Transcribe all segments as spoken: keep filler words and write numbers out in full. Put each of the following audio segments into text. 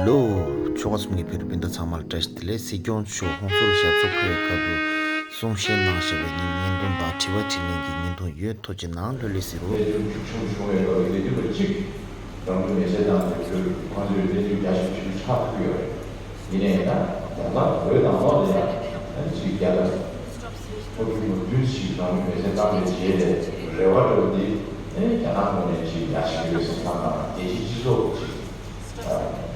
ལོ། ཆོལ་ཁ་གསུམ་གྱི་བོད་རིགས་སྤུན་ཟླ་ཚང་མར་བཀྲ་ཤིས་བདེ་ལེགས། སྲིད་སྐྱོང་མཆོག་ཧོན་སུར་ཞབས་སོར་འཁོད་པའི་སྐབས་སུ་གསུང་བཤད་གནང་བཞིན་པའི་ཉིན་བརྙན་ཐུང་དང་དྲི་བ་དྲིས་ལན་གྱི་བརྙན་ཐུང་ཡོད། ཐུགས་རྗེ་གནང་། ལྷོད་ལྷོད་གཟིགས་རོགས། དཔལ་འབྱོར་ཤུགས་ཆེན་པོ་བྱུང་བའི་སྐབས་ལ་དེ་དུས་ལ་གཅིག་རང་ལུས་མེར་སྲེག་བཏང་སྟེ་བོད་ཁོང་ཚོའི་བཙན་འཛུལ་རྒྱ་ཞིག་ཆེན་པོ་ཆགས་ཐུབ་ཡོད་རེད། ཡིན་ནའི་ད་རྒྱ་ནག་བོད་ནང་ལོགས་ལ་ཡང་ཨ་ནི་ཅིག་རྒྱ་དང་ཕོ་བྲང་པོ་བདུན་ཞིག་རང་ལུས་མེར་སྲེག་བཏང་བའི་རྗེས་ལ་རེ་བ་འདྲ་བོ་འདི་ཨ་ནི་རྒྱ་ནག་ངོས་ནས་ཅིག་ཡ་ཞིག་ཡོད་བསམ་བསམ་དང་རྒྱལ་སྤྱིའི་སྤྱི་ཚོགས་ཀྱི་ཅིག་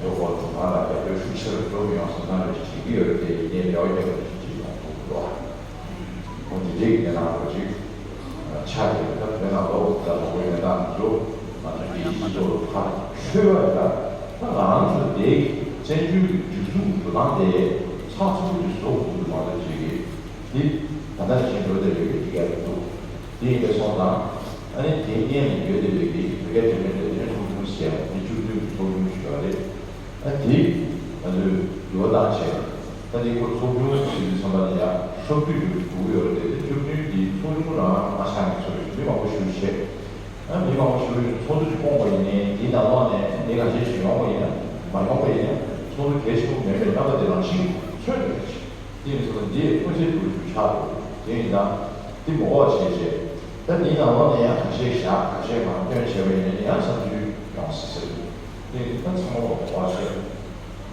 ཡོ་གོ་གྲུ་ཁང་ལ་རྒྱབ་སྐྱོར་ཤུགས་ཆེ་རུ་འགྲོ་མི་ཡོང་བསམ་བསམ་རེ་ཞིག་བྱེད་ཀྱི་ཡོད་རེད་དེ། ཡིན་ནའི་རེ་བ་རྒྱག་པ་ཞིག་ཅིག་ཡོང་ཐུབ་ཀྱི་འདུག་ཨ། འོ་དེ་འདྲའི་གི་དེ་ནང་ལོ་ཅིག་ཆགས་ཀྱི་རེད། ད་བོད་ནང་ལོ་ད་ལོ་གོ་ཡོད་སྟངས་འདུག་ང་ཚོ་རྒྱལ་སྤྱིའི་སྤྱི་ཚོགས་ལ་ཕར་ཤོད་པ་རེད། ད་ང་རང་ཚོ་དེ་བཙན་བྱོལ་གྱི་སྒྲིག་འཛུགས་འགྲོ་སྟངས་དེ་ཚགས་ཚུད་པོ་ཅིག་བཟོ་དགོས་ཀྱི་མ་གཏོགས་ཅིག་གི་དེ་ད་ལྟ་བཞིན་འགྲོ་བསྡད་ཡོད་པའི་འགྲིག་ཡ་མི་འདུག་དེ་ཡིན་པའི་སོང་ཙང་ཨ་ནི་དེ་སྔོན་ནས་ཡོད་བསྡད་པའི་གི་བོད་རྒྱ་འབྲེལ་མོལ་ལས་དོན་ཚོགས་ཆུང་ཟེར་ཡ་མི་བཅུ་བདུན་གྱི་ཚོགས་ཆུང་ཞིག་ཡོད་རེད། ཨ་དེ་ང་ཚོས་འགྱུར་བ་བཏང་བྱས། ད་དེ་ཁོ་ཚོགས་ཆུང་ཞིག་གི་བསམ་པ་ལ་ཡང་ཤོག་དུས་ཡོད་དགོས་ཀྱི་ཡོད་རེད་དེ། བཅུ་བདུན་དེ་ཚོགས་ཆུང་རང་མ་ཆགས་ཀྱི་ཚོད་རེད། མི་མང་པོ་ཞིག་བྱས། ཨ་མི་མང་པོ་ཞིག་ཚོགས་འདུ་ཅིག་བསྐོངས་པ་ཡིན་ནའི་དེའི་ནང་ལོགས་ནས་མི་ཁ་ཤས་ཤིག་ཡོང་བ་ཡིན་ན་མ་ཡོང་བ་ཡིན་ན་ཚོགས་འདུ་གལ་ཆེན་པོ་མེད་པའི་རྣམ་པ་དེ་རང་བཞིན་མཚོན་འདུག་དེ་ཡིན་ཙང་འདིའི་མངོན་གསལ་དོད་པོ་ཞིག་ཆགས་འདུག་དེ་ཡིན་ཙང་འདི་མ་འོག་བྱས་བྱས། ད་འདིའི་ནང་ལོགས་ནས་ཡང་ཁ་ཤས་བཞག་ཁ་ཤས་མར་བཏོན་བྱས་པ་ཡིན་ན་ཡང་བསམ་ཚུལ་ཡོང་སྲིད་ཟེར་འདུག་དེ་ཡིན་ཙང་ཚང་མ་མ་འོག་བྱས།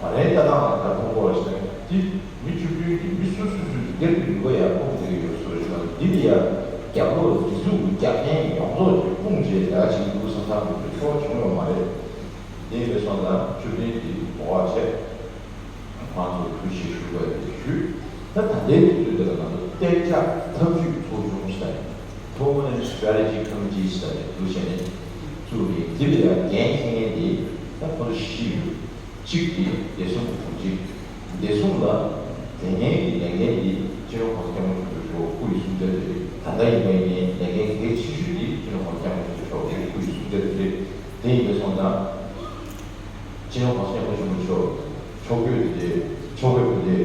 ང་རའི་ལྟ་སྟངས་ལ་ད་མཐོང་གོ་བ་ཞིག་ན་འདི་མི་བཅུ་བདུན་གྱིས་མི་སུ་སུ་སུས་སྒེར་གྱི་ནུས་པ་ཡར་སྤུངས་བསྡད་ཀྱི་ཡོད་བཟོ་ཞིག་ལ། འདི་ལ་ཡང་རྒྱབ་ལོགས་སྒྲིག་འཛུགས་ཀྱི་རྒྱབ་རྟེན་ཡོངས་རྫོགས་ཀྱིས་སྤུངས་བྱས་ལས་ཀ་བྱེད་ཀྱི་འདུག་བསམ་བསམ་འདུག་ཆོག་བྱུང་ཡོད་མ་རེད། དེ་ཡིན་པའི་སོང་ཙང་བཅུ་བདུན་གྱིས་གོ་བ་བྱས། ང་ཚོ་ཐུགས་རྗེ་ཞུ་དགོས་དེ་ཞུས། ད་ད་ལྟའི་དུས་ཚོད་འདི་ལ་ང་ཚོ་གཏན་འཇགས་ཐབས་ཇུས་ཚོགས་ཆུང་ཟེར་ནས་Permanent Strategy Committee ཟེར་ནས་འདུག་བྱས་ནས་འདི་ལ་ཡང་འགན་འཁྱེར་མཁན་དེ་ད་ཁོ་ཚོ་བཞི་ཡོད། གཅིག་དེ་བདེ་སྲུང་གི་དྲུང་ཆེ། བདེ་སྲུང་ལ་དེ་སྔའི་གི་ལས་འགན་དེ་སྤྱི་ནོར་གོང་ས་སྐྱབས་མགོན་ཆེན་པོ་མཆོག་སྐུ་ཡི་གསུང་ཆ་དེ་རེད། ད་ལྟ་ཡིན་པ་ཡིན་ནའི་ལས་འགན་གལ་ཆེ་ཤོས་དེ་སྤྱི་ནོར་གོང་ས་སྐྱབས་མགོན་ཆེན་པོ་མཆོག་གི་སྐུ་ཡི་གསུང་ཆ་དེ་རེད། དེ་ཡིན་པའི་སོང་ཙང་། སྤྱི་ནོར་གོང་ས་སྐྱབས་མགོན་ཆེན་པོ་མཆོག་ཕྱོགས་བསྐྱོད་དེ་ཕྱོགས་བསྐྱོད་དེ་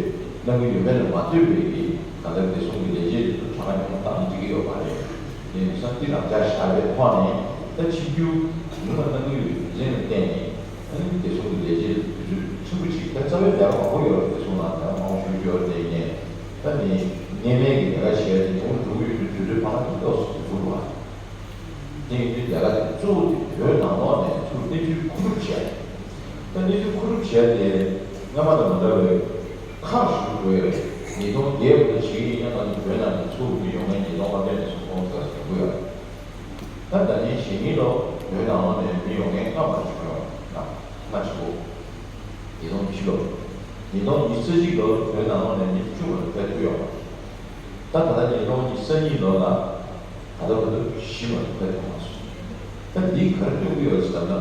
གནང་གི་ཡོད་མེད་ལ་མ་ལྟོས་པའི་གི་ད་ལྟ་བདེ་སྲུང་གི་ལས་བྱེད་དེ་ཚོ་གྲངས་ཀ་ཉུང་བཏང་འགྲིག་གི་ཡོད་མ་རེད། དེ་ནི་བསམ་སྤྱི་རང་འཇགས་བཞག་པའི་ཐོག་ནས་ད་ཕྱི་འགྱུར་ཉུང་བ་གནང་གི་ཡོད་རྒྱུ་མཚན་ལ་བརྟེན་ནས་ཨ་ནི་བདེ་སྲུང་གི་ལས་བྱེད་དེ་ཚོ་ཆེན་པོ་ཅིག་ད་རྩ་བའི་ལས་ཀ་མང་པོ་ཡོད་རེད། བདེ་སྲུང་ནང་ལས་ཀ་མང་པོ་ཞིག་ཡོད་རེད། དེ་ཡིན་ནའི་ད་ནི་གནད་སྨན་གྱི་ལས་ཀ་བྱས་ཏེ་ཉུང་རུ་འགྲོ་གི་ཡོད་དུས་དུས་ཚོད་ཕར་ཏོག་ཙམ་འགོར་བ། དེ་ཡིན་དུས་ལས་ཀ་དེ་གཙོ་བོ་དེ་བོད་ནང་ལོགས་ནས་ཚུར་གནས་ཚུལ་མཁོ་སྒྲུབ་བྱས། ད་གནས་ཚུལ་མཁོ་སྒྲུབ་བྱས་ཏེ་སྔ་མ་དང་མ་འདྲ་བའི་ཁག་ཞུ་དགོས་ཡོད་རེད། ཉིས་སྟོང་བརྒྱད་བར་དུ་བྱེད་ཀྱི་ཡིན་ན་ང་ཚོ་བོད་ནང་ནས་ཚུར་མི་ཡོང་མཁན་ཉིས་སྟོང་ལྔ་བརྒྱ་ནས་སུམ་སྟོང་ཙམ་ཡོང་གི་ཡོད་རེད། ད་ད་ནི་གཞེས་ནིང་ལོ་བོད་ནང་ལོགས་ནས་མི་ཡོང་མཁན་སྔ་མ་བྱུང་ཡོད་ན་སྔ་ཕྱི་གོ་ཉིས་སྟོང་ཉི་ཤུ་ལོ། ཉིས་སྟོང་ཉི་ཤུ་རྩ་གཅིག་ལོར་བོད་ནང་ལོགས་ནས་མི་བཅུ་བར་དུ་ཕེབས་ཐུབ་ཡོད་མ་རེད། ད་ད་ལྟ་ཉིས་སྟོང་ཉི་ཤུ་རྩ་གཉིས་ལོ་ལ་ད་ལྟ་བར་དུ་བཞི་བར་དུ་ཕེབས་ཐུབ་མ་སོང་། ད་འདི་ག་རེ་སྟོན་གྱི་ཡོད་ཟེར་ན།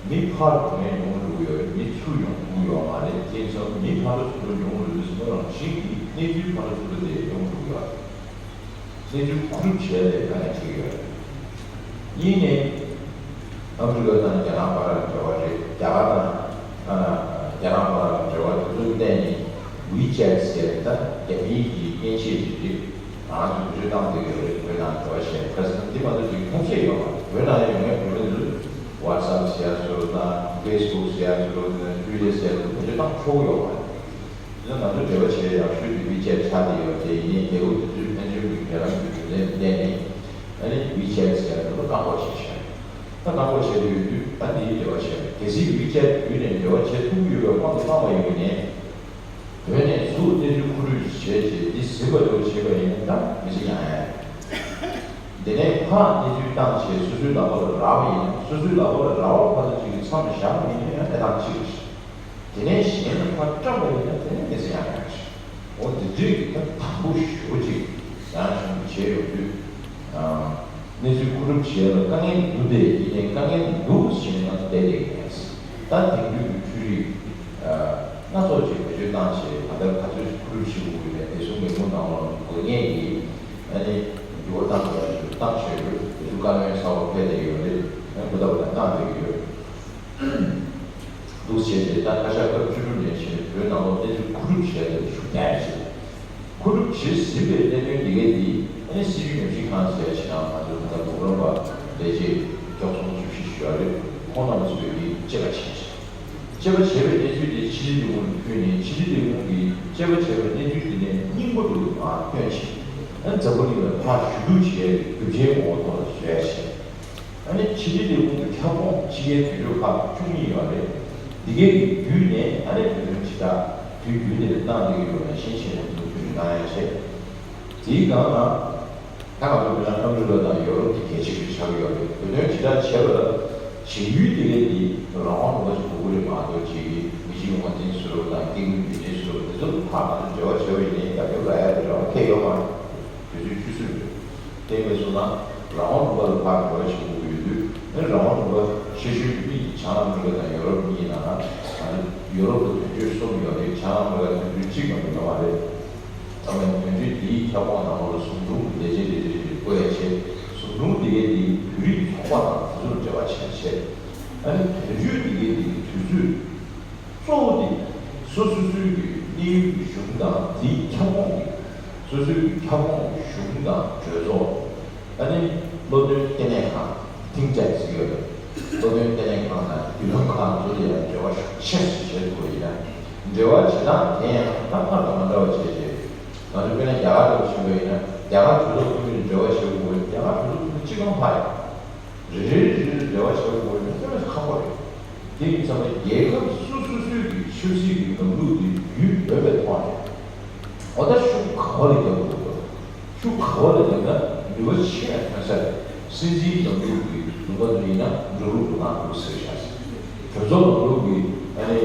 མི་ཕར་འགྲོ་མཁན་ཉུང་རུ་འགྲོ་གི་ཡོད་རེད། མི་ཚུར་ཡོང་ཐུབ་ཀྱི་ཡོད་མ་རེད། དེ་ཚོ་མི་ཕར་འགྲོ་ཚུར་འགྲོ་ཉུང་རུ་འགྲོ་དུས་ཙམ་པ་རང་བཞིན་གྱིས་གནས་ཚུལ་ཕར་འགྲོ་ཚུར་འགྲོ་དེ་ཉུང་རུ་འགྲོ་གི་ཡོད་རེད། གནས་ཚུལ་མཁོ་སྒྲུབ་བྱས་ཏེ་དཀའ་ངལ་འཕྲད་ཀྱི་ཡོད་རེད། གཉིས་ནས། ཨ་མི་རི་ཀ་དང་རྒྱ་ནག་བར་ལ་འབྲེལ་བ་རེད། རྒྱ་གར་དང་། ཨ། རྒྱ་ནག་བར་ལ་འབྲེལ་བ་དེ་ཚོ་བརྟེན་ནས་WeChat་ཟེར་ད་རྒྱ་མིའི་གི་མཉེན་ཆས་ཅིག་རེད། ང་ཚོ་བེད་སྤྱོད་བཏང་བསྡད་ཀྱི་རེད། བོད་ནང་འབྲེལ་བ་བྱས། ཁ་སང་འདི་མ་གཏོགས་ཅིག་ཐབས་ཤེས་ཡོད་མ་རེད། བོད་ནང་ཡོང་མཁན་བོད་མི་ཚོས་WhatsApp་ཟེར་ཡ་ཚོ་དང་Facebook་ཟེར་ཡ་ཚོ་དང་Twitter་ཟེར་ཡ་ཚོ་བེད་སྤྱོད་བཏང་ཆོག་གི་ཡོད་མ་རེད། ཡིན་ན་ང་ཚོ་འབྲེལ་བ་བྱེད་ཡག་ཤོས་དེ་WeChat་ཆགས་བསྡད་ཡོད་དེ། ཡིན་ནའི་རྒྱལ་ཁབ་དེ་ཚོའི་ཕན་ཚུན་གྱི་འབྲེལ་ལམ་གྱི་རྒྱུ་མཚན་ལ་བརྟེན་ནས་ཨ་ནི་WeChat་ཟེར་ཡག་དེ་ཚོ་བཀག་འགོག་བྱས་ཤག་ད་བཀག་འགོག་བྱས་ཡོད་དུས་ཨ་ནི་འབྲེལ་བ་བྱས། གལ་སྲིད་WeChat་བརྒྱུད་ནས་འབྲེལ་བ་བྱེད་ཐུབ་ཀྱི་ཡོད་པའི་དབང་དུ་བཏང་བ་ཡིན་ནའི། བོད་ནས་ཚུར་གནས་ཚུལ་མཁོ་སྒྲུབ་བྱས་རྗེས་འདི་ཟིན་པ་འདྲ་བོ་བྱས་པ་ཡིན་ན་ད་མི་ཚེ་ཡང་ཡང་ཡང་། དེ་ནས་ཕར་གནས་ཚུལ་བཏང་བྱས་སོ་སོའི་ལག་པ་ལ་རག་པ་ཡིན་ན། སོ་སོའི་ལག་པ་ལ་རག་པ་ཕར་ཚུར་གཅིག་གི་མཚམས་ལ་བཞག་པ་ཡིན་ན་ཡང་གནས་སྟངས་གཅིག་རེད། དེ་ནས་གཞན་ལ་ཕར་བཀྲམ་པ་ཡིན་ན་དེ་ནས་གནས་ཚུལ་ཡང་ཡང་ཞིག་འོ་འདི་འདྲའི་གི་ད་དམ་པོ་ཞེ་པོ་ཅིག་རང་བྱུང་གི་བྱས་ཡོང་དུས། གནས་ཚུལ་མཁོ་སྒྲུབ་བྱེད་ཡ་ལ་དཀའ་ངལ་འདུག་སྟེ། ཡིན་ནའི་དཀའ་ངལ་འདུག་ཟེར་ནས་ང་ཚོ་བསྡད་བསྡད་ཀྱི་མེད། ད་དེང་དུས་ཀྱི་འཕྲུལ་རིག་སྣ་ཚོགས་ཅིག་བེད་སྤྱོད་བཏང་བྱས་ད་ལྟ་ག་ཚོད་ཅིག་མཁོ་སྒྲུབ་བྱེད་དགོས་ཀྱི་རེད། བདེ་སྲུང་ལས་ཁུངས་ནང་ལོགས་ལ་དགོས་ངེས་ཀྱི་ཨ་ནི་འགྱུར་བ་བཏང་དགོས་ཡ་ཞིག་བཏང་བྱས་ཡོད། དེ་ཚོ་བཀའ་བློན་གསར་པ་ཕེབས་བསྡད་ཡོད་རེད། ཨ་ནི་བུ་ད་བུ་ད་གནང་བསྡད་ཀྱི་ཡོད། འདུག་བྱས་ཏེ་ད་བཀའ་ཤག་སྐབས་བཅུ་དྲུག་ནས་བྱས་བོད་ནང་ལོགས་གནས་ཚུལ་མཁོ་སྒྲུབ་བྱས་ཏེ་ཞུ་གཏན་བྱས། མཁོ་སྒྲུབ་བྱེད་ཟིན་པའི་གནད་དོན་འདི་གའི་འདི་ཨ་ནི་སྲིད་བྱུས་ཉམས་ཞིབ་ཁང་ཟེར་ཡ་ཞིག་ནང་ང་ཚོ་ད་ལྟ་འབུམ་རམས་པ་ལས་བྱེད་སྐྱོགས་ཚོང་བཅུ་བཞི་ཞུ་བ་རེད། ཁོང་རྣམ་པ་ཚོས་འདི་དཔྱད་པ་བྱས་ཤག་དཔྱད་པ་བྱས་པའི་གནས་ཚུལ་དེ་ཕྱི་རིལ་ཏེ་ཝུན་ལ་ཕུལ་ནས། ཕྱི་རིལ་ཏེ་ཝུན་གྱིས་དཔྱད་པ་བྱས་པའི་གནས་ཚུལ་དེ་ནས་སྙིང་པོ་དུ་མར་བཏོན་ཕྱིན། ཨ་ནི་འཛམ་བུ་གླིང་ལ་ཕར་ཞུ་གཏུག་བྱས་པའི་རྒྱུ་མཚན་ངོ་བོ་ཐོག་ལ་བཟོ་ཡ་བྱས། ཨ་ནི་ཕྱི་རིལ་ཏེ་ཝུན་གྱི་ཁྱབ་ཁོངས་ཕྱི་རྒྱལ་དོན་གཅོད་ཁག་བཅུ་གཉིས་ཡོད་རེད། འདི་གའི་གི་བརྒྱུད་ནས་ཨ་ནི་བོད་དོན་དྲིལ་བསྒྲགས་དུས་རྒྱུན་དེ་ལ་གནང་བསྡད་ཀྱི་ཡོད་ནང་བཞིན་བྱས་ནས་ཐུགས་མཐུན་གནང་ཡ་བྱས། དེའི་སྒང་ལ། ད་ང་ཚོ་བོད་ནང་ཨ་མི་རི་ཀ་དང་ཡོ་རོབ་ཀྱི་རྒྱལ་ཁབ་ཅིག་ཆགས་ཀྱི་ཡོད་རེད། བོད་དོན་དྲིལ་བསྒྲགས་བྱས་པ་ལ་བྱེད་ཡུལ་དེ་གའི་དེ་རང་དབང་ལུང་པ་ཞིག་དགོས་ཀྱི་རེད་མ་གཏོགས། ཅིག་གི་མི་གཅིག་དབང་འཛིན་བཟོ་འདྲ་དང་སྐྱེ་རྒུ་མྱུར་འཛིན་བཟོ་འདྲ་དེ་ཚོ་ཕར་ང་ཚོ་འབྲེལ་བ་བྱས་པ་ཡིན་ནའི་རྒྱབ་སྐྱོར་རག་ཡ་དེ་རང་ཁེ་ཡོད་མ་རེད། དུས་ཚོད་ཆུད་ཟོས་རེད། དེ་མིན་སོང་ན་རང་དབང་ལུང་པ་ལ་ཕར་འབྲེལ་བ་བྱེད་དགོས་ཀྱི་ཡོད་དུས། ཨ་ནི་རང་དབང་ལུང་པ་ཆེ་ཤོས་ཀྱི་མི་གི་བྱང་ཨ་མི་རི་ཀ་དང་ཡོ་རོབ་གཉིས་ནང་ང་ཚོ་ཡོ་རོབ་ལ་དོན་གཅོད་གསུམ་ཡོད་རེད། བྱང་ཨ་མི་རི་ཀ་དོན་གཅོད་གཅིག་མ་གཏོགས་ཡོད་མ་རེད། ཚང་མས་དོན་གཅོད་འདིའི་ཁྱབ་ཁོངས་ནང་ལོགས་ལ་ཟུང་དྲུང་གི་ལས་བྱེད་ལས་བྱེད་ཅིག་བསྐོ་ཡ་བྱས། ཟུང་དྲུང་དེ་གའི་དེ་བོད་རིགས་ཚོགས་པ་དང་དེ་ཚོར་འབྲེལ་བ་བྱས་བྱས། ཨ་ནི་དོན་གཅོད་དེ་གའི་དེ་གི་དུས་ཚོད་གཙོ་བོ་དེ་སོ་སོ་སོའི་གི་གནས་ཡུལ་གྱི་གཞུང་དང་དེའི་ཁྱབ་ཁོངས་ཀྱི་སོ་སོའི་གི་ཁྱབ་ཁོངས་ཀྱི་གཞུང་དང་གྲོས་ཚོགས། ཨ་ནི་སློབ་སྟོན་ལྟེ་གནས་ཁང་། think tank ཟེར་གྱི་ཡོད་རེད། སློབ་སྟོན་ལྟེ་གནས་ཁང་དང་བརྒྱུད་ལམ་ཁག་ཚོ་ལ་ཡང་འབྲེལ་བ་ཤུགས་ཆེ་ཞིག་བྱེད་ཐུབ་པ་ཡིན་ན། འབྲེལ་བ་བྱེད་སྟངས་དེ་ཡང་ད་སྔར་དང་མ་འདྲ་བ་བྱས་རྗེས། ང་ཚོ་དཔེར་ན་རྒྱ་གར་འདྲ་བོ་ཞིག་ཡིན་པ་ཡིན་ན། རྒྱ་གར་གྲོས་ཚོགས་འཐུས་མི་དང་འབྲེལ་བ་བྱེད་དགོས་པ་ཡིན་ན། རྒྱ་གར་གྲོས་ཚོགས་འཐུས་མི་གཅིག་ཙམ་ལྷག་ཡོད། རེ་རེ་རེ་རེ་འབྲེལ་བ་བྱེད་དགོས་པ་ཡིན་ན་དཔེ་མི་སྲིད་ཁག་པོ་རེད། དེ་ཡིན་ཙང་རྒྱལ་ཁབ་སོ་སོ་སོའི་གི་ཆབ་སྲིད་ཀྱི་ལམ་ལུགས་དེ་རྒྱུས་ཡོད་པའི་ཐོག་ནས། འོ་ད་ཤུགས་ག་པ་ལ་རྒྱབ་དགོས་འདུག་ཤུགས་ག་པ་ལ་བརྒྱབ་ན་ནུས་པ་ཆེ་ཡང་ཐོན་ས་རེད། སྲིད་འཛིན་ལམ་ལུགས་ཀྱི་ལུང་པ་ཚོ་ཡིན་ན་འགྲོ་ལུགས་འགྲོ་སྟངས་འགྲོ་ཟེར་བཞག་ཟེར། གྲོས་ཚོགས་ལམ་ལུགས་ཀྱི་ཨ་ནི་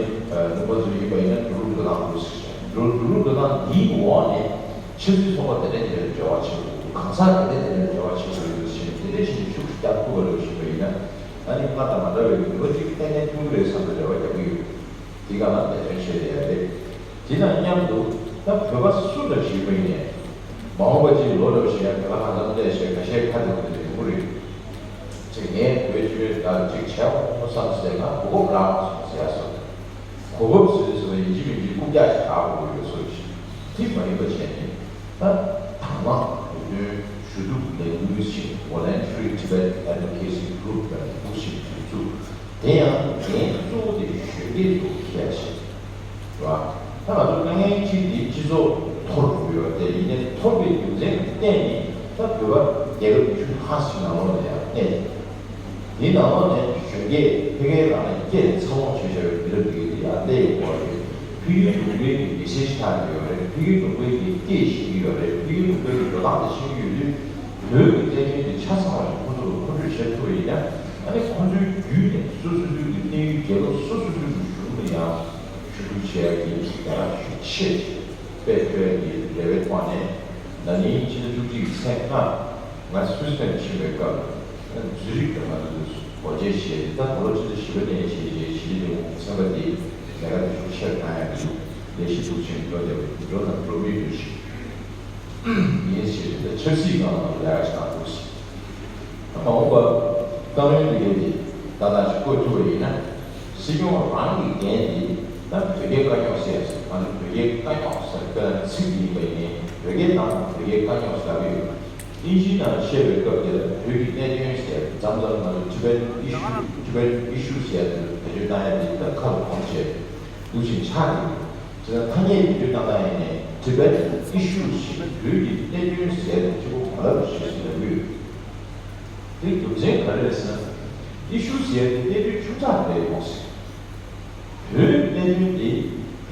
ལུང་པ་ཚོ་ཡིན་པ་ཡིན་ན་འགྲོ་ལུགས་འགྲོ་སྟངས་འགྲོ་ཟེར་བཞག་འགྲོ་འགྲོ་ལུགས་འགྲོ་སྟངས་འདིའི་འོག་ནས་ཆབ་སྲིད་ཚོགས་པ་དེ་འདྲ་དེ་འདྲ་འབྲེལ་བ་བྱེད་དགོས། གང་ཟག་དེ་འདྲ་དེ་འདྲ་འབྲེལ་བ་བྱེད་དགོས་ཡོད་ཟེར་ནས་དེ་འདྲ་བྱས་ནས་ཤུགས་རྒྱག་ཐུབ་པ་རེད་ཞུས་པ་ཡིན་ན། ཨ་ནི་སྔར་དང་མ་འདྲ་བའི་ནུས་པ་ཅིག་ཏན་ཏན་ཐོན་གྱི་རེད་བསམ་པའི་རེ་བ་རྒྱག་གི་ཡོད། དེ་ག་ལ་འབད་བརྩོན་བྱས་ཡོད་རེད། དེ་དང་མཉམ་དུ་ད་བོད་པ་སུ་འདྲ་ཞིག་ཡིན་པ་ཡིན་ནའི། མ་འོངས་པ་ཅིག་ལོ་འདྲ་བ་ཞིག་ཡང་བོད་པ་གང་འཚམ་སླེབས་བྱས་ཁ་ཤས་ཁ་བདེ་པོ་དེ་འདྲ་ཡོང་གི་རེད། ཅིག་ངས་བོད་ཆོས་དང་ཅིག་བྱས་འོང་བསམ་ཟེར་ན་གོ་སྐབས་རག་མ་སོང་ཟེར་ཡ་སོགས། གོ་སྐབས་ཟེར་ཟེར་བ་ཡིན་གཅིག་མིན་གཅིག་རྐུབ་བཀྱག་ཞིག་རག་དགོས་ཡོད་སོགས་ཤིག་དེ་མ་ཡིན་པ་བྱས་ནས། ད་དང་བླངས་བོད་དོན་ཞུ་གཏུག་ལས་འགུལ་ཞིག Voluntary Tibet Advocacy Group ལ་འདུག་ཞིག་དུས་ཚུགས། དེ་ཡང་འགན་གཙོ་བོ་དེ་གཞོན་སྐྱེས་ཚོ་འཁྱེར་བྱས། རེད་བ། ད་ང་ཚོ་དཀའ་ངལ་གཅིག་དེ་སྤྱི་ཚོགས་འཐོར་འགྲོ་གི་ཡོད་དེ། ཡིན་ནའི་འཐོར་བའི་རྒྱུ་མཚན་གྱི་སྟེང་ནས་ད་བོད་པ་རྒྱལ་ཁབ་ཉི་ཤུ་ལྷག་ཞིག་ནང་ལོགས་ལ་ཡང་གནས་ཡོད། དེའི་ནང་ལོགས་ནས་གཞོན་སྐྱེས་ཕ་གིའི་རང་ལ་སྐད་འཚར་ལོངས་བྱེད་བཞག་པའི་མི་རབས་དེ་གའི་དེ་ཡང་སླེབས་ཡོད་པ་རེད། ཕ་གིའི་ལུང་པའི་གི་མི་ཚེ་ཆགས་ཀྱི་ཡོད་རེད། ཕ་གིའི་ལུང་པའི་གི་སྐད་ཤེས་ཀྱི་ཡོད་རེད། ཕ་གིའི་ལུང་པའི་གི་འགྲོ་སྟངས་དེ་ཤེས་ཀྱི་ཡོད་དུས། བོད་ཀྱི་བཙན་གནོན་དེ་ཆ་ཚང་བ་ཞིག་ཁོ་ཚོ་ལ་མཁོ་སྤྲོད་བྱེད་ཐུབ་པ་ཡིན་ན། ཨ་ནི་ཁོ་ཚོའི་བརྒྱུད་ནས་སོ་སོ་སོའི་གི་གནས་ཡུལ་རྒྱལ་ཁབ་སོ་སོ་སོའི་གི་གཞུང་ལ་ཡང་ཞུ་གཏུག་བྱེད་ཡ་གི་ཡ་རབས་ཤུགས་ཆེ་ཅིག་སྤེལ་ཐུབ་ཡ་གི་རེ་བའི་ཐོག་ནས། ན་ནིང་ཕྱི་ཟླ་བཅུ་གཅིག་གི་ཚེས་ལྔ། ང་སུད་སི་ཕྱིན་པའི་སྐབས། ཛུ་རིག་ཏུ་ང་ཚོས་སྒོ་འབྱེད་བྱས་ཏེ། ད་ད་ལོ་ཕྱི་ཟླ་བཞི་པ་ནས་བྱས་རྗེས་ཕྱི་ཟླ་ཉི་ཤུ་ཚན་པ་དེ་ལས་ཀ་དེ་ཤུགས་ཆེར་གནང་ཡག་གི་ལས་གཞི་འདུག་ཅིང་འགྲོ་བདེ་བོ་འགྲོ་དང་འགྲོ་མུས་འདུག་ཅིང་། ངས་བྱས་རྗེས་ད་ཆབ་སྲིད་སྒང་ལ་ལས་ཀ་ཞིག་གནང་འདུག་ཟེར། ད་མ་འོངས་པ་ཏང་ཡོན་དེ་གའི་དེ་ཏག་ཏག་ཅིག་བསྐོ་ཐུབ་པ་ཡིན་ན། སྲིད་སྐྱོང་རང་གི་འགན་དེ་ད་བོད་རྒྱའི་དཀའ་རྙོག་སེལ་ཟེར། ང་ཚོ་བོད་རྒྱའི་དཀའ་རྙོག་ཟེར་དཔེར་ན་ཚིག་དེ་ཡིན་པ་ཡིན་ནའི་བོད་སྐད་ནང་བོད་རྒྱའི་དཀའ་རྙོག་ཟེར་གྱི་ཡོད། དབྱིན་ཇིའི་ནང་བཤད་པའི་སྐབས་དེ་ལ་བོད་ཀྱི་གནད་དོན་ཟེར་མཚམས་མཚམས་ང་ཚོ་Tibetan issue Tibetan issue ཟེར་དེ་བེད་སྤྱོད་བཏང་ཡ་དེ་ད་ཁ་ལ་གོམས་བྱས་འདུག་ཅིང་ཆགས་ཀྱི་ཡོད། དེ་ལ་ཐ་སྙད་བེད་སྤྱོད་བཏང་སྟངས་ཡིན་ནའི་Tibetan issue ཞེས་བོད་ཀྱི་གནད་དོན་ཟེར་དེ་གཅིག་པོ་མ་ལབ་ཞེས་ཟེར་ལབ་ཀྱི་ཡོད། དེ་རྒྱུ་མཚན་ག་རེ་རེད་ཟེར་ན། issue ཟེར་དེ་གནད་དོན་ཆུང་ཙག་རེད་ཡོང་སྲིད། བོད་ཀྱི་གནད་དོན་དེ་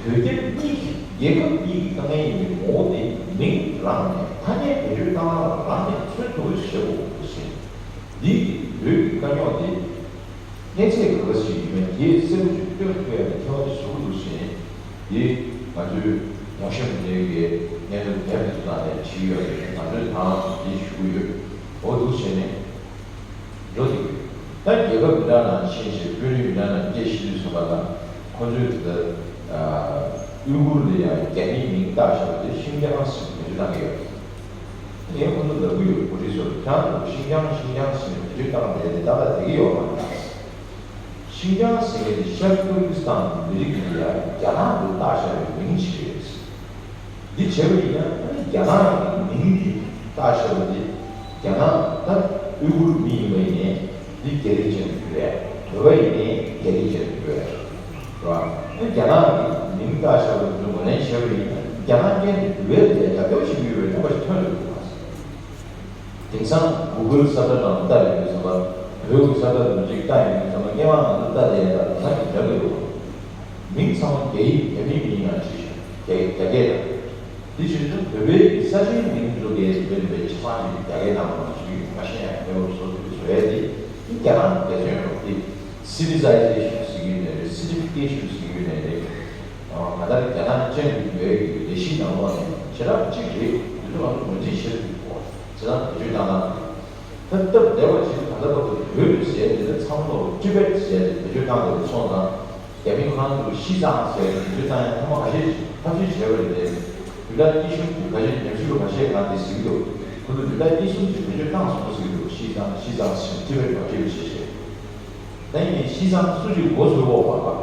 བོད་རྒྱ་གཉིས་ཀྱི་རྒྱལ་ཁབ་གཉིས་ཀྱི་དཀའ་ངལ་ཡིན་པའི་ངོ་བོ་དེ་མིང་རང་ནས་ཐ་སྙད་བེད་སྤྱོད་བཏང་སྟངས་རང་ནས་མཚོན་ཐུབ་པ་ཞིག་བྱེད་དགོས་འདུག་ཟེར། འདི་གིས་བོད་ཀྱི་དཀའ་རྙོག་དེ་གནས་ཚད་ག་འདྲ་ཞིག་ཡིན་མིན་དེ་གསལ་པོ་ཞིག་སྟོན་ཐུབ་ཡ་གི་ཐལ་བ་དེ་བཟོ་གི་འདུག་ཟེར་ནས། འདི་ང་ཚོའི་ངོ་ཤེས་མི་སྣའི་གི་གནད་དོན་དེབ་དེ་ཚོ་ནང་ནས་བྲིས་ཡོད་རེད། ང་ཚོས་ད་འདི་ཞུ་གི་ཡོད། འོ་འདུག་བྱས་ནས། འགྲོ་འདུག་ད་རྒྱལ་ཁབ་མི་འདྲ་ནང་ཕྱིན་བྱས་དཔོན་རིགས་མི་འདྲ་ནང་སྐད་བཤད་དུས་ཙམ་པ་ལ། ཁོ་ཚོས་དེ་ལྟར་ཨུ་གུར་ལ་ཡང་རྒྱ་མིའི་མིང་བཏགས་བཞག་པ་དེ་ཤིན་ཅང་ཟེར་བེད་སྤྱོད་བཏང་གི་ཡོད། ངས་ཁོ་ཚོ་ལབ་ཀྱི་ཡོད། འགོ་ཁྲིད་ཚོར། ཁྱེད་རང་ཚོ་ཤིན་ཅང་ཤིན་ཅང་ཟེར་བེད་སྤྱོད་བཏང་བསྡད་དེ་ད་ལྟ་བསྡད་ཀྱི་ཡོད་མ་རེད། ཤིན་ཅང་ཟེར་མཁན་དེ་ཤར་ཏུར་ཀི་སི་ཐན་གྱི་མི་རིགས་ཀྱིས་ཡང་རྒྱ་ནག་ཏུ་བཏགས་བཞག་པའི་མིང་ཞིག་རེད། འདི་བྱས་པ་ཡིན་ན་ཨ་ནི་རྒྱ་ནག་གི་མིང་འདི་བཏགས་བཞག་པ་འདི་རྒྱ་ནག་ད་ཨུ་གུར་མི་ཡིན་པ་ཡིན་ནའི་འདི་རྒྱ་རིགས་ཅན་དུ་གྱུར་ཡ། བོད་པ་ཡིན་ནའི་རྒྱ་རིགས་ཅན་དུ་གྱུར་ཡ། རེད་བ། ཨ་རྒྱ་ནག་གི་མིང་བཏགས་བཞག་པ་དེ་ཚོ་ངོས་ལེན་བྱས་པ་ཡིན་ན། རྒྱ་ནག་རྐྱེན་དུ་འགྱུར་བའི་ལས་རྒྱབ་སྐྱོར་བྱེད་ཀྱི་ཡོད་པའི་རྣམ་པ་ཞིག་ཐོན་འདུག་ག་དེང་སང་གུ་གུལ་གསར་དར་ནང་ལ་ལྟ་ཡོང་དུས་ཙམ་པ། བོད་ཀྱི་གསར་དར་དུ་ཅིག་ལྟ་ཡོང་དུས་ཙམ་པ། སྔོན་མ་ང་ཚོ་ལྟ་དེ་ཡང་ད་ལྟ་གི་འདྲ་གི་འདུག་མིང་ཚང་མ་རྒྱ་ཡིག་རྒྱ་མིའི་མིང་ཡང་བྲིས་ཤག་རྒྱ་རྒྱ་སྐད་དང་། དེ་བྱས་ཙང་བོད་པའི་ས་ཆའི་མིང་ཚོ་གས་བོད་པའི་ཆ་ཚང་ཞིག་རྒྱ་སྐད་ནང་ལ་ཞིག་མ་ཤེས་ཡང་གནས་བབ་བཟོ་ཐུབ་པའི་བཟོ་ཡ་དེ་རྒྱ་ནག་འབད་བརྩོན་རོགས་དེ། སི་ཝི་ལི་ཛེ་ཤན་ཟེར་གྱི་ཡོད་ནའི་རེད། སི་ཊི་ཕི་ཀེ་ཤན་ཟེར་གྱི་ཡོད་ནའི་རེད། ང་ད་རྒྱ་ནག་ཅན་དུ་ཡོད་ཀྱི་ལས་གཞི་ནང་ལོགས་ནས་ཞེ་དྲག་གཅིག་རེད། དེ་ཚོ་ང་ཚོ་ངོས་འཛིན་བྱེད་ཐུབ་ཀྱི་ཡོད། བྱས་ཙང་བེད་སྤྱོད་བཏང་སྟངས་དེ། ད་སྟབས་བདེ་བ་ཞིག་ད་ལྟ་བར་དུ་བོད་ཟེར་དེ་ལ་ཚང་མ་ལོག་ཊི་བེཊ་ཟེར་དེ་བེད་སྤྱོད་བཏང་དགོས་པའི་སོང་ཙང་། རྒྱ་མི་ཁོ་རང་ཚོས་ཤི་ཙང་ཟེར་དེ་བེད་སྤྱོད་བཏང་ཡ་ཐ་མ་ཁ་ཤས་ཤིག་ཐབས་ཤེས་བྱས་པ་རེད་དེ། འདི་ལ་སྐྱིད་ཤོམ་གྱི་ཁ་ཤས་ཉམས་ཞིབ་པ་ཁ་ཤས་ང་འདི་ཟེར་གྱི་འདུག་ཁོ་ཚོས་འདི་ལ་སྐྱིད་གསུམ་གྱི་བེད་སྤྱོད་བཏང་སོང་ཟེར་གྱི་འདུག་ཤི་ཙང་ཤི་ཙང་ཟེར་ཊི་བེཊ་མ་བྲིས་པ་བྱས་བྱས། ད་ཡིན་ནའི་ཤི་ཙང་སུ་གཅིག་མགོ་ཚོས་འོག་བར་བར།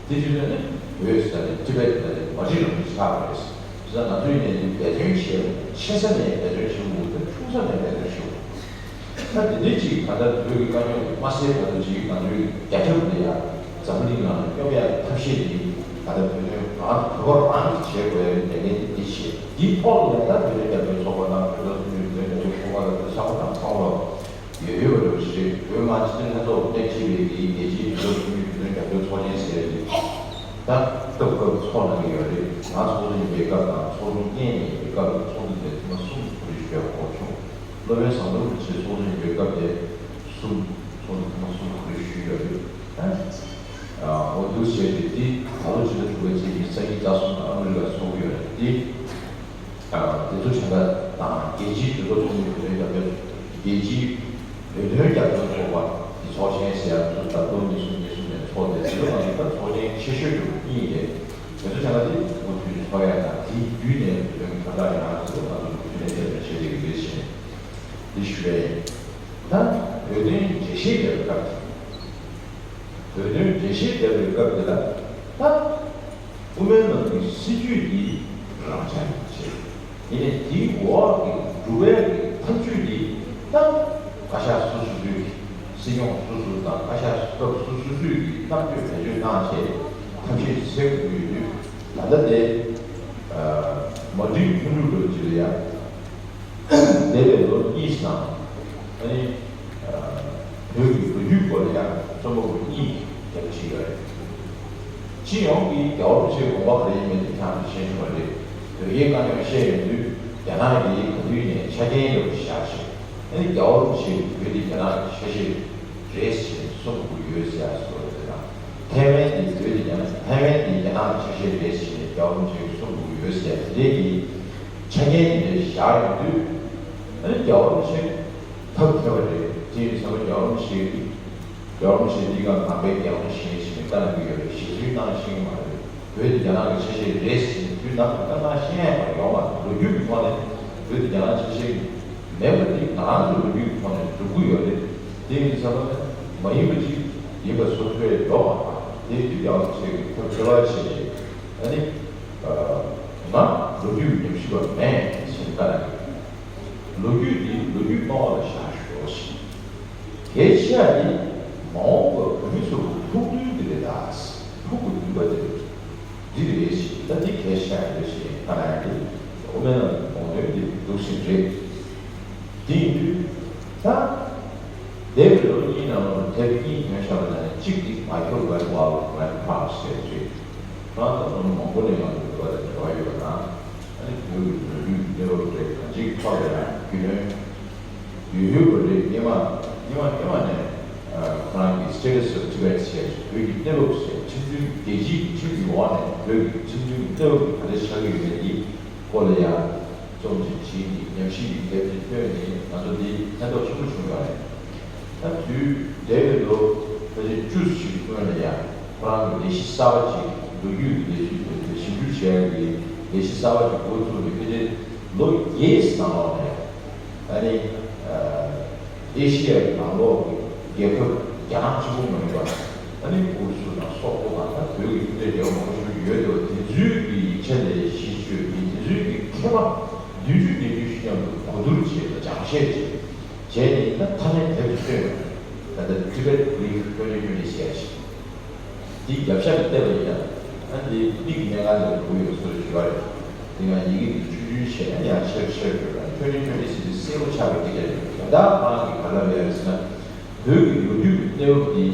དེ་བྱས་ནས་ནི་བོད་ཟེར་ནས་ཊི་བེཊ་ཟེར་ནས་མ་བྲིས་རང་བྲིས་ཆགས་པ་རེད། བྱས་ཙང་ང་ཚོ་ཡིན་ནའི་འབད་བརྩོན་བྱས། ཆེ་ས་ནས་འབད་བརྩོན་བྱེད་དགོས་དང་ཆུང་ས་ནས་འབད་བརྩོན་བྱེད་དགོས། ད་དེ་འདྲ་ཅིག་ད་ལྟ་བོད་ཀྱི་དཀའ་རྙོག་མ་སེལ་བར་དུ་ཅིག་ང་ཚོའི་རྒྱ་ཁྱབ་འདི་ཡང་འཛམ་བུ་གླིང་ནང་ལ་སྙོབ་ཡག་ཐབས་ཤེས་འདི་ད་ལྟ་བོད་དོན་རང་བོད་པ་རང་གིས་བྱེད་དགོས་ཡ་ལས་འགན་འདི་བྱེད། འདིའི་ཐོག་ནས་ད་བོད་དོན་རྒྱབ་སྐྱོར་ཚོགས་པ་དང་བོད་ཐོག་ཐུན་མོང་བོད་དོན་རྒྱབ་སྐྱོར་ཚོགས་པ་དང་ཚང་མ་ལ་ཡོད་ཡོད་པ་འདྲ་བོ་ཞིག་རེད། བོད་མི་སྤྱི་འཐུས་ལྷན་ཚོགས་སླེབས་ཀྱི་རེད། དེའི་རྒྱལ་སྤྱིའི་བོད་ཐོག་ཐུན་མོང་བོད་དོན་རྒྱབ་སྐྱོར་ཚོགས་ཆེན་ཟེར་ཡ་ཅིག་ད་སྐབས་སྐབས་ཚོགས་གནང་གི་ཡོད་རེད། ང་ཚོགས་གཙོ་ཡིན་པའི་སྐབས་དང་ཚོགས་ཆུང་གཉིས་ཡིན་པའི་སྐབས་ལ་ཚོགས་འདུ་དེ་ཐེངས་མ་གསུམ་གོ་སྒྲིག་ཞུ་ཡག་གོ་བྱུང་། སློབ་དཔོན་ཟམ་གདོང་རིན་པོ་ཆེ་ཚོགས་གཙོ་ཡིན་པའི་སྐབས་དེ་གསུམ། ཚོགས་འདུ་ཐེངས་མ་གསུམ་གོ་སྒྲིག་ཞུས་ཡོད་རེད། ཨ་འོ་འདུག་བྱས་ཏེ་འདི་ད་ལོ་ཕྱི་ཟླ་དྲུག་པའི་ཚེས་ཉི་ཤུ་རྩ་གཉིས་རྩ་གསུམ་ལ་ཨ་མི་རི་ཀར་ཚོགས་ཀྱི་ཡོད་རེད། འདི་ཨ་འདི་ཚོ་གྲངས་ཀ་དང་རྒྱལ་སྤྱིའི་འགྲོ་སོང་ཚོགས་མི་བོད་དོན་རྒྱབ་སྐྱོར། རྒྱལ་སྤྱིའི་བོད་དོན་རྒྱབ་སྐྱོར་ཚོགས་པ་འདི་ཚོགས་ཆེན་ཟེར་ཡག་ཚོ་ད་ལོ་ཉིས་གསུམ་ཉིས་གསུམ་ནས་ཚོགས་ཏེ་འདི་ལོ་ང་ཚོ་ད་ཚོགས་ཆེན་ཆེ་ཤོས་དེ་གཉིས་རེད། དེ་ཚོ་གྲངས་ཀ་དེ་མུ་མཐུད་ནས་ཚོགས་ཡག་དང་དེའི་བརྒྱུད་ནས་བོད་དོན་གྱི་ཁ་བརྡ་ཡང་དེ་ཚོ་ང་ཚོ་མུ་མཐུད་ནས་རྒྱབ་སྐྱོར་བྱེད་བསྡད་ཀྱི་རེད་ཟེར་ནས་འདི་ཞུ་ཡ་ཡིན། ད་བོད་དོན་འགྲེལ་བཤད་རྒྱབ་པའི་སྐབས་དེ། བོད་དོན་འགྲེལ་བཤད་བརྒྱབ་པའི་སྐབས་དེ་ལ། ད་དབུ་མའི་ལམ་གྱི་སྲིད་བྱུས་འདི་རང་འཇགས་ཡིན་བྱས། ཡིན་ནའི་དེའི་འོག་གི་སྒྲུབ་པའི་གི་ཐབས་བྱུས་འདི་ད་བཀའ་ཤག་སོ་སོ་སོའི་གི་སྲིད་སྐྱོང་སོ་སོ་དང་བཀའ་ཤག་སྐབས་སོ་སོ་སོའི་གི་གནང་སྤྱོད་བེད་སྤྱོད་བཏང་བྱས་ཐབས་ཤེས་སེལ་དགོས་ཡོད་དུས། ད་ལྟ་དེ་མ་བསྒྲིགས་ལྷུན་གྲུབ་འདྲ་ཅིག་ལ་ཡ། འདས་པའི་ལོ་གཉིས་ཙམ། ཨ་ནི། བོད་ཀྱི་ལོ་རྒྱུས་སྐོར་ལ་ཡང་རྩོམ་པ་པོ་གཉིས་རྒྱབ་བྱས་ཡོད་རེད། སྤྱི་ཡོངས་ཀྱི་རྒྱལ་བ་རིན་པོ་ཆེའི་དགོངས་པ་ག་རེ་ཡིན་མིན་དེ་ཁྱེད་རང་ཚོས་ཤེས་ཀྱི་རེད། བོད་རྒྱའི་དཀའ་རྙོག་བཤད་ཡོང་དུས་རྒྱ་ནག་གིས་ག་དུས་ནས་ཆ་རྐྱེན་ཡོད་པ་ཞིག་བཞག་བྱས། ཨ་ནི་རྒྱལ་བ་རིན་པོ་ཆེ་གིས་བོད་དེ་རྒྱ་ནག་གི་ཆ་ཤས་རེད་ཟེར་ནས་གསུང་གི་ཡོད་ཟེར་ཡག་སོགས་རེད་དང་། ཐའེ་ཝན་དེ་བོད་དེ་རྒྱ་ནག་ཐའེ་ཝན་དེ་རྒྱ་ནག་གི་ཆ་ཤས་རེད་ཟེར་ནས་རྒྱལ་བ་རིན་པོ་ཆེ་གིས་གསུང་གི་ཡོད་ཟེར་ཡག་དེ་འདྲའི་གི་ཆ་རྐྱེན་དེ་འདྲ་བཞག་ཡོང་དུས། ཨ་ནི་རྒྱལ་བ་རིན་པོ་ཆེ་ཐབས་མཁས་པ་རེད། དེ་ཡིན་ཙང་རྒྱལ་བ་རིན་པོ་ཆེ་གིས། རྒྱལ་བ་རིན་པོ་ཆེ་འདི་ག་ནང་པའི་རྒྱལ་དབང་བཞེས་ཤིང་བཀའ་གནང་གི་ཡོད་རེད། ཞེ་ཚུལ་གནང་ཤེས་ཀྱི་མ་རེད། བོད་དེ་རྒྱ་ནག་གི་ཆ་ཤས་རེད་ཟེར་ནས་དུས་ནམ་ཡང་བཀའ་གནང་ཤེས་ཡ་ཡོད་མ་རེད། ལོ་རྒྱུས་ཀྱི་ཐོག་ནས་བོད་དེ་རྒྱ་ནག་ཆ་ཤས་མེད་པ་འདི་ང་རང་ཚོའི་ལོ་རྒྱུས་ཀྱི་ཐོག་ནས་སྒྲུབ་ཀྱི་ཡོད་རེད། དེ་ཡིན་ཙང་མ་ཡིན་པ་ཅིག་ཡིན་པ་བཟོ་ཐུབ་ཡ་ཡོད་མ་རེད། དེ་དུས་རྒྱལ་བ་རིན་པོ་ཆེ་གིས་ཐབས་འཚོལ་བ་བྱས་རྗེས། ཨ་ནི། ང་ལོ་རྒྱུས་ཉམས་ཞིབ་པ་མེད་ཟེར་ནས་བཀའ་གནང་གི་ཡོད། ལོ་རྒྱུས་འདི་ལོ་རྒྱུས་སྟོང་བ་ལ་བཞག་ཤོག་ཞེས། གལ་ཆེ་བ་ནི་མ་འོངས་པར་བོད་མི་ཚོར་ཕུགས་འདུན་འདི་རེད་ད། ཕུགས་ཀྱི་འདུན་པ་འདི་རེད། འདི་རེད་ཞེས། ད་འདི་གལ་ཆེ་བ་རེད་ཞེས་བཀའ་གནང་ཡ་འདི་དབུ་མའི་ལམ་གྱི་དགོངས་དོན་འདི་འདུག་ཟིན་རེད། འདི་ཡིན་དུས་ད། འདས་པའི་ལོ་གཉིས་ནང་ལ་དེབ་གཉིས་ཐོན་བཞག་པ་ནང་ནས་གཅིག་འདི་Michael Wentworth Went Cross ཟེར་རེད། ཁོ་རང་ད་ལོ་མང་པོ་ནས་ང་ཚོའི་འབྲེལ་བ་དང་འབྲེལ་བ་ཡོད་པ་དང་། ཨ་ནི་བོད་ཀྱི་ལོ་རྒྱུས་ཀྱི་གནས་བབ་རེད། གང་ཅིའི་ཐོག་ལ་ཡང་རྒྱུས་ལོན་ཡོད་ཡོད་པ་རེད། སྔོན་མ་སྔོན་མ་སྔོན་མ་ནས་ཁོ་རང་གི་Status of Tibet ཟེར་བོད་ཀྱི་གནས་བབ་ཟེར་ཁྲིམས་མཐུན་རྒྱལ་སྤྱིའི་ཁྲིམས་ཀྱི་འོག་ནས་བོད་ཀྱི་ཁྲིམས་མཐུན་གནས་བབ་ག་འདྲ་ཆགས་ཀྱི་ཡོད་མེད་ཀྱི་སྐོར་ལ་ཡང་རྩོམ་ཅིག་བྲིས་ནས་ཉམས་ཞིབ་ཀྱི་དེབ་ཅིག་བཏོན་ནས་ང་ཚོ་འདི་ཕན་ཐོགས་ཆེན་པོ་བྱུང་ཡོད་རེད། ད་དུས་འདས་པའི་ལོ་ཕལ་ཆེར་བཅུ་ཞིག་སྔོན་ལ་ཡང་ཁོ་རང་གི་ལས་གཞི་གསར་པ་ཅིག་ལོ་རྒྱུས་ཀྱི་ལས་གཞི་དེ་ཞིབ་འཇུག་བྱས་ཡག་གི་ལས་གཞི་གསར་པ་ཅིག་འགོ་བཙུགས་ནས་ཕལ་ཆེར་ལོ་བརྒྱད་ནང་ལོགས་ནས་ཨ་ནི་ཨེ་ཤི་ཡ་གི་ནང་ལོགས་ཀྱི་རྒྱལ་ཁབ་རྒྱ་ནག་གཅིག་པུ་མ་ཡིན་པ་ཨ་ནི་ཨུ་རུ་སུ་དང་སོག་པོ་དང་ད་བོད་ཀྱི་མཐུན་འབྲེལ་རྒྱལ་བ་མང་པོ་ཞིག་ཡོད་དོ། དེ་ཚོའི་གི་ཡིག་ཆ་ལས་གཞི་བཅོས་ཀྱིས་དེ་ཚོའི་གི་མཁས་པ་བདུན་ཅུ་བརྒྱད་ཅུ་ཞིག་མཉམ་དུ་གོ་བསྡུར་བྱས་དང་སྦྱང་བཤད་བྱས། བྱས་ནས་ད་ཐ་སྙད་དེབ་ཅིག་བཏོན་ཡོད། ད་ལྟ་Tibet Brief twenty twenty ཟེར་ཡ་ཞིག་འདི་རྒྱབ་ཤ་ལ་བལྟས་པ་ཡིན་ན། ཨ་འདི་མིག་གི་སྨན་ཁང་ལ་འགྲོ་ཡོད་སོ་ཞུ་བ་རེད། དེ་ཡང་ཡི་གེ་འདི་ཆུང་ཆུང་བྱས་ན་ཡང་ཆེར་ཆེར་འགྲོ་ན་ཆོས་ཉིད་ཆོས་ཉིད་ཟེར་དུས་གསལ་པོ་ཆགས་པའི་སྐད་ཆ་རེད། ད་ལྟ་ཁོ་རང་གིས་ག་ལབ་ཡོད་རེད་ཟེར་ན། བོད་ཀྱི་ལོ་རྒྱུས་ཀྱི་གནས་བབ་འདི་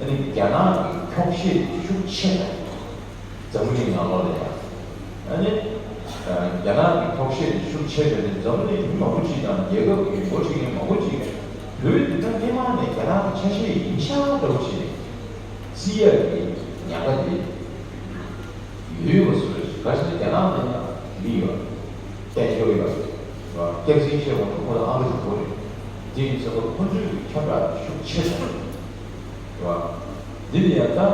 ཨ་ནི་རྒྱ་ནག་གི་འཁྱོག་བཤད་འདི་ཤུགས་ཆེ་དང་། འཛམ་བུ་གླིང་ནང་ལོགས་ལ་ཡང་། ཨ་ནི། རྒྱ་ནག་གི་འཁྱོག་བཤད་དེ་ཤུགས་ཆེ་བྱས་ནས་འཛམ་བུ་གླིང་མི་མང་པོ་ཅིག་དང་རྒྱལ་ཁབ་ཀྱི་འགོ་ཁྲིད་མཁན་མང་པོ་ཅིག་གིས་བོད་འདི་ད་སྔོན་མ་ནས་རྒྱ་ནག་གི་ཆ་ཤས་ཡིན་ཤག་འདྲ་བོ་ཞིག་བརྩི་ཡག་གི་ཉེན་ཁ་དེ་ཡོད་པ་བཟོ་རེད། ག་ཞིག་རྒྱ་ནག་ནང་ཡང་མི་ཡོད། དཔལ་འབྱོར་ཡོད། སྐྱག་རྫུན་བཤད་དགོས་ན་ཁོ་ལ་ཨང་ཀི་ཞིག་དགོས་རེད། དེ་ཡིན་ཙང་ཁོ་ཚོས་ཁྱབ་བསྒྲགས་ཤུགས་ཆེ་བྱས། རེད་བ། འདི་ནས་ཡང་ད།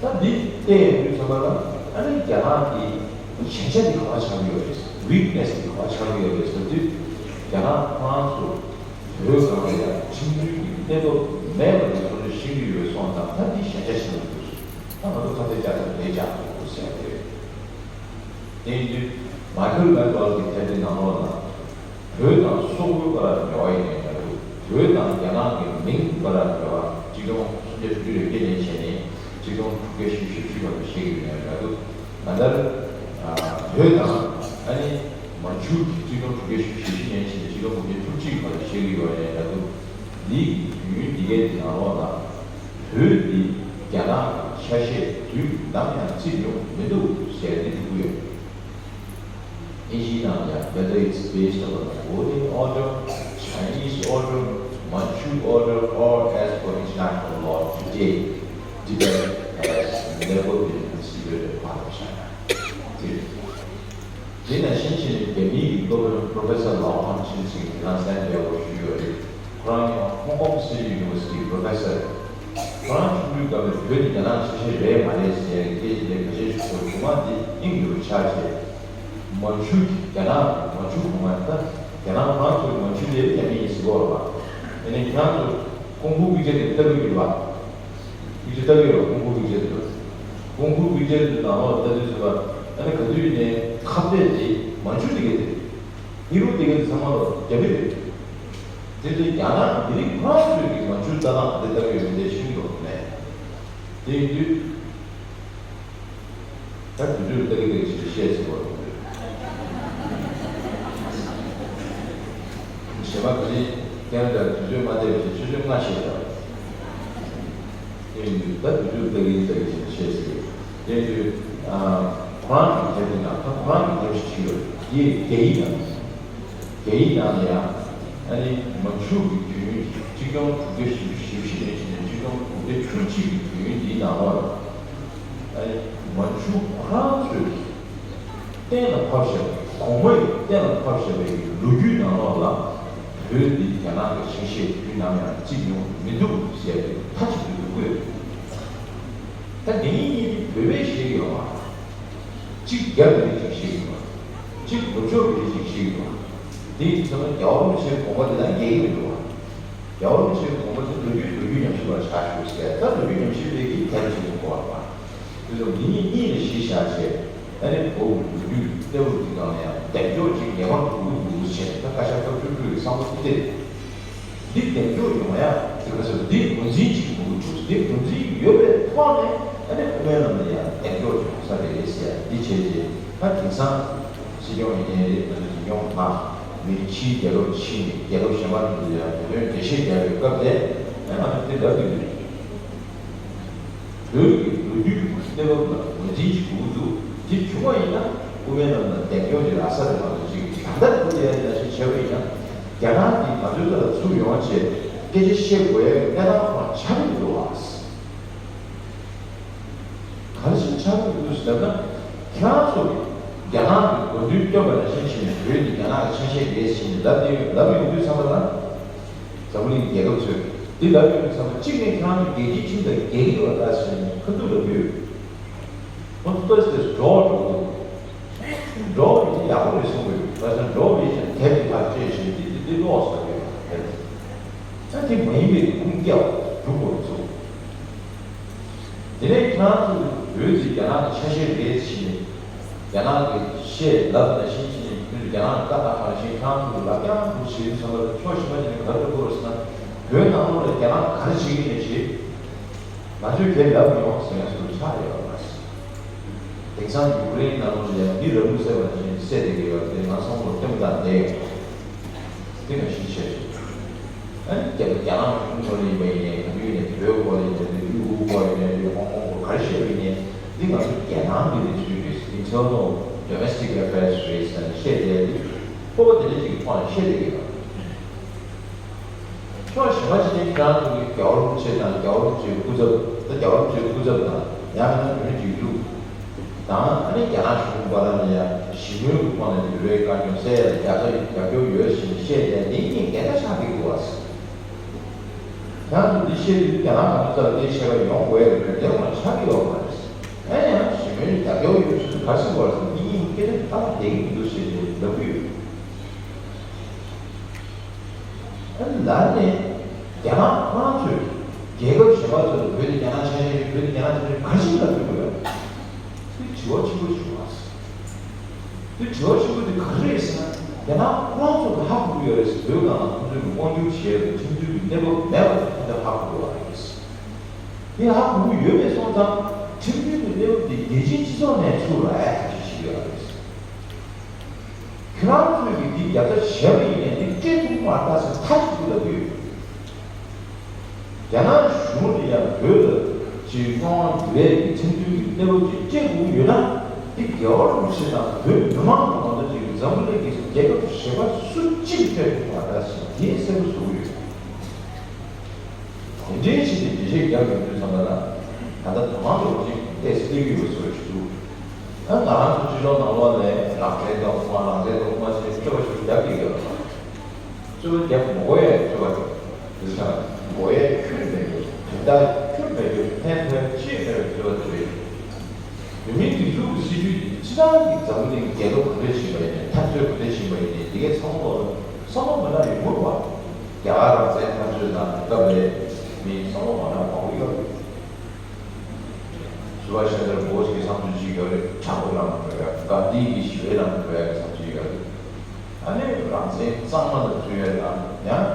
ད་འདི་བལྟས་ཡོང་དུས་ཙམ་པ་ལ་ཨ་ནི་རྒྱ་ནག་གི་ཞན་ཆ་འདི་ག་པར་ཆགས་ཀྱི་ཡོད་རེད། ཝིག་ནེ་སི་འདི་ག་པར་ཆགས་ཀྱི་ཡོད་རེད་ཟེར་དུས། རྒྱ་ནག་ཁོ་རང་ཚོ་བོད་སྒང་ལ་ཡང་ཁྲིམས་མཐུན་གྱི་གནས་བབ་མེད་པ་འདི་ཚོ་ཤེས་ཀྱི་ཡོད་སོང་ཙང་ད་འདི་ཞན་ཆ་ཞིག་ལ་འདུག་ད་ང་ཚོ་ཁ་གཏད་བཅག་ས་དེ་བཅག་དགོས་ཟེར་ཏེ། དེ་ཡིན་དུས་མའི་ཁལ་མེག་ཝེལ་གྱི་དེབ་དེ་ནང་ལོགས་ལ། བོད་དང་སོག་པོའི་བར་ལ་འབྲེལ་བ་ཡིན་ནའི་འདྲ་འདུག་བོད་དང་རྒྱ་ནག་གི་མིང་བར་ལ་འབྲེལ་བ་གཅིག་སྟོང་སུམ་བརྒྱ་དྲུག་ཅུ་རེ་བརྒྱད་ནས་བྱས་ནས་གཅིག་སྟོང་དྲུག་བརྒྱ་བཞི་བཅུ་ཞེ་བཞི་བར་དུ་བཤད་ཀྱི་ཡོད་ནའི་འདྲ་འདུག་གང་ལྟར། བོད་དང་ཨ་ནི་མན་ཇུ་གིས་གཅིག་སྟོང་དྲུག་བརྒྱ་བཞི་བཅུ་ཞེ་བཞི་ནས་བྱས་ནས་གཅིག་སྟོང་དགུ་བརྒྱ་བཅུ་གཅིག་བར་དུ་བཤད་ཀྱི་ཡོད་ནའི་འདྲ་འདུག་འདིའི་དུས་ཡུན་འདི་གའི་དེ་ནང་ལོགས་ལ། བོད་འདི་རྒྱ་ནག་གི་ཆ་ཤས་དུས་ནམ་ཡང་བརྩི་མྱོང་མི་འདུག་ཟེར་ཏེ་འདུག་གི་ཡོད། ཨིན་ཇིའི་ནང་ཡང་whether it's based on a voting order, Chinese order, Manchu order, or as per international law today, Tibet has never been considered a part of China. དེ་ནང་བཞིན་བྱས་ནས་རྒྱ་མིའི་གི་སློབ་དཔོན་Professor Lau Tang་ཆིན་ཟེར་མཁན་དེ་རང་གསན་བྱས་པ་ཞུས་ཡོད་རེད། ཁོ་རང་ཡང་Hong Kong City University Professor་རེད། ཁོ་རང་ཆུང་དུས་སྐབས་ནས་བོད་ནི་རྒྱ་ནག་ཆ་ཤས་རེད་མ་རེད་ཟེར་ཡག་གི་སྐད་ཆ་དེ་ཁ་ཤས་ཤིག་གོ་རྒྱུ་མ་དེ་དབྱིངས་ཡོད་པ་ཆགས་བྱས། མན་ཇུ་གི་རྒྱ་ནག་གི་མན་ཇུ་གོང་མ་ད་རྒྱ་ནག་ཁོ་རང་ཚོའི་མན་ཇུ་དེ་རྒྱ་མི་ཡིན་ཟེར་གོ་ར་བ། དེ་ནས་ཁྱེད་རང་ཚོ་ཀུང་ཧྥུ་པིག་ཅར་དེ་ལྟ་གི་ཡོད་པ། པིག་ཅར་ལྟ་གི་ཡོད་པ། ཀུང་ཧྥུ་པིག་ཅར་དེ་ལ། ཀུང་ཧྥུ་པིག་ཅར་དེ་ནང་ལོགས་ལྟ་དུས་ཟེར་བ། ཨ་ནི་ག་དུས་ནས་ཁ་གཏད་དེ་མན་ཇུ་དེ་ག་དེ། ཧི་རུ་དེ་ག་དེ་ཚང་མ་ལོ་རྒྱ་མི་རེད། དེ་ཚོས་རྒྱ་ནག་མི་རིགས་ཁོ་རང་ཚོས་ཀྱི་མན་ཇུ་ལྟ་སྟངས་དེ་ལྟ་གི་ཡོད་མི་འདྲ་ཤེས་ཀྱི་ཡོད་མེད། དེ་ཡིན་དུས། ད་དུས་ཚོད་ལྟ་གི་རེད་ཅེས་བཤད་ཟིན་པ་རེད། གཞན་པ་ག་རེ་ཀེ་ན་ཌར་དུས་ཚོད་མ་བལྟས་པ་བྱས་ཆུ་ཚོད་ལྔ་བཤད་ད། དེ་ཡིན་དུས་ད་དུས་ཚོད་ལྟ་གི་ལྟ་གི་ཅེས་བཤད་ཟིན། དེ་ཡིན་དུས་ཨ། ཁོ་རང་གི་དེབ་དེ་ནང་ད་ཁོ་རང་གི་དེབ་ཞིག་ཡོད། དེ་རྒྱ་ཡིག་ནང་། རྒྱ་ཡིག་ནང་ལ་ཡང་ཨ་ནི་མན་ཇུ་གི་དུས་ཡུན་གཅིག་སྟོང་དྲུག་བརྒྱ་བཞི་བཅུ་ཞེ་བཞི་ནས་བྱས་ནས་གཅིག་སྟོང་དགུ་བརྒྱ་བཅུ་གཅིག་གི་དུས་ཡུན་འདིའི་ནང་ལོགས་ལ་ཨ་ནི་མན་ཇུ་ཁོ་རང་ཚོས་གཏན་ལ་ཕབ་བཞག་གོང་མ་ཡིས་གཏན་ལ་ཕབ་བཞག་པའི་ལོ་རྒྱུས་ནང་ལོགས་ལ་བོད་འདི་རྒྱ་ནག་གི་ཆ་ཤས་དུས་ནམ་ཡང་བརྩི་མྱོང་མི་འདུག་ཟེར་ཏེ་མཐའ་གཅིག་ཏུ་བཀོད་འདུག་ད་འདི་གཉིས་གཉིས་ནི་བོད་པས་བཤད་ཀྱི་ཡོད་མ་རེད། གཅིག་རྒྱ་མི་རིགས་ཀྱིས་བཤད་ཀྱི་ཡོད་མ་རེད། གཅིག་ནུབ་ཕྱོགས་མི་རིགས་ཀྱིས་བཤད་ཀྱི་ཡོད་མ་རེད། དེ་ཡིན་དུས་ཙམ་ན་རྒྱལ་བ་རིན་པོ་ཆེའི་དགོངས་པ་དེ་དང་འགལ་གྱི་མི་འདུག་བ། རྒྱལ་བ་རིན་པོ་ཆེའི་དགོངས་པ་དེ་ལོ་རྒྱུས་ལོ་རྒྱུས་ཉམས་ཞིབ་པར་ཆགས་ཞུ་ཟེར། ད་ལོ་རྒྱུས་ཉམས་ཞིབ་པའི་གི་དེབ་ཅིག་ཡིན་དགོས་པ། དེ་ཚོ་འདི་གཉིས་གཉིས་ལ་གཞི་བཞག་བྱས། ཨ་ནི་བོད་ཀྱི་ལོ་རྒྱུས་གནས་བབ་འདི་སྒང་ལ་ཡང་གདེང་འཇོག་ཅིག་ངེས་པར་དུ་དགོས་ཀྱི་འདུག་ཟེར་བྱས། ད་བཀའ་ཤག་སྐབས་བཅུ་དྲུག་གི་བསམ་བློ་དེ་དེ་རེད། འདི་གདེང་འཇོག་ཡོང་ཡ་དེ་ག་ཚོད་འདི་ངོས་འཛིན་ཅིག་དགོས་ཀྱི་འདུག་འདི་ངོས་འཛིན་ཡོད་པའི་ཐོག་ནས་ཨ་ནི་སྐུ་ངོ་རྣམས་ལ་ཡང་གདེང་འཇོག་བྱུང་ས་རེད་ཟེར་ཡ་འདི་བྱས་རྗེས། ད་དེང་སང་སྲིད་སྐྱོང་ཡིན་ནའི་རེད། ད་ནི་སྲིད་སྐྱོང་ཁག་མི་རིགས་ཕྱིའི་རྒྱལ་ཁབ་ཕྱིན་ནས་རྒྱལ་ཁབ་གཞན་པ་དེ་ཚོ་ལ་ཡང་བོད་དོན་འགྲེལ་བཤད་རྒྱག་པའི་སྐབས་དེ་ཨ་ནི་ང་ཚོ་འདི་ལབ་ཀྱི་ཡོད་རེད། བོད་ཀྱི་ལོ་རྒྱུས་ཀྱི་གནས་བབ་ལ་ངོས་འཛིན་ཞིག་དགོས་ཀྱི་འདུག་དེ་བྱུང་བ་ཡིན་ན་སྐུ་ངོ་རྣམས་ལ་གདེང་འཇོག་ཅིག་རག་ས་རེད་མ་གཏོགས་ཅིག་ད་ལྟ་བུ་དེ་ཡང་ནང་བཞིན་བྱས་པ་ཡིན་ན་རྒྱ་ནག་གིས་ང་ཚོའི་ལ་ཚུར་ཡོང་བྱས་སྐད་ཆ་བཤད་དགོས་ཡ་གི་གནས་སྟངས་ཁོ་རང་ཆགས་ཀྱི་མི་འདུག་བ། ག་རེ་བྱས་ཆགས་ཀྱི་མི་འདུག་ཟེར་ན། ཁྱེད་རང་ཚོ་རྒྱ་ནག་གི་དགོས་འདུན་བཏོན་པ་ནང་བཞིན་བྱས་ནས་བོད་འདི་རྒྱ་ནག་གི་ཆ་ཤས་རེད་ཟེར་ནས་ལབ་ནས་ལབ་ཡོང་དུས་ཙམ་པ་ལ། འཛམ་བུ་གླིང་རྒྱལ་ཁབ་ཚོས་འདི་ལབ་ཡོང་དུས་ཙམ་པ་གཅིག་ནས་ཁྱེད་རང་ཚོ་རྒྱལ་སྤྱིའི་ཁྲིམས་དང་འགལ་གྱི་ཡོད་པ་ལྟ་ཟེར་ནས་ཁ་ཐུག་ལ་ཕུལ། ཁོང་ཚོ་ལྟོས་ཏེ་འགྲོ་འགྲོ་འགྲོ་བ་ཡིན་ན་ཡག་པོ་རེད་གསུངས་པ་ཡོད། བྱས་ཙང་འགྲོ་བ་ཡིན་ན་དེབ་ཀྱི་ཕར་བཅད་བྱས་འདི་འདི་འདི་ཀློག་ཟེར་གྱི་ཡོད་རེད། ད་དེ་མ་ཡིན་པའི་ཁུངས་སྐྱེལ་བ་སྒྲུབ་དགོས་རེད་གསུངས། དེ་ནས་ཁྱེད་རང་ཚོ་བོད་དེ་རྒྱ་ནག་གི་ཆ་ཤས་རེད་ཟེར་ནས་རྒྱ་ནག་གི་བཤད་ལབ་ནང་བཞིན་བྱས་ནས་ཁྱེད་ཚོ་རྒྱ་ནག་གི་བཀའ་ལྟར་གང་བཞིན་ཁྱེད་རང་ཚོ་ལབ་རྐྱང་འདུག་བྱེད་དུས་ཙམ་པ་ལ་ཕྱོགས་གཞན་པ་ཅིག་ནས་ག་རེ་ལབ་དགོས་རེད་ཟེར་ན། བོད་ནང་ལོགས་ལ་རྒྱ་ནག་ག་རེ་བྱེད་ཀྱི་ཡིན་ནས་བྱེད། ང་ཚོས་དེ་ལབ་མི་ཡོང་ཟེར་མཁན་ཚོ་ཆགས་ཡོད་པ་མ་ཟད། དེང་སང་ཡུ་ཀེ་རེན་ནང་ལོགས་ལ་ཡང་འདི་ར་ལུག་བསད་པ་ཅན་བསད་བསྡད་ཀྱི་ཡོད་དེ་ང་བསམ་བློ་གཏན་པོ་བཏང་བསྡད་ཡོད། འདི་ང་ཤེས་ཆེ་ཆེ། ཨ་ནི་རྒྱ་རྒྱ་ནག་གཞུང་ཐོག་ལ་ཡིན་པ་ཡིན་ནའི་ག་དུས་ཡིན་ནའི་བོད་སྐོར་ལ་ཡིན་ནའི་ཡུ་གུར་སྐོར་ཡིན་ནའི་ཧོང་ཀོང་སྐོར་ག་རེ་བཤད་པ་ཡིན་ནའི་འདི་ང་ཚོ་རྒྱལ་ནང་གི་ལས་ཚུལ་རེད། Internal Domestic Affairs རེད་ཟེར་ནས་བཤད་བསྡད་ཡོད། སྤོབས་པ་དེ་འདྲ་ཅིག་གི་ཐོག་ནས་བཤད་བསྡད་ཀྱི་ཡོད། ཕྱོགས་གཞན་པ་ཞིག་ནས་ཁྱེད་རང་ཚོ་གི་རྒྱལ་བ་རིན་པོ་ཆེ་དང་རྒྱལ་བ་རིན་པོ་ཆེའི་སྐུ་ཚབ་ད་རྒྱལ་བ་རིན་པོ་ཆེའི་སྐུ་ཚབ་དང་ཡང་ན་བོད་མིའི་སྒྲིག་འཛུགས་དང་ཨ་ནི་རྒྱ་ནག་གཞུང་བར་ལ་ཡང་ཞི་མོལ་གྱི་ཐོག་ནས་བོད་པའི་བཀའ་བཀྱོན་སེལ་ཡ་ལ་རྒྱབ་སྐྱོར་ཡོད་ཞེས་བཤད་བསྡད་འདི་གཉིས་འགལ་ཟླ་ཆགས་ཀྱི་འདུག་བ། ཁྱེད་རང་ཚོ་འདི་བཤད་དུས་རྒྱ་ནག་ག་ཚོད་ཙམ་ལ་བརྟེན་བཤད་པ་ཡོང་དགོས་ཡ་རེད་དེ་རང་ཆགས་ཀྱི་ཡོད་མ་རེད། ཨ་ནི་ཡང་ཞི་མོལ་རྒྱབ་སྐྱོར་ཡོད་ཞེས་ག་ཟེར་བ་རེད། འདི་གཉིས་འགལ་ཟླ་ཏག་ཏག་འགལ་གྱི་མི་འདུག་ཞེས་ལབ་ཀྱི་ཡོད། ཨ་ནི་ལར་ནས་རྒྱ་ནག་ཁོ་རང་ཚོས་རྒྱལ་ཁབ་གཞན་པ་ཚོ་ལ་བོད་དེ་རྒྱ་ནག་ཆ་ཤས་རེད། བོད་དེ་རྒྱ་ནག་ཆ་ཤས་རེད། ག་རེ་བྱས་ནས་ལབ་ཐུབ་ཀྱི་ཡོད། དེ་དྲི་བ་ཆེན་པོ་ཞིག་རེད་བ། དེ་དྲི་བ་ཆེན་པོ་དེ་ག་རེ་རེད་ཟེར་ན་རྒྱ་ནག་ཁོ་རང་ཚོ་ལ་ཧ་གོ་གི་ཡོད་རེད་ཟེར། བོད་ནང་ལ་ཁོ་ཚོས་དབང་སྒྱུར་བྱས་པའི་ཁྲིམས་མཐུན་གྱི་གནས་བབ་མེད་པ་དེ་ཁོ་ཚོས་ཧ་གོ་གི་ཡོད་རེད། དེ་ཧ་གོ་གི་ཡོད་པའི་སོང་ཙང་ཁྲིམས་མཐུན་གྱི་གནས་བབ་དེ་རྒྱལ་སྤྱིའི་སྤྱི་ཚོགས་ནས་ཚུར་ལ་ཨེ་ཐག་གཅོད་བྱེད་ཀྱི་ཡོད་རེད། ཁྱེད་རང་ཚོས་ཀྱིས་འདི་རྒྱབ་རྩ་བྱས་པ་ཡིན་ནའི་འདི་སྤྲད་ཐུབ་མ་རེད་ཟེར་མཐའ་གཅིག་ཏུ་ལབ་ཀྱི་ཡོད། རྒྱ་ནག་གཞུང་གིས་ཡང་བོད་ལ་ཅིག་དབང་དབང་སྒྱུར་ཡས་ཀྱི་ཁྲིམས་མཐུན་གྱི་གནས་བབ་ཅིག་སྤྲད་དགོས་ཀྱི་ཡོད་ན་འདི་རྒྱལ་བ་རིན་པོ་ཆེ་དང་བོད་མི་མང་གི་ནང་དུ་ཅིག་འཛམ་བུ་གླིང་གི་རྒྱལ་ཁབ་གཞན་པ་སུ་གཅིག་སྤྲད་ཐུབ་མ་རེད་ཟེར་འདི་གསལ་པོ་བཟོ་གི་ཡོད། དེ་འདྲའི་ཕྱིར་ཏེ་འགྲེལ་བཤད་རྒྱག་ཡོང་དུས་ཙམ་པ་ལ་ད་ལྟ་དོ་སྣང་འདྲ་བོ་ཅིག་ཏོག་ཙམ་སླེབས་ཡོད་པའི་བཟོ་ཞིག་འདུག་ད་ང་རང་ཚོ་སྤྱི་ཚོགས་ནང་ལོགས་ནས་རང་བཙན་དང་དབུ་མ། རང་བཙན་དང་དབུ་མ་ཟེར་རྩོད་པ་ཞིག་རྒྱག་གི་ཡོད་རེད། རྩོད་པ་རྒྱག་མི་དགོས་ཡ་རྩོད་པ་རེད། དེ་ཚོ་དགོས་ཡ་ཁྱོན་མེད་རྒྱུ། དོན་དག་ཁྱོན་མེད་རྒྱུ། ཕན་ཐོགས་ཅི་ཡང་མེད་པའི་རྩོད་པ་དེ་རེད། བོད་མིའི་སྒྲིག་འཛུགས་ཀྱི་སྲིད་ཇུས་དེ་སྤྱིར་བཏང་གི་འཛམ་བུ་གླིང་གི་རྒྱལ་ཁབ་ག་འདྲ་ཞིག་ཡིན་པ་ཡིན་ནའི། འཐབ་རྩོད་ག་འདྲ་ཞིག་ཡིན་པ་ཡིན་ནའི། འདི་གའི་བསམ་བློ་བསམ་བློ་མི་འདྲ་ཡོང་གི་རེད་བ། རྒྱ་གར་རང་བཙན་འཐབ་རྩོད་གནང་བའི་སྐབས་ལ་མི་བསམ་བློ་མ་འདྲ་མང་པོ་ཡོད་རེད། སུ་བྷ་ཤ་ཅན་དྲ་བྷོ་སི་གི་བསམ་ཚུལ་གཅིག་ཡོད་རེད། དྲང་པོ་ལབ་ན་འགྲོ་ཡ། གྷན་དྷི་གི་ཞི་བའི་ལམ་འགྲོ་ཡ་གི་བསམ་ཚུལ་ཡོད་རེད། ཨ་ནི་རང་བཙན་གཙང་མ་ལ་བརྩོན་ཡ་དང་ཡང་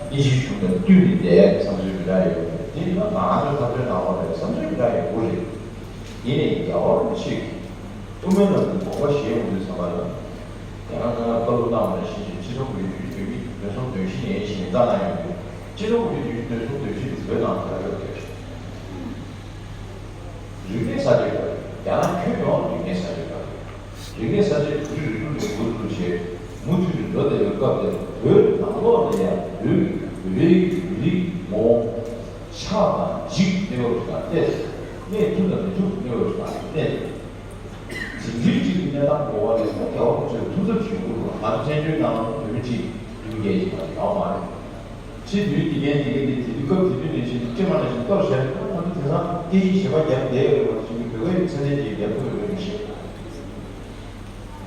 དབྱིན་ཇི་གཞུང་དང་བསྟུན་ནས་བསྡད་ཡ་གི་བསམ་ཚུལ་མི་འདྲ་ཡོད་རེད། དེ་ཡིན་ན་ང་ཚོའི་འཐབ་རྩོད་ནང་ལོགས་ལ་བསམ་ཚུལ་མི་འདྲ་ཡོད་དགོས་རེད། ཡིན་ནའི་རྒྱལ་བ་རིན་པོ་ཆེ་གིས་དབུ་མའི་ལམ་གྱི་དགོངས་པ་བཞེས་ཡོང་དུས་ཙམ་པ་ལ། དེ་སྔ་ང་ལ་བཀའ་སློབ་གནང་བ་ནང་བཞིན་བྱས། སྤྱི་ལོ་དགུ་བཅུ་དོན་གསུམ་དོན་བཞི་ནས་བྱས་ནས་བཀའ་གནང་ཡོང་དུས། སྤྱི་ལོ་དགུ་བཅུ་དོན་གསུམ་དོན་བཞི་དེ་བོད་ནང་དུ་ལ་ཡོད་རེད། རིག་གནས་གསར་བརྗེ་དང་། རྒྱ་ནག་ཁྱོན་ཡོངས་ལ་རིག་གནས་གསར་བརྗེ་དང་། རིག་གནས་གསར་བརྗེ་དགུ་བཅུ་རེ་དྲུག་ནས་འགོ་བཙུགས་བྱས་མུ་མཐུད་ནས་འགྲོ་བསྡད་པའི་སྐབས་དེར་བོད་ནང་ལོགས་ལ་ཡང་བོད་ཀྱི་བོད་པའི་མི་རིགས་ཀྱི་ངོ་བོ་ཆགས་དང་འཇིག་གནས་བབ་ཅིག་དང་གནས། གནས་ཐུབ་དང་མི་ཐུབ་གནས་བབ་ཅིག་དང་གནས། འཛིན་སྐྱོང་གཅིག་གི་གནས་སྟངས་གོ་བ་ལས་ཁོ་རྒྱལ་བ་རིན་པོ་ཆེ་ཐུགས་འཚབ་བྱེད་དགོས་རེད། ང་ཚོ་བཙན་བྱོལ་ནང་ལ་བོད་མི་གཅིག་བདུན་བརྒྱད་ཅིག་མ་གཏོགས་ཡོད་མ་རེད། ཕྱི་དུས་དེ་གའི་དེ་གའི་དེ་དུས་སྐབས་དེ་དུས་ནས་བྱས་ཏེ་སྤྱི་དམངས་ནང་བཞིན་གཏོར་བཤད་ན་ང་ཚོ་དེང་སང་སྐད་ཡིག་གཞན་པ་རྒྱབ་བསྡད་ཡོད་རེད་བ། ཞིག་གི་བོད་སྐད་ཡིག་ཚད་ལྡན་ཅིག་རྒྱབ་ཐུབ་ཡོད་མེད་མི་ཤེས།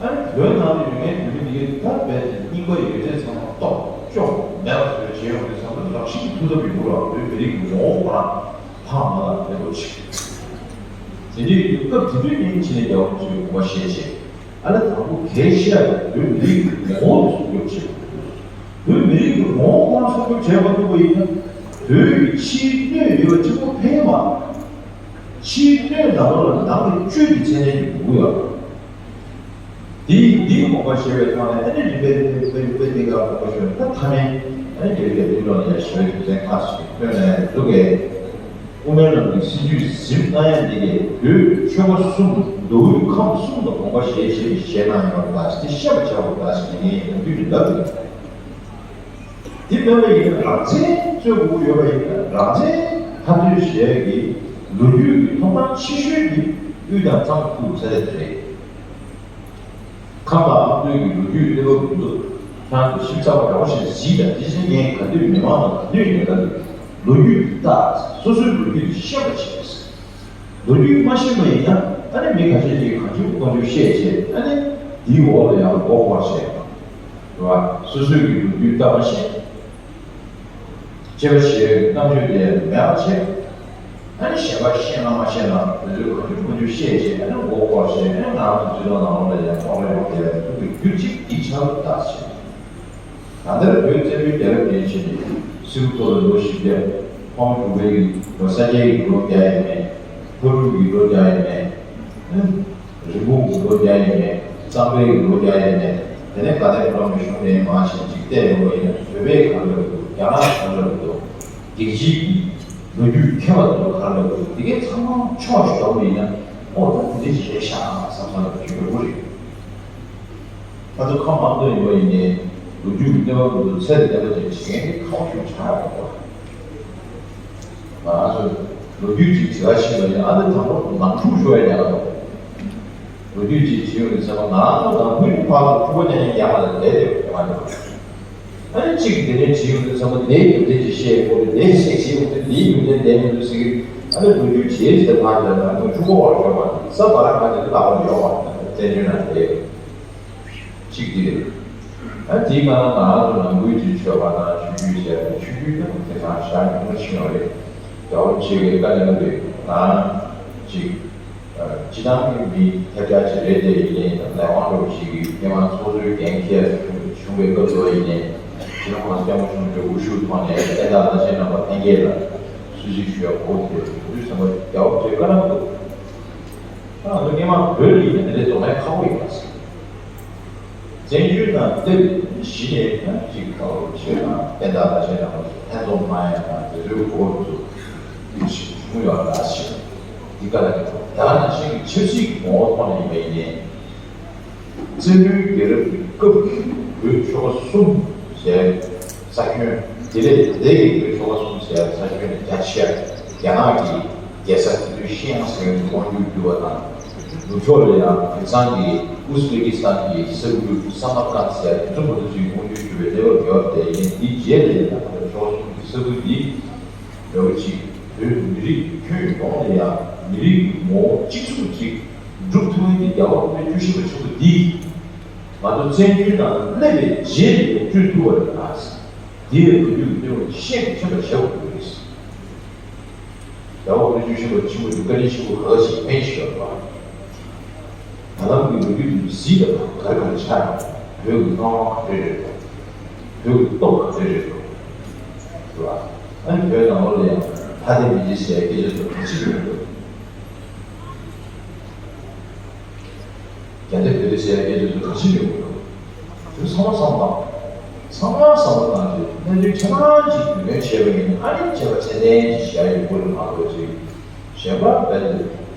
ཨ་ནི་བོད་ནང་དུ་ཡོད་མཁན་བོད་མི་འདི་གའི་ད་རྦད་དེ་རྙིང་པ་ཡོད་ཚད་ཚང་མ་གཏོར་བཅོམ་མེད་པ་བཟོས་བྱས་ཡོང་དུས་ཙམ་པ་རང་བཞིན་གྱི་ཐུགས་འཚབ་ཡོང་གི་རེད་བ། བོད་མི་རིགས་ཀྱི་ངོ་བོ་ཁོ་རང་ཕངས་མ་ལ་མེད་པ་ཅིག་དེ་འདྲའི་དུས་སྐབས་དེ་དུས་ནས་ཕྱི་ནས་རྒྱལ་བ་རིན་པོ་ཆེའི་དགོངས་པ་བཞེས་བྱས། ཨ་ནི་དང་པོ་གལ་ཆེ་བ་བོད་མི་རིགས་ཀྱི་ངོ་བོ་སྲུང་སྐྱོབ་བྱེད་དགོས། བོད་མི་རིགས་ཀྱི་ངོ་བོ་ཁོ་རང་སྲུང་སྐྱོབ་བྱས་མ་ཐུབ་པ་ཡིན་ན། བོད་ཀྱི་ཕྱིའི་གནོད་ཡོད་པ་གཅིག་པོ་ཕན་གྱི་མ་རེད། ཕྱིའི་གནོད་ནང་ལོགས་ལ་ནང་གི་བཅུད་ཀྱི་ཚད་ལྡན་གྱི་འགུག་ཡོད། འདི་འདིའི་དགོངས་པ་བཞེས་པའི་ཐོག་ནས་ཨ་ནི་རིམ་པས་རིམ་པས་རིམ་པས་འདི་ག་དགོངས་པ་བཞེས་པའི་ཐོག་མཐའ་མའི་ཨ་ནི་རྒྱལ་བའི་བསྟན་འགྲོ་ལ་ཡང་ཞི་བའི་རྒྱུ་མཚན་ཁག་ཅིག་བཏོན་ནས་འདུག་གས། དབུ་མའི་ལམ་གྱི་སྲིད་བྱུས་ཟིན་གནང་ཡ་འདི་གས་བོད་ཆོལ་ཁ་གསུམ་མདོ་དབུས་ཁམས་གསུམ་ལ་དགོངས་པ་བཞེས་བཞེས་བཞེས་གནང་ཡོད་པ་དང་དེ་བཤད་པ་བྱ་དགོས་པ་ཞིག་ཡིན་ཡིན་རྒྱུན་དུ་ལབ་ཡོད། དེ་མིན་པ་ཡིན་ན་རང་བཙན་རྩོད་དགོས་ཀྱི་ཡོད་པ་ཡིན་ན་རང་བཙན་འཐབ་རྩོད་བྱེད་ཡ་གི་ལོ་རྒྱུས་ཀྱི་ཐོག་མཐའ་ཆེ་ཤོས་དེ་དབུས་དང་གཙང་ཕུག་ས་དེ་རེད། ཁམས་དང་ཨ་མདོའི་གི་ལོ་རྒྱུས་གནས་བབ་འདི་ཚོ་ཁྱེད་རང་ཚོ་ཞིབ་ཚགས་པོ་རང་བཞིན་གཟིགས་དང་། དེ་བཞིན་ངས་ག་དུས་མི་མང་ལ་ག་དུས་ཡིན་ན་ག་དུས་ལོ་རྒྱུས་ཀྱི་རྟགས་སོ་སོའི་ལོ་རྒྱུས་དེ་ཤེས་པ་བྱས། ལོ་རྒྱུས་མ་ཤེས་པ་ཡིན་ན་ཨ་ནི་མི་ཁ་ཤས་ཀྱིས་གང་བྱུང་གང་བྱུང་བཤད་བྱས་ཨ་ནི་དེའི་འོག་ལ་ཡང་མགོ་འཁོར་བྱས། རེད་བ། སོ་སོའི་གི་ལོ་རྒྱུས་རྟགས་མ་ཤེས། དཔྱད་པ་བྱེད་ཡས་ཀྱི་རྣམ་དཔྱོད་དེ་མེད་པ་བྱས། ཨ་ནི་གཞན་པ་ཤེས་ན་མ་ཤེས་ན་དེ་ཚོས་གང་བྱུང་གང་བྱུང་བཤད་བྱས་ཨ་ནི་མགོ་འཁོར་བྱས་ཨ་ནི་ང་རང་ཚོ་སྤྱི་ཚོགས་ནང་ལོགས་ལ་ཡང་ཕོག་ཐུག་ཡོང་བསྡད་པའི་ཐུག་པའི་རྒྱུ་གཅིག་འདི་ཆགས་ལུགས་རྟགས་ཆེ། ད་ལྟར་བོད་བཙན་པོའི་རྒྱལ་རབས་དེའི་ཆེད་དུ་སིལ་བུ་མཚོ་ལ་ལོ་བཞི་བརྒྱ། ཁོང་གྲུབ་པའི་གི་ལོ་ས་སྐྱའི་གི་ལོ་བརྒྱ་ཡས་མས། ཕ་རུ་གི་ལོ་བརྒྱ་ཡས་མས། རིན་སྤུངས་གི་ལོ་བརྒྱ་ཡས་མས། གཙང་པའི་གི་ལོ་བརྒྱ་ཡས་མས། དེ་ནས་དགའ་ལྡན་གྲོང་མི་གཞུང་ནས་མ་ཞིག་ཅིག་བལྟས་ཡོང་བ་ཡིན་ན། བོད་པའི་ག་རེ་ལབ་འདུག་རྒྱ་ནག་ག་རེ་ལབ་འདུག་རྒྱལ་སྤྱིའི་གི་ལོ་རྒྱུས་མཁས་པ་ཚོ་ག་རེ་ལབ་འདུག་དེ་གའི་ཚང་མ་ཕྱོགས་ཞིག་འགྲོ་བ་ཡིན་ན། ཨོ་ད་དེ་འདྲ་ཞིག་རེད་ཤག་བསམ་བསམ་ལ་ཞུ་དགོས་རེད། ང་ཚོ་ཁ་མང་པོ་ཡོད་པ་ཡིན་ནའི། ལོ་རྒྱུས་ཀྱི་གནས་བབ་ཀྱི་ཚད་ལ་བརྟེན་པ་ཅིག་བྱེད་མཁན་གྱི་ཁག་ཤུགས་ཆགས་ཡོད་པ། ང་ཚོ་ལོ་རྒྱུས་ཅིག་བྱེད་ཡ་ཤེས་པ་ཡིན་ན། ཨ་ནི་དང་པོ་ནང་འཁྲུག་ཤོར་ཡ་ཉག་ག་འདུག་ལོ་རྒྱུས་ཅིག་བྱེད་ཡོང་དུས་ཙམ་པ། ང་ཚོ་ནང་ཁུལ་གྱི་བར་དུ་འཁྲུག་པ་ཉག་ཉག་རྒྱག་པ་ལ་བསྡད་བསྡད་པ་ང་ཚོ། ཨ་ནི་གཅིག་དེ་ནས་བྱེད་ཡོང་དུས་ཙམ་པ། དེའི་རྒྱུ་མཚན་ཅིག་བཤད་དགོས་རེད། དེའི་སེ་བྱེད་ཡོང་དུས་དེའི་རྒྱུ་མཚན་དེ་མི་འདུག་ཟེར་གི། ཨ་ནི་ལོ་རྒྱུས་བྱེད་ཟེར་བར་དུ་ནང་ཁུལ་འཁྲུག་པ་བར་ཤོར་བ་དེ། ས་བར་ང་ཚོ་ལྟ་བ་ཡོད་པ་བཙན་བྱོལ་ནང་དེ། གཅིག་དེ་རེད། ཨ་དེའི་སྒང་ལ་ང་ཚོ་ནང་ཁུལ་གྱི་ཆོས་པ་དང་ཆོས་བརྒྱུད་བྱས་པའི་ཆོས་བརྒྱུད་དང་དེ་ཚང་ཞག་ཉུང་ངུ་ཕྱིན་ཡོད་རེད། རྒྱལ་བ་ཆེ་བའི་བཀའ་ལན་རེད། ང་གཅིག་སྤྱི་བཏང་གི་མི་ཐབས་ཆག་ཅིག་རེད། དེ་ཡིན་ནའི་ལས་དབང་འདྲ་བོ་ཞིག་གིས། སྐྱེ་དམན་ཚོགས་གཙོའི་འགན་འཁྱེར། གཞུང་གཞུང་པའི་སྐབས་སུ་ཡིན་ནའི་སྤྱི་ནོར་༸གོང་ས་༸སྐྱབས་མགོན་ཆེན་པོ་མཆོག་དབུ་བཞུགས་ཐོག་ནས་བསྟན་བདག་བླ་ཆེན་རྣམ་པ་ལྷན་རྒྱས་ལ་གསོལ་ཚིགས་ཞུ་ཡག་གོ་དེ་དུས་ཙམ་པ། རྒྱལ་བ་དེ་བཀའ་གནང་འདུག་ད་ང་ཚོ་སྔོན་མ་བོད་ལ་ཡིན་ན་དེ་འདྲའི་གདོང་ལེན་ཁག་པོ་ཡིན་པ་ཟེར། བཙན་བྱོལ་ནང་སླེབས་གཞི་ནས་ཡང་ཅིག་ཁག་པོ་བྱས་ན། བསྟན་བདག་བླ་ཆེན་རྣམ་པ་ཚོ་ལྷན་འཛོམས་གནང་ཡག་དང་དེ་ཚོའི་སྐོར་དུ་ཞིག་བྱུང་ཡོད་ལ་ཞིག་འདི་ག་ལ་ནི་དེ་ག་ནང་བཞིན་གྱི་ཆབ་སྲིད་ཀྱི་ངོ་བོ་ཐོག་ནས་ཡིན་པ་ཡིན་ནའི། བཙན་པོའི་རྒྱལ་རབས་ཀྱི་སྐབས་བོད་ཆོལ་ཁ་གསུམ་ཟེར་ས་ཁྱོན། དེ་ལས་ད་ལྟའི་བོད་ཆོལ་ཁ་གསུམ་ཟེར་ས་ཁྱོན་ནི་རྒྱ་ཆེ། རྒྱ་ནག་གི་རྒྱལ་ས་དེ་དུས་ཤི་ཡང་ཟེར་བའི་དབང་སྒྱུར་བསྒྱུར་བ་དང་། ནུབ་ཕྱོགས་ལ་ཡང་དེང་སང་གི་ཨུ་ཛི་བེ་ཀི་སི་ཐན་གྱི་ས་ཁུལ་ས་མར་ཀན་ཟེར་དེ་ཚོ་མུ་མཐུད་དུ་དབང་སྒྱུར་བསྒྱུར་བའི་གནས་བབ་ཡོད་པ་དེ་ཡིན། དེའི་རྗེས་ལ་ཡང་ད་ལྟ་ཆོལ་ཁ་གསུམ་གྱི་ས་ཁུལ་འདི། རེ་བ་ཅིག་བོད་མི་རིགས་ཁྱོན་ཡོངས་ལ་ཡང་མི་རིགས་ཀྱི་ངོ་བོ་གཅིག་མཚུངས་ཅིག་སྒྲུབ་ཐུབ་མཁན་དེ་རྒྱལ་བ་ཐམས་ཅད་བརྟན་པ་ཆེན་པོ་འདིས། ང་ཚོ་བཙན་བྱོལ་ནང་སླེབས་པའི་རྗེས་ལ་ཡང་བསྐྲུན་ཐུབ་པ་རེད་ན། དེ་ཡང་ལོ་རྒྱུས་ཀྱི་གནས་བབ་ཤེས་པའི་ཁྱད་པར་ཞེ་པོ་ཡོད་རེད། རྒྱལ་བ་དཔལ་ལྡན་ཆོས་ཆེན་པོ་ཆེན་པོ་འདི་བཀའ་དྲིན་ཆེན་པོ་ག་ག་ཞིག་ཕན་ཞིག་ཡོད་པ། ད་ལམ་གྱི་ལོ་རྒྱུས་དེ་གཟིགས་པ་དང་ག་རེ་ག་རེ་ཆགས་ཡོད། བོད་ཀྱི་སྣང་བ་ག་རེ་རེད་དོ། བོད་ཀྱི་སྟོབས་ག་རེ་རེད་དོ། རེད་བ། ཨ་ནི་བོད་ནང་ལོགས་ལ་ཡང་ཐ་དད་མི་སྐྱེ་ཟེར་སྐད་ཆ་དེ་ག་ཚོད་ཡོད་དོ། རྒྱ་འདི་བོད་འདི་ཟེར་ཡ་སྐད་ཆ་ཚོ་ག་ཚོད་ཡོང་གི་འདུག་དེ་ཚང་མ་བསམ་བློ་བཏང་། ཚང་མ་བསམ་བློ་བཏང་སྟེ་གནས་ཚུལ་ཆ་ཚང་ཅིག་རྒྱུས་ལོན་བྱས་པ་ཡིན་ན། ཨ་ནི་བྱས་པ་ཚད་ལྡན་ཅིག་བྱ་ཡི་སྐོར་ལ་མ་གཏོགས་ཅིག་གཞན་པ་རྦད་དེ་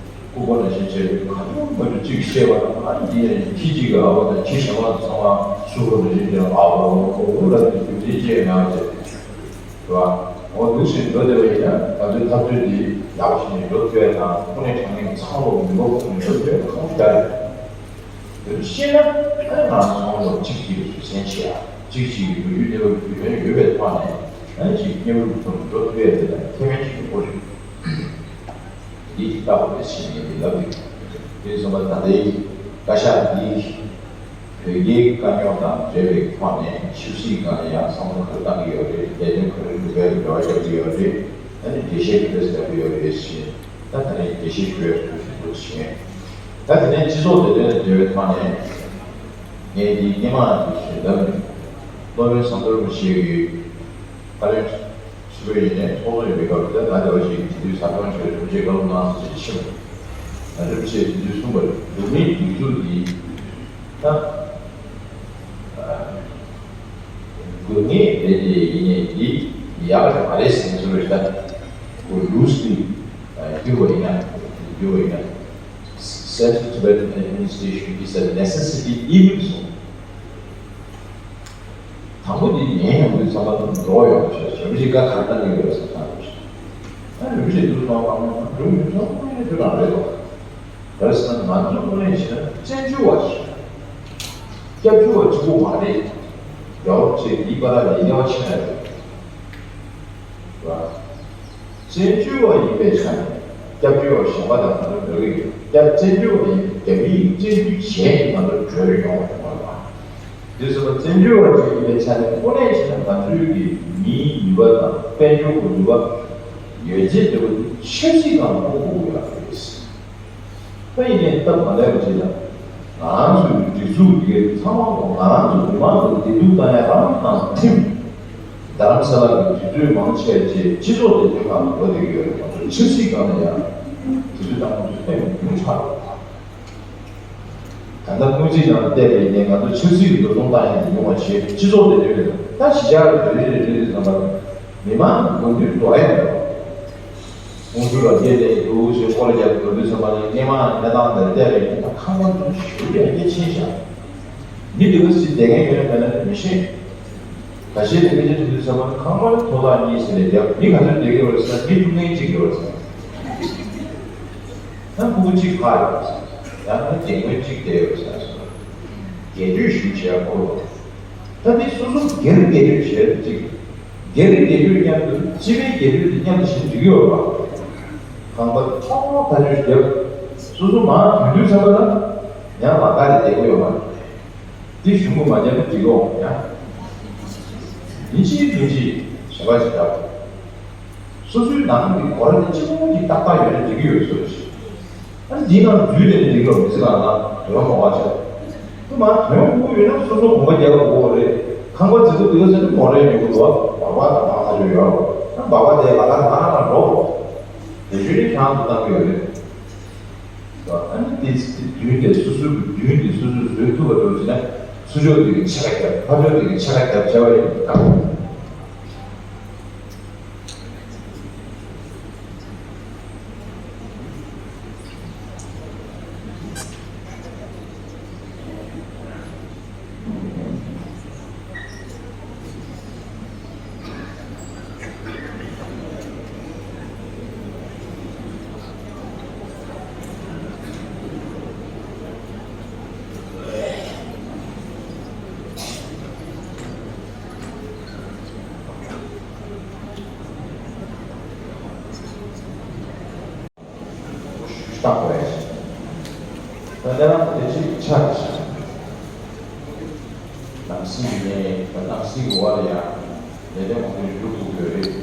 སྐུ་འཁོར་ནང་བཞིན་བྱས་ཏེ་ག་ཚོད་མ་ཚོད་ཅིག་བཤད་པ་དང་། ཨ་ནི་དེ་ཡང་ཁྱི་གཅིག་གི་ཨ་ཕ་དང་ཁྱི་གཞན་པ་ཚོ་ཚང་མ་སུ་འཁོར་ནང་བཞིན་བྱས་ཨ་ཕ་ཨོ་ལ་དེ་རྒྱུ་མཚན་ཅི་ཡང་མེད་པ་བྱས། རེད་བ། འོ་འདུག་སེ་འགྲོ་བསྡད་པ་ཡིན་ན། ང་ཚོའི་འཐབ་རྩོད་འདི་ཡག་པོ་ཞིག་ནས་འགྲོ་ཐུབ་ཡ་དང་། དངོས་གནས་དྲང་གནས་ཚང་མ་ལོག་མི་ལོག་ཐོག་ནས་འགྲོ་ཐུབ་ཡ་གང་ཤེས་རེད། དེ་ཚོ་ཤེས་ན་ཨ་ནི་ང་ཚོ་ཚང་མ་ལོག་གཅིག་གཅིག་ལ་བཟོད་བསྲན་བྱེད་ཡ། གཅིག་གཅིག་གི་ལོ་རྒྱུས་གནས་བབ་རྒྱུས་ལོན་ཡོད་པའི་ཐོག་ནས། ཨ་ནི་གཅིག་མཉམ་རུབ་ཐོག་ནས་འགྲོ་ཐུབ་ཡ་དེ་ལ་ཁེ་ཕན་ཆེན་པོ་རེད། འདི་ལྟ་བུ་དེ་བྱས་ནས་འདི་ལབ་འདུག་དེ་ཙམ་པ་ད་ལྟའི་བཀའ་ཤག་འདི་བོད་རྒྱའི་དཀའ་རྙོག་དང་འབྲེལ་བའི་ཐོག་ནས་ཆབ་སྲིད་སྒང་ལ་ཡང་བསམ་བློ་ག་རེ་བཏང་གི་ཡོད་རེད། ལས་དོན་ག་རེ་སྒྲུབ་པའི་རེ་བ་རྒྱག་གི་ཡོད་རེད། ཨ་ནི་འགྲེལ་བཤད་ག་རེ་རྒྱག་གི་ཡོད་རེད་ཞེས། ད་ད་ནས་འགྲེལ་བཤད་ཞུ་ཡག་ཐུགས་སུ་འདུག་ཞེས། ད་དེ་ནས་སྤྱི་ཚོགས་བདེ་དོན་དང་འབྲེལ་བའི་ཐོག་ནས་ངས་འདི་སྔོན་མ་གི་ཞལ་འདེབས་སློབ་དཔོན་ཟམ་གདོང་རིན་པོ་ཆེ་གི་བཀའ་བློན་ཆེན་པོ་ཡིན་ནའི་ཚོགས་གཙོ་ཡིན་པའི་སྐབས་དེ། ད་ལྟ་བ་ཞིག་གིས་དེ་དུས་ཟབ་སྦྱོང་བྱས། རིན་པོ་ཆེས་བཀའ་སློབ་གནང་ཟེར་ཕྱིན། ད་རིན་པོ་ཆེས་དེ་དུས་གསུངས་པ་རེད། འཛམ་གླིང་སྒྲིག་འཛུགས་འདི་ད་དགོས་ངེས་རེད་དེ། ཡིན་ནའི་འདི་ཡག་ག་མ་རེད་ཟེར་མཁན་ཚོ་རེད། ད་ཁོ་ལུས་ཏེ་བསྒྱུར་བ་ཡིན་ན། བསྒྱུར་བ་ཡིན་ན། Central Tibetan Administration is a necessity even so. དང་པོ་འདི་ཉན་ཡོང་དུས་ཙམ་པ་འགྲོ་ཡོང་བ་ཞིག་རིན་པོ་ཆེས་བཀའ་ག་རེ་གནང་གི་ཡོད་པ་ཟེར་ན། ཨ་རིན་པོ་ཆེས་འདུག་སོང་བ་ན་འགྲོ་མི་ཚོ་དངོས་གནས་འགྲོ་གནང་རེད་དོ། ག་རེ་ཟེར་ན་ང་ཚོ་དངོས་གནས་བྱས་ན་བཙན་བྱོལ་བ་ཞིག་སྐྱབས་བཅོལ་བ་གཅིག་པོ་མ་རེད། རྒྱལ་བ་ཆེ་འདིའི་བར་ལ་ཡང་ཆེ་ན་རེད། རེད་བ། བཙན་བྱོལ་བ་ཡིན་པའི་ཆ་ནས་སྐྱབས་བཅོལ་བ་གཞན་པ་དང་ང་ཚོ་འདྲ་གི་ཡོད། སྐྱབས་བཙན་བྱོལ་བ་ཡིན་པའི་རྒྱ་མིའི་བཙན་འཛུལ་བྱས་ནས་ང་ཚོ་བྲོས་ཡོང་བ་ཡིན་པ་ལ། དེ་ཟེར་ན་བཙན་བྱོལ་བ་ཅིག་ཡིན་པའི་ཆ་ནས་དངོས་གནས་བྱས་ན་ང་ཚོའི་གི་མིའི་ནུས་པ་དང་དཔལ་འབྱོར་གྱི་ནུས་པ་ཡོད་ཚད་འདྲ་བོ་དེ་ཆབ་སྲིད་ནང་ལ་སྤུངས་དགོས་ཀྱི་ཡོད་རེད། ད་ཡིན་ནའི་སྟབས་མ་ལེགས་པ་ཅིག་ལ། ང་རང་ཚོའི་སྒྲིག་འཛུགས་འདི་གའི་ཚང་མ་ང་རང་ཚོ་མི་མང་ཚོ་བདེ་སྡུག་བཏང་ཡ་རང་དང་ཁྲིམས། རྡ་རམ་ས་ལ་གི་དུས་ཚོད་མང་ཆེ་བ་ཅིག་སྤྱི་ཚོགས་བདེ་དོན་སྒང་ལ་འགྲོ་བསྡད་ཀྱི་ཡོད་རེད། ང་ཚོ་ཆབ་སྲིད་སྒང་ལ་ཡང་དུས་ཚོད་བཏང་ན་ཕན་ཉུང་དྲགས་རེད། ད་ལྟ་དངུལ་རྩིས་ནང་ལ་བལྟས་པ་ཡིན་ནའི་ང་ཚོ་ཆབ་སྲིད་ཀྱི་འགྲོ་སོང་བཏང་ཡ་དེ་ཉུང་བ་བྱས་སྤྱི་ཚོགས་བདེ་དོན་རེད། ད་གཞིས་ཆགས་རེ་རེ་རེ་རེ་ཚང་མ་མི་མང་གི་དགོས་འདུན་འགྲོ་ཡ་ཡོད། དངོས་ཤུགས་ལ་བསྐྱེད་དེ་འདུག་ཞེས་སྐོར་རྒྱབ་འགྲོ་དུས་ཚང་མ་ལ་སྣེ་མང་གནས་སྟངས་དེར་བལྟས་པ་ཡིན་ན་ད་ཁང་པ་འདི་ཞུ་ཡ་སྐྱེ་ཆེན་བཞག་མི་འདི་ག་སྲིད་བསྡད་མཁན་ཡོད་མེད་ན་མི་ཤེས། ད་གཞི་ནས་སྐད་ཆ་དྲི་དུས་ཚང་མ་ཁང་པ་ཐོག་ཐག་གཉིས་ཟེར་ནས་རྒྱབ་མི་ག་ཚོད་བསྡད་ཀྱི་ཡོད་རེད་ཟེར་ན་མི་དཀྲུག་མཁན་གཅིག་ཡོད་རེད་ཟེར། ད་ཕྲུ་གུ་གཅིག་ཕར་ཡོད་རེད་ཟེར། ཡང་ན་རྒན་རྒོན་གཅིག་བསྡད་ཡོད་རེད་ཟེར། སྒེར་གཅོད་ཞུ་བྱས་ཡ་སྐོར་བ། ད་འདི་སོ་སོ་སྒེར་སྒེར་གཅོད་བྱས་གཅིག་སྒེར་སྒེར་གཅོད་མཉམ་དུ་སྤྱི་པའི་སྒེར་གཅོད་དེ་མཉམ་དུ་བྱེད་འཇུག་ཡོད་པ། ཁང་པ་ཐོག་ཐག་ཆོད་རྒྱབ། སོ་སོ་མང་དུས་དུས་ཚང་མ་ལ་ཡང་ལ་ཁ་རེ་བསྡད་ཀྱི་ཡོད་མ་རེད། འདི་གཞུང་གི་མ་རྒྱབ་ན་འགྲིག་གོ་ཡ། ཡིན་གཅིག་མིན་གཅིག་ཞེན་པ་ཞིག་བརྒྱབ། སོ་སོའི་ནང་གི་གོ་ར་ནི་གཅིག་པོ་གཅིག་ཏག་ཏག་ཡོད་ན་འགྲིག་གི་ཡོད་བཟོ་ཞིག་ཨ་ནི་འདིའི་ནང་འཛུལ་ནས་འགྲིག་གི་མི་ཚེ་གང་ལ་དོན་མོ་བ་ཆེ། ཁོ་མ་དོན་དགོས་ཡོད་ན་སོ་སོ་གོམ་པ་རྒྱག་དགོས་རེད། ཁང་པ་འཛིན་པ་འདི་ག་ཟེར་ན་མོ་རའི་མྱུ་གུ་འདུག་བ་བ་བ་དང་བ་ཁ་ཆོས་ཡོད་རོ། ཨ་བ་བ་དེ་ལ་ཁ་ཐ་ན་འགྲོ་རོ། དེ་ཞུ་ནི་ཁྱང་དུ་བཏང་གི་ཡོད་རེད། ཨ་ནི་དེ་དེ་མདུན་དེ་སོ་སོའི་མདུན་དེ་སོ་སོས་བཟོས་ཐུབ་པ་འགྲོ་ཟེར་ན་ཚུར་ཕྱོགས་དེ་གི་ཕྱེད་ཀ་རྒྱབ། ཕར་ཕྱོགས་དེ་གི་ཕྱེད་ཀ་རྒྱབ་བྱ་བ་ཡིན་ད། བཏང་བས། ད་ལྟ་རང་དེ་ཅིག་ཆགས་ཤིང་། ནང་སྲིད་ནས་ནང་སྲིད་འོག་ལ་ཡང་ལས་དོན་མང་པོ་ཞིག་སྒྲུབ་ཐུབ་ཡོད་རེད།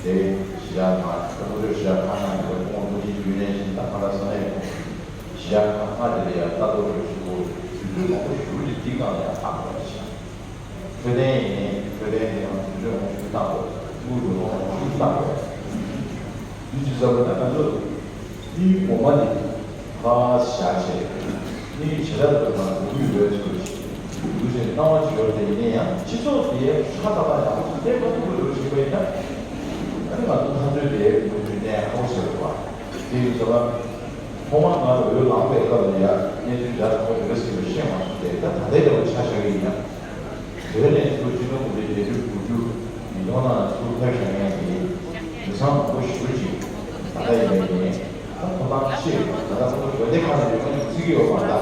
དེ་གཞིས་ཆགས་ཁག་ད་ལྟ་གཞིས་ཆགས་ཁག་ནང་ཡོད་པའི་ཁོང་ལོ་རྒྱུས་རྒྱུན་ལྡན་ཞིག་ད་ག་ལ་ས་གནས་ཡོད་གཞིས་ཆགས་ཁག་ཁག་དེ་ལ་ཡང་ལྟ་རྟོག་ཞུ་དགོས་དུས་ཚོད་མང་པོ་ཞིག་འདི་སྒང་ལ་ཡང་ལྷག་དགོས་ཤིང་། འཕྲོད་བསྟེན་ཡིན་ནའི་འཕྲོད་བསྟེན་དེ་ཡང་དུས་ཚོད་མང་པོ་ཞིག་བཏང་དགོས། དངུལ་འགྲོ་སོང་མང་པོ་ཞིག་བཏང་དགོས། དུས་ཚོད་གསར་པ་དང་ང་ཚོ་གཉིས་ངོ་མ་དེ་ཕར་བཞག་བྱས་གཉིས་བྱེ་བྲག་ཏུ་མ་འགྲོ་གི་ཡོད་པའི་ཚོད་ཅིག་འདུག་ཅེས་སྣང་བ་ཅིག་ཡོད་དེ་ཡིན་ན་ཡང་སྤྱི་ཚོགས་དེ་ཧྲ་ཏག་ཏག་ཡག་པོ་ཞིག་བསྡད་མ་ཐུབ་པ་འགྲོ་བཞིན་པ་ཡིན་ན། ཨ་ནི་ང་ཚོ་ཕར་ཚུར་དེ་མུ་མཐུད་གནས་ཁག་པོ་ཆགས་འདུག་བ། དེ་ཡིན་ཙང་། ཐོག་མར་ང་འོས་ལངས་པའི་སྐབས་ལ་ཡང་གནས་ཚུལ་འདྲ་དང་པོ་དེ་འདྲ་ཟིན་པ་ཤེས་མ་སོང་སྟེ། ད་ད་ལྟའི་འདྲ་བོ་ཆ་བཞག་གི་ཡིན་ན། དེ་ནས་ཚུར་སྤྱི་ནོར་གོང་འཕེལ་རྒྱལ་སྤྱིའི་གོ་རྒྱུ་མི་ཐོག་ནང་ཚུར་ཕེབས་བཞག་མཁན་གྱི་མི་ཚང་མང་པོ་ཞེ་པོ་ཅིག་ད་ལྟ་ཡིན་པའི་ངས་ད་ཐོབ་ཐང་ཆེ་ཡོད། ད་ལྟ་ཁོང་ཚོ་དགོན་སྡེ་ཁག་ནང་ཡོད་མཁན་ཅིག་བརྩི་གི་ཡོད་མ་རེད།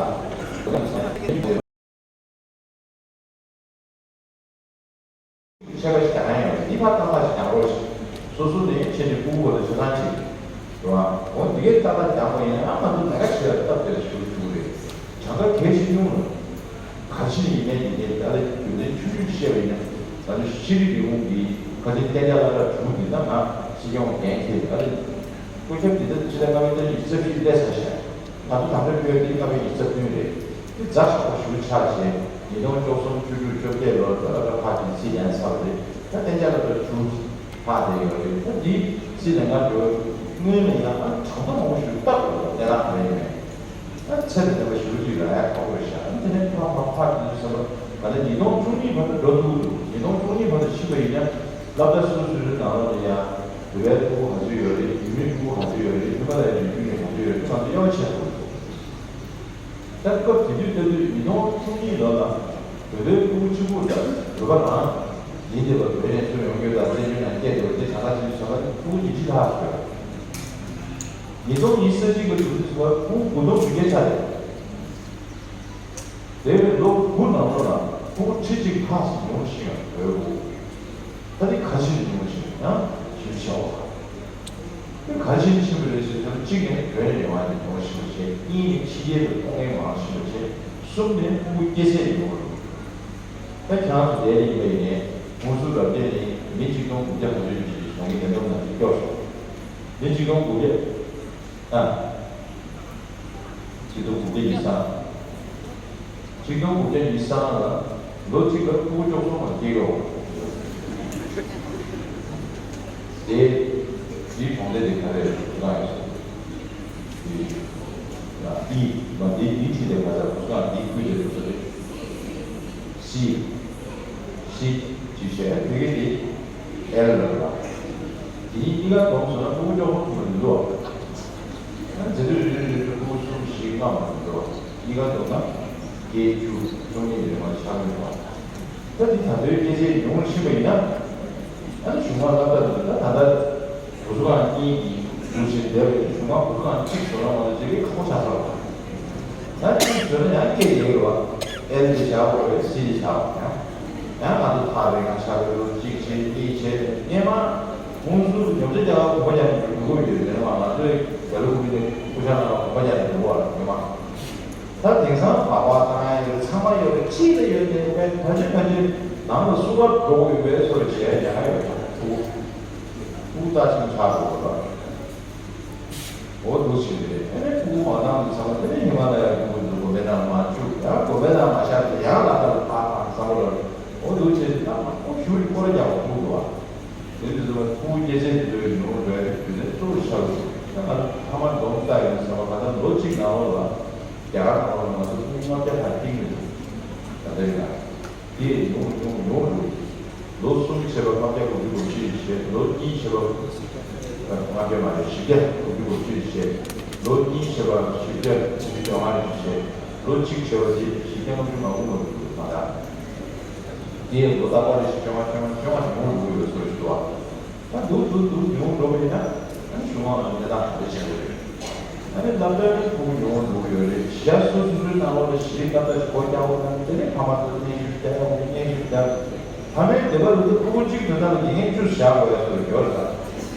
ཆད་པ་ཞིག་རྒྱག་མཁན་ཡོད་རེད། འདི་ཕར་བཏང་ལ་ཞིག་རྒྱག་རོགས་ཞིག་སོ་སོ་ནས་ཆེད་དུ་ཕྲུ་གུ་བོ་ལ་ཆ་ཚང་བྱེད་རེད་བ། འོ་འདི་གའི་ཏག་ཏག་རྒྱག་པ་ཡིན་ན་ང་ཚོ་ལས་ཀ་བྱེད་ཡ་སྟབས་བདེ་ཞུ་ཞུ་རེད། གྲངས་ཀ་གལ་ཆེ་ཆུང་རེད། ག་ཕྱིན་ཡིན་ནའི་འདི་གའི་ད་ལྟ་རྒྱུ་མཚན་ཆུང་ཆུང་བཤད་པ་ཡིན་ན་ང་ཚོ་ཤེས་རིག་ལས་ཁུངས་ཀྱི་ཁ་ཆེ་བསྟན་རྒྱ་བླ་གྲྭ་དྲུག་འདི་ན་ང་སྲིད་སྐྱོང་འགན་འཁྱེར་ད་ལྟ་སྐུ་ཞབས་འདི་ལྟར་ཕྱི་ཟླ་ལྔ་པའི་ཏ་རིག་ཉི་ཤུ་རྩ་བཞི་སླེབས་ཚར་ཤག་ད་དུང་དམ་དྲག་ཕུལ་དེ་ལྔ་པའི་ཉི་ཤུ་རྩ་བདུན་རེད། དེ་ཛ་ཞག་པོ་ཞུ་ཆགས་བྱས་ཉིས་སྟོང་བཅུ་གསུམ་བཅུ་དྲུག་བཅོ་བརྒྱད་ལོར་ད་ལྟ་ཕར་གྱི་སྲིད་ལན་ཚར་བ་རེད། ད་གཏན་འཇགས་ལ་ད་ཞུ་ཕར་བསྡད་ཡོད་རེད། ད་འདི་སྲིད་ལན་ང་འགྲོ་སྔོན་ལ་ཡང་ཨ་གྲངས་ཐོ་མང་པོ་ཞུ་སྟབས་ཡོད་ལ་གནས་སྟངས་ག་རེ་ཡིན་མེད། ད་ཚེ་འདི་ལྟ་བུ་ཞུ་རྒྱུ་ལ་ཡ་ཁག་པོ་རེད་ཤག་ཨ་དེ་ནས་ཕར་ཕར་ཕར་དེ་ཚོ་བསམ་པ་ག་ལ་ཉིས་སྟོང་བཅུ་གཉིས་བར་དུ་འགྲོ་ཐུབ་ཀྱི་འདུག་ཉིས་སྟོང་བཅུ་གཉིས་བར་དུ་ཕྱིན་པ་ཡིན་ན་སློབ་གྲྭ་སོ་སོ་སོ་སོའི་ནང་ལོགས་ལ་ཡ་བོད་པའི་ཕྲུ་གུ་ག་ཚོད་ཡོད་རེད། ཡུལ་མིའི་ཕྲུ་གུ་ག་ཚོད་ཡོད་རེད། ཧི་མ་ལ་ཡའི་རི་རྒྱུད་ནས་ག་ཚོད་ཡོད་རེད། ང་ཚོ་དབྱེ་བ་ཕྱེ་ཐུབ་ཀྱི་འདུག་ད་སྐབས་དེ་དུས་ལྟ་དུས་ཉིས་སྟོང་བཅུ་གཉིས་ལོ་ལ་བོད་པའི་ཕྲུ་གུ་གཅིག་པུ་དང་བོད་པ་རང་ཡིན་བསྡད་པ་བོད་ནས་ཚུར་ཡོང་རྒྱུ་དང་བཙན་བྱོལ་ནང་སྐྱེས་བསྡད་པ་དེ་གང་ག་ཅིག་བྱས་པ་ཕྲུ་གུ་ཉིས་ཁྲི་ལྷག་ཡོད། ཉིས་སྟོང་ཉི་ཤུ་རྩ་གཅིག་ལ་འགྲོ་དུས་ཚོད་ཕྲུ་གུ་དགུ་སྟོང་བཞི་བརྒྱ་ཆགས་རེད། དེ་བས་ལོ་དགུ་ནང་ལོགས་ལ་ཕྲུ་གུ་ཁྲི་གཅིག་ལྷག་ཙམ་ཉུང་ཕྱིན་ཡོད་རེད། ད་དེ་ག་ཕྱིར་ཉུང་ཕྱིན་ཡང་ཞིབ་ཆེ་བ། དེ་ག་ཕྱིར་ཕྱིན་པ་རེད་ཟེར་ན་གཅིག་ནས་བོད་ནས་ཡོང་བ་ཉུང་ཕྱིན་པ་བྱས། གཉིས་ནས་ཕྱི་རྒྱལ་དུ་གཏོང་མཁན་མང་ཕྱིན་པ་བྱས། གསུམ་ནས་ཕྲུ་གུ་སྐྱེ་ཚད་ཉུང་བ་རེད། ད་ཁྱེད་རང་ཚོ་དེ་ཡིན་པ་ཡིན་ནའི་ཧུན་སུར་རབ་བརྟན་ནི་མི་གཅིག་སྟོང་དགུ་བརྒྱ་གོ་ཅན་ཅིག་གི་གཞུང་གི་ལས་བསྡོམས་ནང་དུ་སྐྱོར་སོང་། མི་གཅིག་སྟོང་དགུ་བརྒྱ། ཨ། ཆིག་སྟོང་དགུ་བརྒྱ་ཉི་ཤུ་རྩ་གཅིག་སྟོང་དགུ་བརྒྱ་ཉི་ཤུ་རྩ་ལ་ལོ་གཅིག་ལ་ཕྲུ་གུ་བཅུ་གསུམ་ལ་སྐྱེས་ཡོད། དེ་དེའི་གྲོང་སྡེ་དེ་ག་རེ་རེད་འདུག་ག་ཡོད་ས་དེ་ལ་ཨི་མ་དེ་ཨི་ཁྲིད་དེ་ང་ཚོ་འདུག་ག་དེའི་ཁུལ་དེ་འདུག་ས་རེད། སི་སི་ཅི་བྱས་དེ་ག་དེ་ཨེལ་ལ་རེད་པ། དེའི་གཉིས་ཀ་བསྡོམས་སོང་ན་ཕྲུ་གུ་ཅོག་མོ་ཐུག་མི་འདུག་ཨ། ཟེར་དུས་རེ་རེ་རེ་ཕྲུ་གུ་གསུམ་བཞི་ལྔ་མ་འདུག་ཨ། གཉིས་ཀ་བསྡོམས་ན་བརྒྱད་ཅུ་བཅུ་གཉིས་རེ་མ་ཆགས་མི་འདུག་ཨ། ད་འདི་ད་ལྟའི་སྐད་ཆའི་ཉུང་ཕྱིན་པ་ཡིན་ན། ཨ་ནི་གཞུང་མང་སློབ་གྲྭ་འདི་ད་ད་ལྟ་བུ་གསོ་ཁང་གཉིས་ཀྱི་འདུ་ཤེས་བསྡད་པའི་གཞུང་མང་བུ་གསོ་ཁང་གཅིག་བཟོ་ན་མ་གཏོགས་བྱེད་ཀྱི་ཁག་པོ་ཆགས་ཚར་བ། ད་གཅིག་བཟོས་ན་ཡང་སྐད་ཡིན་རེད་བ། ཨེལ་འདི་བཞག་དགོས་རེད། སི་འདི་བཞག་དགོས་ཡང་། ཡང་ང་ཚོ་ཐག་རིང་ང་ཆགས་པའི་ལོ་གཅིག་བྱས་གཉིས་བྱས་སྔས་མ་ཧུན་སུར་ཉོ་ཆ་རྒྱག་ག་གོམ་པ་རྒྱག་ནས་འགྲོ་གི་ཡོད་རེད་མ། ང་ཚོའི་རྒྱ་ལོ་ཀུན་ནས་སྐུ་ཞབས་ནང་ལ་གོམ་པ་རྒྱག་ནས་འགྲོ་བ་ལ་ཉོ་མ། ད་དེང་སང་བག་བག་བཏང་ཡ་ཡོད་རེད། ཚང་མ་ཡོད་རེད། གཅིག་ལ་ཡོད་དེ་བས་ཕལ་ཆེར་ཕལ་ཆེར་ནང་ལ་བསུ་བ་འགྲོ་དགོས་པའི་སོར་བྱས་ཡ་ཡོད་རེད། ཕྲུ་གུ་ཕྲུ་གུ་ལྟ་ཅིང་ཆགས་འགྲོ་དགོས་རེད། འོ་འདུག་བྱས་རེད། ཨ་ནི་ཕྲུ་གུ་མ་བཏང་དུས་ཚང་མ་དེ་ནས་ཉི་མ་ལ་ཡང་ཕྲུ་གུ་འདུག་དགོན་པའི་ནང་མ་བཅུག་ཡང་དགོན་པའི་ནང་མ་བཞག་དེ་ཡང་ལ་ད་ལ་ཕར་བཏང་བསམ་བློ་ལ་འོ་འདུག་བྱས་ཏེ་ད་མ་ཁོ་ཞུ་ཡི་སྐོར་རྒྱག་པ་ཕྲུ་གུ་འདུག་ཨ། དེ་དུས་ཚོད་ལ་ཕྲུ་གུ་སྐྱེ་ཚེ་དེ་ཚོའི་ནོར་འགྲོ་ཡ་དེ་དུས་ཚོད་གཙོ་བོ་ཆགས་འདུག་ད་ང་ཚོ་ཕ་མ་འདོམས་ལྟ་ཡོང་བསམ་པ་ད་ལྟ་ལོ་གཅིག་ནང་ལོགས་ལ་རྒྱ་གར་ནང་ལོགས་ལ་ང་ཚོ་ཕྲུ་གུ་ལྔ་བརྒྱ་ལྷག་བཏིང་མི་འདུག་ད་ལྟའི་ནང་། དེ་ཡང་ཉུང་ཉུང་ཉུང་རུ། ལོ་གསུམ་བྱས་པ་ལྔ་བརྒྱ་དགུ་བཅུ་གོ་གཅིག་བྱས། ལོ་གཉིས་བྱས་པ་ལྔ་བརྒྱ་མ་རེད། བཞི་བརྒྱ་དགུ་བཅུ་གོ་གཅིག་བྱས། ལོ་གཉིས་བྱས་པ་བཞི་བརྒྱ་དགུ་བཅུ་གོ་ལྔ་རེ་བྱས། ལོ་གཅིག་བྱས་པ་དེ་བཞི་བརྒྱ་ལྔ་བཅུ་ང་དགུ་མ་རུ་མ་རེད། དེ་ཡང་ལོ་རྟག་པར་རེ་བཞི་བཅོ་ལྔ་བཅོ་ལྔ་བཅོ་ལྔ་ཉུང་རུ་འགྲོ་གི་ཡོད་ཚོད་ཞིག་འདུག་བ། ད་འདུག་འདུག་འདུག་ཉུང་འགྲོ་བ་ཡིན་ན་ཨ་ནི་གཞུང་མང་ལ་གནས་སྟངས་ག་འདྲ་ཆགས་ཀྱི་རེད། ཨ་ནི་སློབ་གྲྭའི་ཕྲུ་གུ་ཉུང་འགྲོ་གི་ཡོད་རེད། གཞི་སོ་སོ་སོའི་ནང་ལོགས་ལ་གཞི་རིམ་སློབ་གྲྭ་ཞིག་སྒོ་རྒྱག་དགོས་ན་དེ་ནས་ཕ་མ་ཚོས་སྙན་ཞུ་རྒྱག་ཡག་སྙན་ཞུ་རྒྱག་ཕ་མའི་སྡེ་པ་ལ་དེ་ཕྲུ་གུ་གཅིག་དོན་དག་ལ་དགེ་རྒན་བཅུ་བཞག་དགོས་ཡ་སོགས་ཡོད་རེད་ད།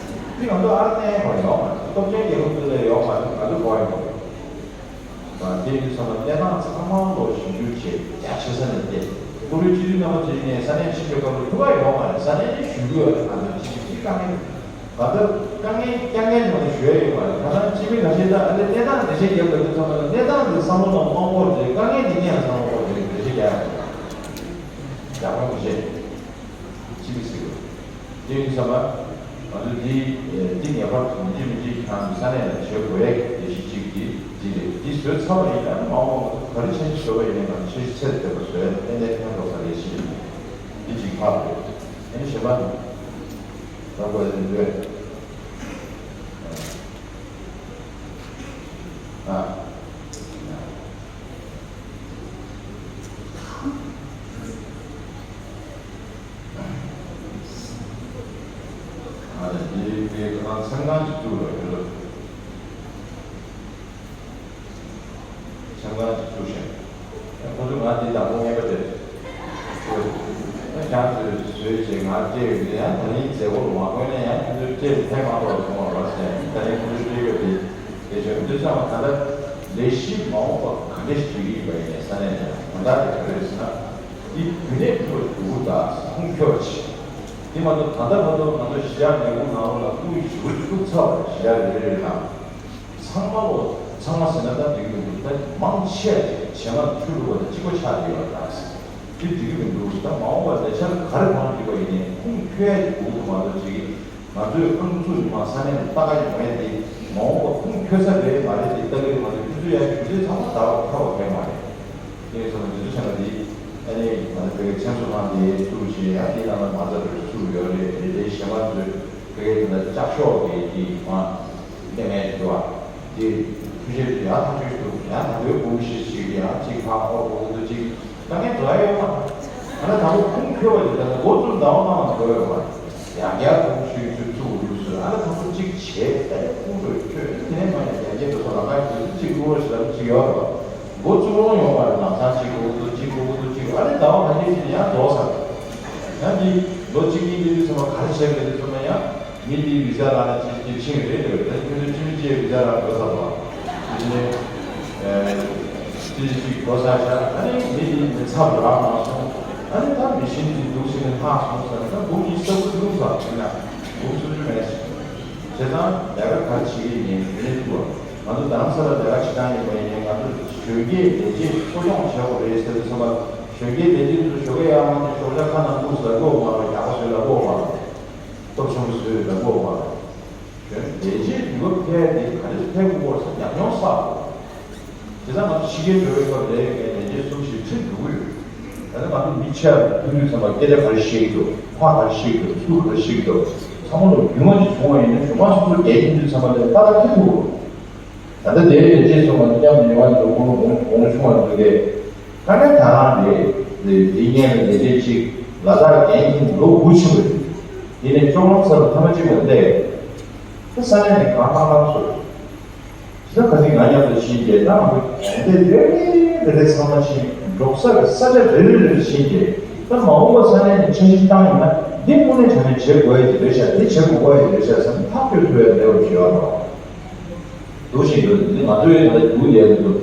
དེ་ང་ཚོ་ཨ་རི་གནས་ཡག་ཡོད་མ་རེད། སྟོབས་ཆེན་རྒྱལ་ཁབ་ཚོ་ལ་ཡོད་མ་རེད། ང་ཚོ་གོ་ཡ་མ་རེད། དེ་ཡིན་ཙང་གནས་སྟངས་ཚང་མ་ལོ་ཞིབ་འཇུག་བྱས་རྒྱ་ཆེ་ས་ནས་བལྟས། བོད་རིགས་སྤྱི་འཐུས་རྣམ་པ་ཚོ་ཡིན་ནའི་ས་གནས་ཕྱི་རྒྱལ་ཁབ་ལ་ཐུག་ག་ཡོད་མ་རེད། ས་གནས་ནས་ཞུ་གི་ཡོད་རེད། ང་ཚོ་ཕྱི་ཕྱི་དཀའ་ངལ་ད་ལྟ་དཀའ་ངལ་རྐྱང་ངལ་ནས་མ་ཞུ་ཡ་ཡོད་མ་རེད། ད་ལྟ་སྤྱི་མི་ཁ་ཤས་ད་ཨ་ལེ་གནས་སྟངས་འགྲེལ་བཤད་རྒྱབ་དགོས་དུས་ཙམ་པ་ལ་གནས་སྟངས་དེ་བསམ་བློ་ནང་མ་འཁོར་རྗེས་དཀའ་ངལ་དེ་སྔོན་ལ་བསམ་བློ་འཁོར་རྗེས་འགྲེལ་བཤད་རྒྱག་ཡ་རེད། ཡག་པོ་མི་བྱེད། ཅི་མི་སྲིད་དགོས། དེ་ཡིན་ཙང་ང་ཚོ་འདི་འདི་ངེས་པར་དུ་མི་འགྲིག་མི་འགྲིག་གང་དུ་ས་གནས་ནས་བྱེད་དགོས་ཡས་ཀྱི་ལས་གཞི་གཅིག་འདི་འདི་རེད། འདི་བཟོས་ཚར་བ་ཡིན་ན་མ་འོངས་པ་ང་ཚོ་ག་རེ་འཆར་གཞི་བཟོ་བ་ཡིན་ནའི་ང་ཚོ་འཆར་གཞི་ཚད་ལྡན་པ་བཟོས་ཏན་ཏན་ཕན་ཐོགས་ས་ལས་གཞི་རེད། འདི་གཅིག་ཕར་རེད། ཨ་ནི་གཞན་པ་ལ་དགོས་ཡས་འདི་འདོད། ཨ། ཨ་ནི་འདི་ངས་ཁོ་རང་མཚན་གང་ཅིག་བཙུགས་ལ་ཡོད་ལ། མཚན་གང་ཅིག་བཙུགས་ཤིང་། ཁོ་ཚོས་ང་འདི་དང་པོ་ངན་པ་དེ། ཁྱོད་ཁྱེད་ཚོས་བཟོས་བྱས་ང་སྤྲད་ཡོད་དེ་ཡང་ད་རིང་མཛད་སྒོ་མ་དགོས་ན་ཡང་ཁྱོད་ཚོས་སྤྲད་ཐེངས་མང་པོ་ལ་བྱུང་བ་རེད་ཟེར། ད་རིང་ཁོ་ཚོས་སྤྲད་ཡོད་དེ་དེ་བྱས་མི་འདུག་བསམ་པ་ད་ལྟ་ལས་གཞི་མ་འོངས་པ་ག་འདྲ་ཞིག་བྱེད་ཀྱི་ཡིན་པ་ཡིན་ནའི་ས་གནས་ནས་དོན་དག་དེ་ག་རེ་རེད་ཟེར་ན། འདི་རྒྱུན་གནས་ཐུབ་པ་ཞིག་དགོས་ཀྱི་འདུག་ད་ཁུངས་འཁྱོལ་བ་ཞིག་འདི་མ་གཏོགས་ད་ལྟ་བར་དུ་ང་ཚོ་གཞིས་ཆགས་ལས་ཁུངས་ནང་ལོགས་ལ་དབུས་ཞུ་བ་ཞིག་བཙུགས་ཚར་བ་རེད། གཞིས་ཆགས་རེ་རེ་རེ་ནང་། ཚང་མ་ལོ་ཚང་མ་ཟེར་ན་ད་འགྲིག་གི་མི་འདུག་ད་མང་ཆེ་བ་ཅིག་བྱེ་མ་ཆུ་བླུགས་པ་དང་གཅིག་པ་ཆགས་བསྡད་ཡོད་རེད། ད་དེ་འགྲིག་གི་མི་འདུག་ད་མ་འོངས་པར་ལས་འཆར་ག་རེ་གང་འགྲིག་པ་ཡིན་ནའི་ཁུངས་འཁྱོལ་ཡ་ཅིག་དགོས་ཀྱི་འདུག་མ་གཏོགས་ཅིག་ང་ཚོས་ཨང་ཚུགས་ཉི་མ་ས་གནས་ནས་ལྟ་ག་ཡོང་ཡ་དེ་མ་འོངས་པ་ཁུངས་འཁྱོལ་ས་རེད་མ་རེད་དེ་ལྟ་གི་ང་ཚོས་ཁྱོད་ཚོས་ཡ་ཞུ་ཚེ་ཚང་མ་ད་བར་ཐར་བ་གལ་མ་རེད། དེ་ཡིན་ཙང་འདི་ཚོ་བྱས་ན་འདི་ཨ་ནི་ང་ཚོ་བོད་ཀྱི་མཚན་གསོལ་ཁང་དེ་བཙུགས་བྱས་ཡང་དེའི་ནང་ལ་མ་རྩ་བོད་བཙུགས་ཡོད་རེད། དེ་དེའི་གཞན་པ་ཚོས་བོད་ཀྱི་དེ་ལ་ལྕགས་ཤོག་གི་དེ་མ་གནས་མེད་འགྲོ་བ་དེ་ཐུགས་རྗེ་ཆེ། ཡང་ཐག་གཅོད་ཞུ་ཡང་ད་བོད་གོང་ཞིག་ཞིག་ཡང་གཅིག་ཕ་ཨོ་གོ་གོ་ཚོ་གཅིག་ད་ངས་འགྲོ་ཡ་ཡོད་མ་རེད། ང་ལ་དང་པོ་ཁུངས་འཁྱོལ་བ་དེ་ད་ལྟ་འགོ་བཙུགས་ཟླ་བ་ལྔ་ལ་འགྲོ་ཡོད་མ་རེད། ཡང་བསྐྱར་ཁུངས་འཁྱོལ་ཚུལ་ཚུགས་འདུག་ཟེར། ཨ་ནི་ཁོང་ཚོ་གཅིག་བྱས་ཨ་ནི་ཁུངས་འཁྱོལ་ཁྱོད་དེ་ནས་མ་ཡང་རྒྱ་སྐད་དུ་སོ་ལ་ང་ཞིག་གཅིག་དགོས་ཞེས་ལབ་གཅིག་ཡོད་རེད། འགོ་བཙུགས་རུང་ཡོང་བ་རེད། ལམ་སང་གཅིག་དགོས་འདུག་གཅིག་དགོས་འདུག་གཅིག་ཨ་ནི་ཟླ་བ་ཁ་ཤས་ཤིག་ཡང་རྫོགས་ཚར། ཡང་འདི་ལོ་གཅིག་གཉིས་འདི་དུས་ཚང་མ་ག་རེ་བྱས་པ་རེད། དུས་ཚང་མ་ཡང་མི་འདིའི་བི་ཟ་རག་ན་ཅིག་ཅིག་ཕྱིན་རེད་ལབ་རེད། ད་ཁྱོད་ཚོ་སྤྱི་མི་གཅིག་བི་ཟ་རག་འགྲོ་ཚར་འདུག་དེ་ནས་ཅིག་ཅིག་འགྲོ་ཚར་ཤག་ཨ་ནི་མི་འདི་མི་ཚབ་རག་མ་སོང་། ཨ་ནི་ད་མི་ཤིན་འདི་འདུག་ཟེར་ནས་ལྷག་སོང་ཟེར་ན་ད་འབུམ་གཉིས་ས་འབུམ་ལུང་ཚར་ཟེར་ན་འབུམ་སུམ་ཅུ་མེད་ཟེར། བྱས་ཙང་ལས་ཀ་ག་རེ་བྱེད་ཀྱི་ཡིན་ནའི་རྒྱུན་ལས་ཐུབ་པ། ང་ཚོ་རྡ་རམ་ས་ལ་ལས་ཀ་བྱེད་སྟངས་ཡིན་པ་ཡིན་ནའི་ང་ཚོ་གཞོན་སྐྱེས་ལས་བྱེད་གསོ་སྐྱོང་བྱེད་དགོས་རེད་ཟེར་དུས་ཙམ་པ་གཞོན་སྐྱེས་ལས་བྱེད་ཚོ་ཞོགས་ཀས་ཡར་ལངས་ནས་ཞོགས་ཇ་ཁ་ནང་བླུགས་ཟ་དགོས་མ་རེད། ཡག་པོ་བཟོས་ལ་དགོས་མ་རེད། སྟོབས་ཆེན་པོ་བཟོས་ཡོད་པའི་སྐོར་བ་རེད། ལས་བྱེད་དུས་བབ་འཕེལ་དེ་ག་རེ་འཕེལ་དགོས་སྐོར་ས་ཉམས་མྱོང་བསགས་དགོས། དེ་ཚང་མ་ཕྱི་རྒྱལ་འགྲོ་བའི་སྐབས་ལས་ཀའི་ལས་བྱེད་གསུམ་བཞི་ཁྲིད་འགྲོ་གི་ཡོད། ད་ནི་ང་ཚོ་མི་ཆེ་བ་ཐུག་དུས་ཚང་མ་སྐད་ཆ་ག་རེ་བཤད་ཀྱི་འདུག་ཁ་ག་རེ་བཤད་ཀྱི་འདུག་སུ་ག་རེ་བཤད་ཀྱི་འདུག་ཚང་མ་ལ་རྒྱུས་མངའ་ཅིག་བྱུང་བ་ཡིན་ན་གཞུང་མང་སོ་སོ་རྒྱལ་ཁྱིམ་དུ་ཚང་མ་ལ་ཏག་ཏག་ཁྱེར་ཐུབ་དགོས། ད་ལྟ་དེའི་ལས་བྱེད་ཚོ་ང་ཚོ་མཉམ་དུ་ཉེ་བར་འགྲོ་དགོས་དགོངས་དགོངས་ཆུང་བ་འདུག་གས། དཀའ་ངལ་ད་རང་རེད། དེ་དེ་སྔོན་ལ་ལས་བྱེད་ཅིག་ལ་དྭགས་རྒྱལ་ཁྱིམ་ལོ་དགུ་ཕྱིན་པ་རེད། དེ་ནས་ཅོག་རོང་ཚ་ལ་ཐ་མ་གཅིག་ལ་སླེབས། ད་ས་གནས་ནས་གང་ཐང་ཐང་སོང་། ད་ག་ཚོད་ང་མཉམ་དུ་ཕྱིན་རྗེས་ད་ང་ཚོ་གྲོང་སྡེ་རེ་རེ་རེ་རེ་ཚང་མ་ཕྱིན། འབྲོག་ས་གི་ས་ཆ་རེ་རེ་རེ་རེ་ཕྱིན་རྗེས་ད་མ་འོངས་པ་ས་གནས་ནས་འཆར་གཞི་བཏང་ཡོང་ན་འདི་དངོས་གནས་དྲང་གནས་བྱེད་དགོས་ཡ་ཅིག་རེད་ཤག་འདི་བྱེད་དགོས་ཀྱི་རེད་ཤག་བསམ་ཐག་གཅོད་ཐུབ་ཡ་འདྲ་བོ་ཞིག་ཡོད་རེད། འདུག་བཞིན་འདུག་འདི་ང་ཚོའི་ནང་ལ་སྒུག་བསྡད་ཀྱི་འདུག་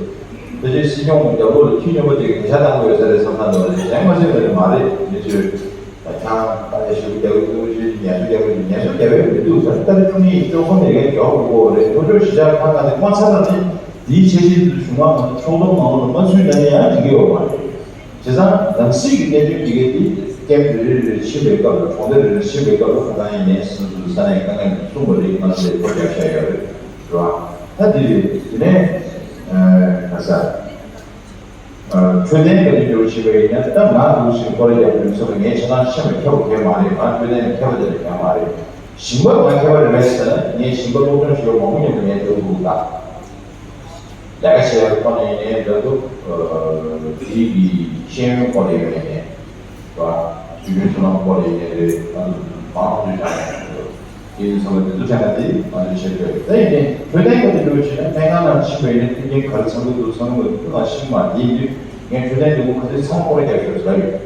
ཕལ་ཆེར་སྲིད་སྐྱོང་གི་རྒྱབ་ལོགས་ལ་ཁྱི་སྨྱོན་པ་ཅིག་གིས་གད་ཤག་བཏང་གི་ཡོད་ས་རེད་བསམ་བསམ་འདུག་བ་རེད། གཞན་མ་ཟད་པ་རེད་མ་རེད། མི་ཚོས་ད་ཆང་ད་ལས་ཞུ་རྒྱག་གི་འདུག་ཞུ་ངལ་གསོ་རྒྱག་གི་འདུག་ངལ་གསོ་རྒྱག་པའི་མི་འདུག་ད་ལྟ་བཅུ་གཉིས་ཀྱི་སྤྱོད་གསུམ་ལས་ཀའི་རྒྱབ་ལོགས་དགོས་པ་རེད། ལྷོ་ཕྱོགས་གཞིས་ཆགས་ཁག་ཁག་དེ་མ་ཚར་ན་ནི་དེའི་འཆར་གཞི་འདི་གཞུང་མང་ཚོགས་མང་ཚོགས་ལ་མ་ཚུད་ན་ནི་ཡང་འགྲིག་གི་ཡོད་མ་རེད། བྱས་ཙང་ནང་སྲིད་ཀྱི་གནད་དོན་འདི་གའི་འདི་ཀེམ་རེ་རེ་རེ་ཕྱིན་པའི་སྐབས་ལ་གྲོང་སྡེ་རེ་རེ་ཕྱིན་པའི་སྐབས་ལ་ཁ་སང་ཡིན་ནའི་སོ་སོའི་ས་གནས་དཀའ་ངལ་གསུངས་པ་རེད། ང་ཚོས་ཐོ་རྒྱབ་བཞག་ཡོད་རེད། རེད་བ། ད་འདི་རེད། དེ་ནས་ག་ས་འཕྲོད་བསྟེན་ག་དུས་འགྱུར་བ་བྱེད་པ་ཡིན་ན་ད་ང་འདུག་ཞིག་སྐོར་ར་རྒྱབ་ཡོད་ཚོད་ལ་ངའི་ཆ་ཚང་ཤེས་པ་ཁྱབ་པ་གང་མ་རེད། ང་འཕྲོད་བསྟེན་མཁས་པ་དེ་ལ་གང་མ་རེད། ཞིང་པ་ང་མཁས་པ་རེད་པས་ཟེར་ན་ངས་ཞིང་པ་སློབ་སྦྱོང་བྱེད་པ་མང་པོ་མཉམ་དུ་ངས་འགྲོ་དགོས་ད། ལས་ཀ་བྱེད་ཡག་ཁོ་ནས་ཡིན་ནའི་འདྲ་འདུག་དེའི་གི་ཤེས་ཡོན་སྐོར་ལ་ཡིན་ནའི་རེད་བ། དུས་རྒྱུན་ཚོར་སྣང་སྐོར་ལ་ཡིན་ནའི་རེད། ང་ཚོ་མང་པོ་འདུས་ཀྱང་ཡོད་འདུག་དེ་ཡིན་ཚང་མ་དེ་ཚོ་བྱས་ན་དེ་ང་ཚོ་བྱེད་དགོས། དེ་ཡིན་ནའི་འཕྲོད་བསྟེན་སྐོར་དུ་འགྲོ་བྱས་ན་སྨན་ཁང་ནང་ཕྱིན་པ་ཡིན་ན་མཐུན་རྐྱེན་ག་རེ་ཚང་གི་འདུག་ཚང་གི་འདུག་ང་ཤེས་མ་དེ་ཡིན་དུས་ངས་འཕྲོད་བསྟེན་སྡོད་ཁུལ་ཁ་ཤས་ཚང་མ་སྐོར་ར་རྒྱག་ཤོག་ཟེར་ཡོད།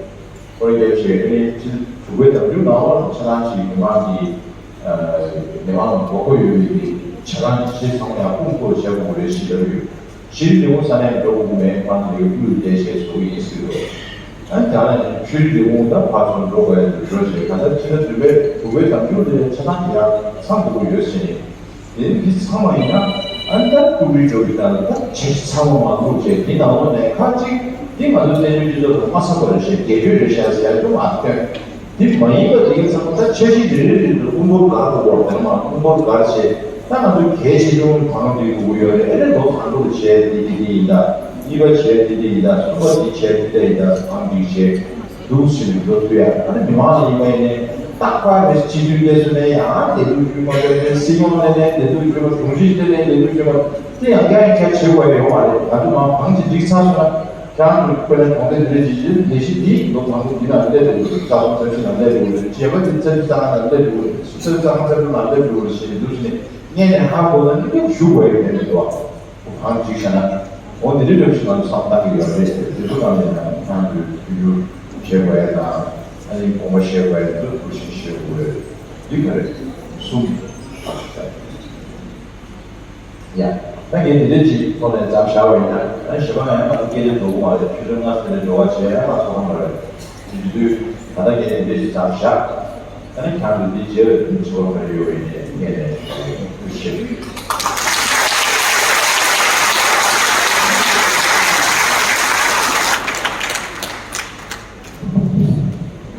སྐོར་ར་རྒྱག་བྱས་ཨ་ནི་ཕྱི་དྲུག་པའི་གདམ་རྒྱུད་ནང་ལ་ཆ་ཚང་ཞིག་མི་མང་གི་མི་མང་ལ་མགོ་སྐོར་ཡོད་པའི་གི་ཆ་ཚང་གི་གཞི་ཚང་མ་ཡང་ཀུན་སྤོ་བྱེད་དགོས་རེད་ཞེས་ལབ་ཡོད། གཞི་འདི་མོ་ས་གནས་འགྲོ་དགོས་མེད་ཁོང་ཚོའི་དབུས་བསྡད་བྱས་བཟོ་གི་ཡིན་ཟེར་འདུག་ཨ་ནི་དེ་ནས་ཆུ་འདི་མོ་ད་ཕར་ཚུར་འགྲོ་དགོས་ཡ་འགྲོ་བྱས་ག་ད་ཕྱི་ཟླ་བདུན་པའི་དྲུག་པའི་གདམ་རྒྱུད་ལ་ཆ་ཚང་གི་ཡང་ཚང་འགྲོ་གི་ཡོད་ཟེར་ནས། དེ་འདི་ཚང་མ་ཡིན་ན་ཨ་ནི་ད་ཀྲུའུ་རི་ཇོ་གི་ནང་ལ་ད་ཆེ་ཚང་མ་མ་འགྲོ་བྱས་འདི་ནང་ལོགས་ནས་ཁ་ཅིག་འདི་ང་ཚོ་བཙན་བྱོལ་སྤྱི་ཚོགས་ལ་མ་འཚམས་པ་རེད་ཤག་སྒེར་གཅོད་རེད་ཤག་ཟེར་ཡ་ཅུང་མ་ཐོན། དེ་མ་ཡིན་པ་དེ་གའི་ཚང་མ་ད་འཆར་གཞི་རེ་རེ་རེ་རེ་ཀུན་སྤོར་བརྒལ་དགོས་པར་དེ་མ་ཀུན་སྤོར་བརྒལ་བྱས་ད་ང་ཚོ་གལ་ཆེ་ཆུང་གང་འདུས་དགོས་ཀྱི་ཡོད་རེད། ཨེ་རེད་ལོ་དང་པོ་ལ་བྱས་དེ་དེ་དེ་ཡིན་ད། གཉིས་པ་བྱས་དེ་དེ་ཡིན་ད། གསུམ་པ་དེ་བྱས་དེ་དེ་ཡིན་ད། གང་འདུས་བྱས་འདུག་ཟེར་ནས་འགྲོ་ཐུབ་ཡ། ཨ་ནི་མི་མང་ལ་ཡིན་པ་ཡིན་ནའི་རྟག་པར་རེ་སྤྱི་འཐུས་སླེབས་སོང་ནའི་ཡང་བདེ་སྡུག་བརྒྱུད་མ་བརྒྱབ་ནས་སྲིད་སྐྱོང་སླེབས་ནའི་བདེ་སྡུག་བརྒྱུད་མ་དྲུང་ཆེ་སླེབས་ནའི་བདེ་སྡུག་བརྒྱུད་མ་དེ་ཡང་བསྐྱར་ཡང་བསྐྱར་བྱེད་དགོས་ཡ་ཡོད་མ་རེད། ང་ཚོ་མང་གང་ཅི་འགྲིག་ཚར་སོང་ན། ཁྱེད་རང་ཚོ་དཔེར་ན་གྲོང་སྡེ་འདི་འདྲ་ཅིག་ཡིན་ལས་གཞི་འདི་ལོ་དང་པོ་འདི་ནང་སླེབས་འགྲོ་གི་རེད། ས་ཁོངས་ས་ཆ་ནང་སླེབས་འགྲོ་གི་རེད། བྱས་པ་འདི་རྩ་འདི་ས་ཁང་ནང་སླེབས་འགྲོ་གི་རེད། རྩ་འདི་ས་ཁང་ས་ཁྲ་ནང་སླེབས་འགྲོ་གི་རེད་ཞེས་འདུག་ཟེར་ནས་སྔོན་ནས་ཧ་གོ་ན་ནི་ཀྱང་ཞུ་དགོས་ཡོད་མེད་མི་འདུག་ཨ། གང་ཅིག་བྱས་ན་འོ་འདི་འདྲ་འདྲ་ཞིག་ང་ཚོ་བསམ་བཏང་གི་ཡོད་རེད། དེ་ཚོ་གང་ལས་ན་ཁྱེད་རང་ཚོས་མཐུན་འགྱུར་བྱེད་དགོས་ཡ་དང་ཨ་ནི་དགོངས་པ་བཞེས་དགོས་ཡ་དེ་ཚོ་ཐུགས་ཞིབ་བྱེད་དགོས་རེད། འདི་ག་རེད་གསུམ། ཡ། ད་ངས་འདི་འདྲ་ཅིག་ཐོག་ནས་མཚམས་བཞག་པ་ཡིན་ན། ཨ་ནི་གཞན་པ་ཡང་ང་ཚོ་སྐད་ཆ་འགྲོ་གི་མ་རེད། ཆུ་ཚོད་ལྔ་ཙམ་ནས་འགྲོ་བ་བྱས་ཡང་མ་ཚོགས་མ་རེད། དེ་དུས་ད་ལྟ་ངས་འདི་འདྲ་ཅིག་མཚམས་བཞག་ཨ་ནི་ཁྱང་དུ་འདི་རྗེས་ལ་འདི་འཚོ་བ་ག་རེ་ཡོད་པ་ཡིན་ནའི་ངས་ནས་ཐུགས་རྗེ་ཆེ།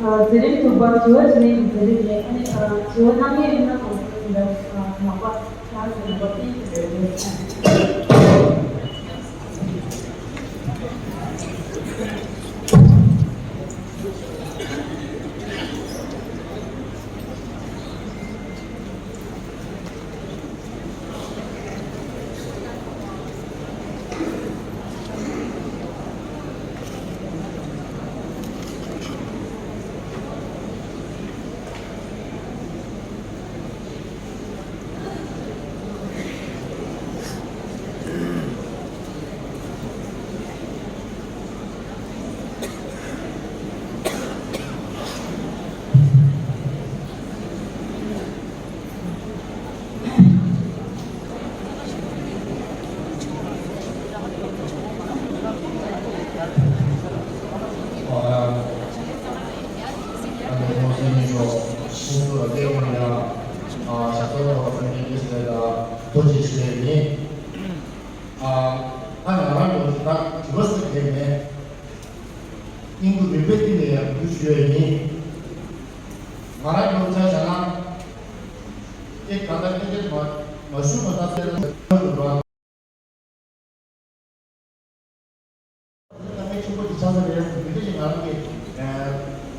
ཨ། མཛད་རིམ་དྲུག་པ་དྲི་བ་དྲིས་ལན་གྱི་མཛད་རིམ་རེད། ཨ་ནི་ཨ་དྲི་བ་གནང་མཁན་ཡིན་ན་ང་ཚོ་འདི་འདྲ་ཨ་ནང་པ་ཁྱེད་རང་ཚོ་ནང་པ་ཏིས་ཟེར་བའི་ཨ་ནི་ཁོང་ཚོའི་མི་ཚོ་ཁོང་ཚོ་ལ་སྐད་ཁོང་ཡང་ཞབས་ཏོག་ཐོག་སེམས་ཁྲལ་ཞུ་ཡ་དང་ཐུགས་རྗེ་ཆེ་ཞུ་ཡ་ཡིན། ཨ་ད་ང་རང་ཚོ་ད་དྲི་བ་ཟེར་མཁན་མེད། སྙིང་པོ་རིག་པའི་གཏིང་ནས་ཡང་གུས་ཞུ་ཡ་ཡིན། ང་རང་ཚོ་ཆ་བཞག་ན། ད་ལྟ་སྐད་ཆ་མ་མ་ཞུ་མ་ད་སེ་ལ་ད་ལྟ་ཆེན་པོ་ཅིག་ཆགས་ས་རེད། མི་འདི་ཞིག་ང་རང་གི་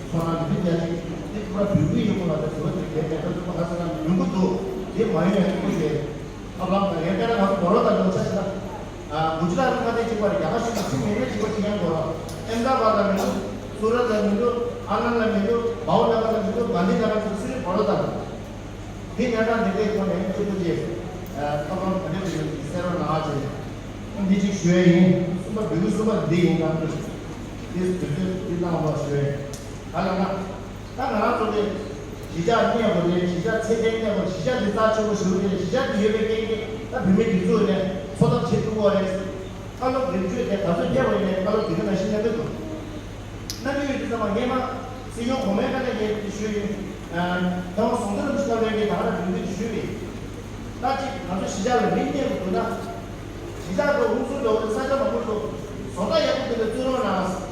ཁོ་རང་གི་འདི་རྒྱ་ཅིག་འདི་ཁོ་རང་བུད་ཁུལ་ཡོད་ཁོ་ལ་དེ་ཟུར་དེ་གས་དེ་ལྟ་ཚུལ་ཁ་ས་རང་ཡོང་གི་འདུག་དེ་མ་ཡོང་ཡང་ཁོ་ཞེས་ཨ་ལམ་དང་ཡང་སྐད་ན་ང་ཚོ་མགོ་ལོག་དང་ལོག་ཆ་ཞིག་ལ་གུ་ཇི་ར་ཁ་ཏེ་གཅིག་པ་རེད། རྒྱ་གར་ཞིག་ལ་ཚིག་མེད་མེད་གཅིག་པ་གཅིག་ཡང་དགོས་ར་ཨེམ་ད་བ་ལ་མི་འདུག་སུ་ར་ལ་མི་འདུག་ཨ་ན་ལ་མི་འདུག་མའོ་ལ་ལ་མི་འདུག་གྷན་དྷི་ལ་ལ་མི་འདུག་སི་རི་མགོ་ལོག་དང་། དེ་ཉག་ཕྲ་འདི་འདྲའི་ཐོག་ནས་ཐུགས་རྗེ་ཆེ། ཨ་ཐོག་ཁང་ག་འདྲ་འདྲ་ཡོད་ཀྱི་གསལ་རོགས་གནང་བ་བྱས། འདི་གཅིག་ཞུ་ཡ་ཡིན། གསུམ་པ་འབོད་སྐུལ་གསུམ་པ་འདི་ཡིན་ད། འདི་དུས་ཚོད་འདི་གནང་རོགས་ཞུ་ཡ་ཡིན། ག་ལ་ན། ད་ང་རང་ཚོ་གི་གཞིས་ཆགས་གནས་དགོས་རེད། གཞིས་ཆགས་ཚད་ལྡན་གནས་དགོས། གཞིས་ཆགས་འདི་རྩ་ཆེན་པོ་ཞེ་པོ་རེད། གཞིས་ཆགས་འདི་ཡོད་པའི་རྐྱེན་གྱིས་ད་བོད་མི་སྒེར་ཚུགས་ནས་འཚོ་ཐབས་བྱེད་ཐུབ་ཀྱི་རེད། བཀའ་སློབ་འདིར་བརྗོད་དེ་ག་ཚོད་བརྒྱབ་པ་ཡིན་ནའི་བཀའ་སློབ་འདི་ག་ནང་བཞིན་གནང་གི་འདུག་གནང་གི་ཡོད་དུས་ཙམ་པ་སྔས་མ་སྲིད་སྐྱོང་གོང་མའི་བཀའ་ལན་སྙན་དེ་ཞུས་ཡིན། ཐེངས་ཟུང་འབྲེལ་ལམ་ཞིག་བཀའ་བློན་གྱིས་ད་ག་རང་འབྲེལ་མཐུད་ཞུས་ཡིན། ད་ཅིག་ང་ཚོ་གཞིས་ཆགས་ལ་མི་གནས་དགོས་འདུག་ན། གཞིས་ཆགས་ཐོག་ཧུར་བརྩོན་འགྲོ་གི་ས་ཆ་མང་པོ་འདུག་བཟོ་ལྟ་ཡག་པོ་དེ་འདྲ་བཙུགས་རོགས་གནང་།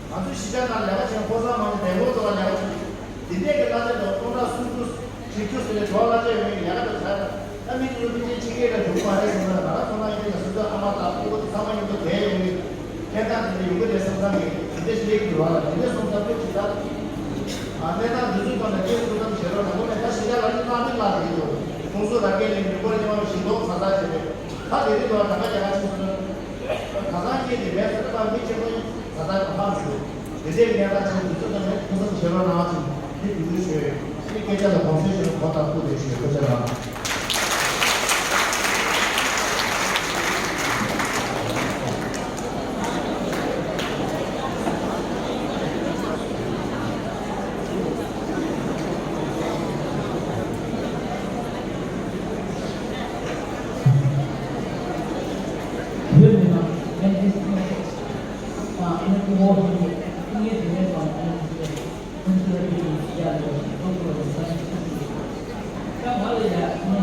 ང་ཚོའི་གཞིས་ཆགས་ནང་ལས་ཀ་བྱེད་ཕོ་གསར་མང་ཆེ་འདེམས་བསྐོ་ཐོག་ལ་ལས་ཀ་བྱེད། འདི་འདྲས་ཀྱི་གླ་ཆ་དང་སྟོང་ཕྲག་སུམ་ཅུ་བཞི་བཅུ་ཟེར་ནས་འགྲོ་གླ་ཆ་ཡོད་མཁན་ལས་ཀ་དང་བྱ་ཡ། ད་མི་ཚོ་མི་ཆེན་ཕྱི་རྒྱལ་ལ་འགྲོ་གི་མ་རེད་ཟེར་ན་ང་རང་ཚོ་ནང་ཡིན་ན་སོ་སོའི་ཨ་མ་དང་སྤུ་གུ་དེ་ཚང་མ་མཉམ་དུ་བསྡད་ཡོང་གི་གནས་སྟངས་དེ་འདྲ་ཡོང་གི་རེད་བསམ་བསམ་གི་འདི་འདྲས་ཞིག་ལས་ཀྱི་རོགས་ལ་འདི་འདྲས་སོང་ཙང་ཁྱོད་ཅིག་ད་ཨ་གནས་སྟངས་འདི་ཚོའི་ཐོག་ནས་ཁྱོད་ཚོ་ཐམས་ཅད་རོགས་ནང་ཁོ་ནས་ད་གཞིས་ཆགས་ལ་ནི་ལྷག་མི་ལྷག་རེད་འདུག་ཁོང་ཚོ་རང་སྐད་ལས་མི་འབོར་ཉི་མ་བཞིན་མདོག་ཁ་ཚ་བྱས་ཏེ་ད་དེ་རིང་ལ་གྲངས་ཀ་རྒྱ་གར་ཕྱིན་སོང་། ཁ་སང་སྐྱེས་ནས་བས་སུ་ད་མི་ཆེན་པོ་ཡིན། ད་ལྟ་གང་ལྟར་ཞུ། དེ་འདྲའི་ངས་ད་ཆེན་དུས་ཚོད་ཙམ་ནས་ཐུགས་བསམ་བཞེས་རོགས་གནང་ཞེས་འདི་འབུལ་ཞུས་ཡོད། དེ་སྐད་ཆ་ལ་དགོངས་སེལ་ཞུ་གོ་དང་ཐུགས་རྗེ་ཆེ། ཐུགས་རྗེ་གནང་། བོད་མི་མང་ཨེམ་ཨེས་ཨེ་དང་ཨེམ་ཨེ་ཨོ་ཧྲིལ་པོ་ཨེ་ནི་དེ་བས་ཀྱང་ཨེམ་ཨེས་ཨེ་ཁོང་ཚོའི་ཨེ་ནི་ཡར་ལ་ཐོག་ཐོག་ལ་ས་ཡི་ཆུ་ཞིག་ད་ང་ལ་ཡ་ཨེ་ནི་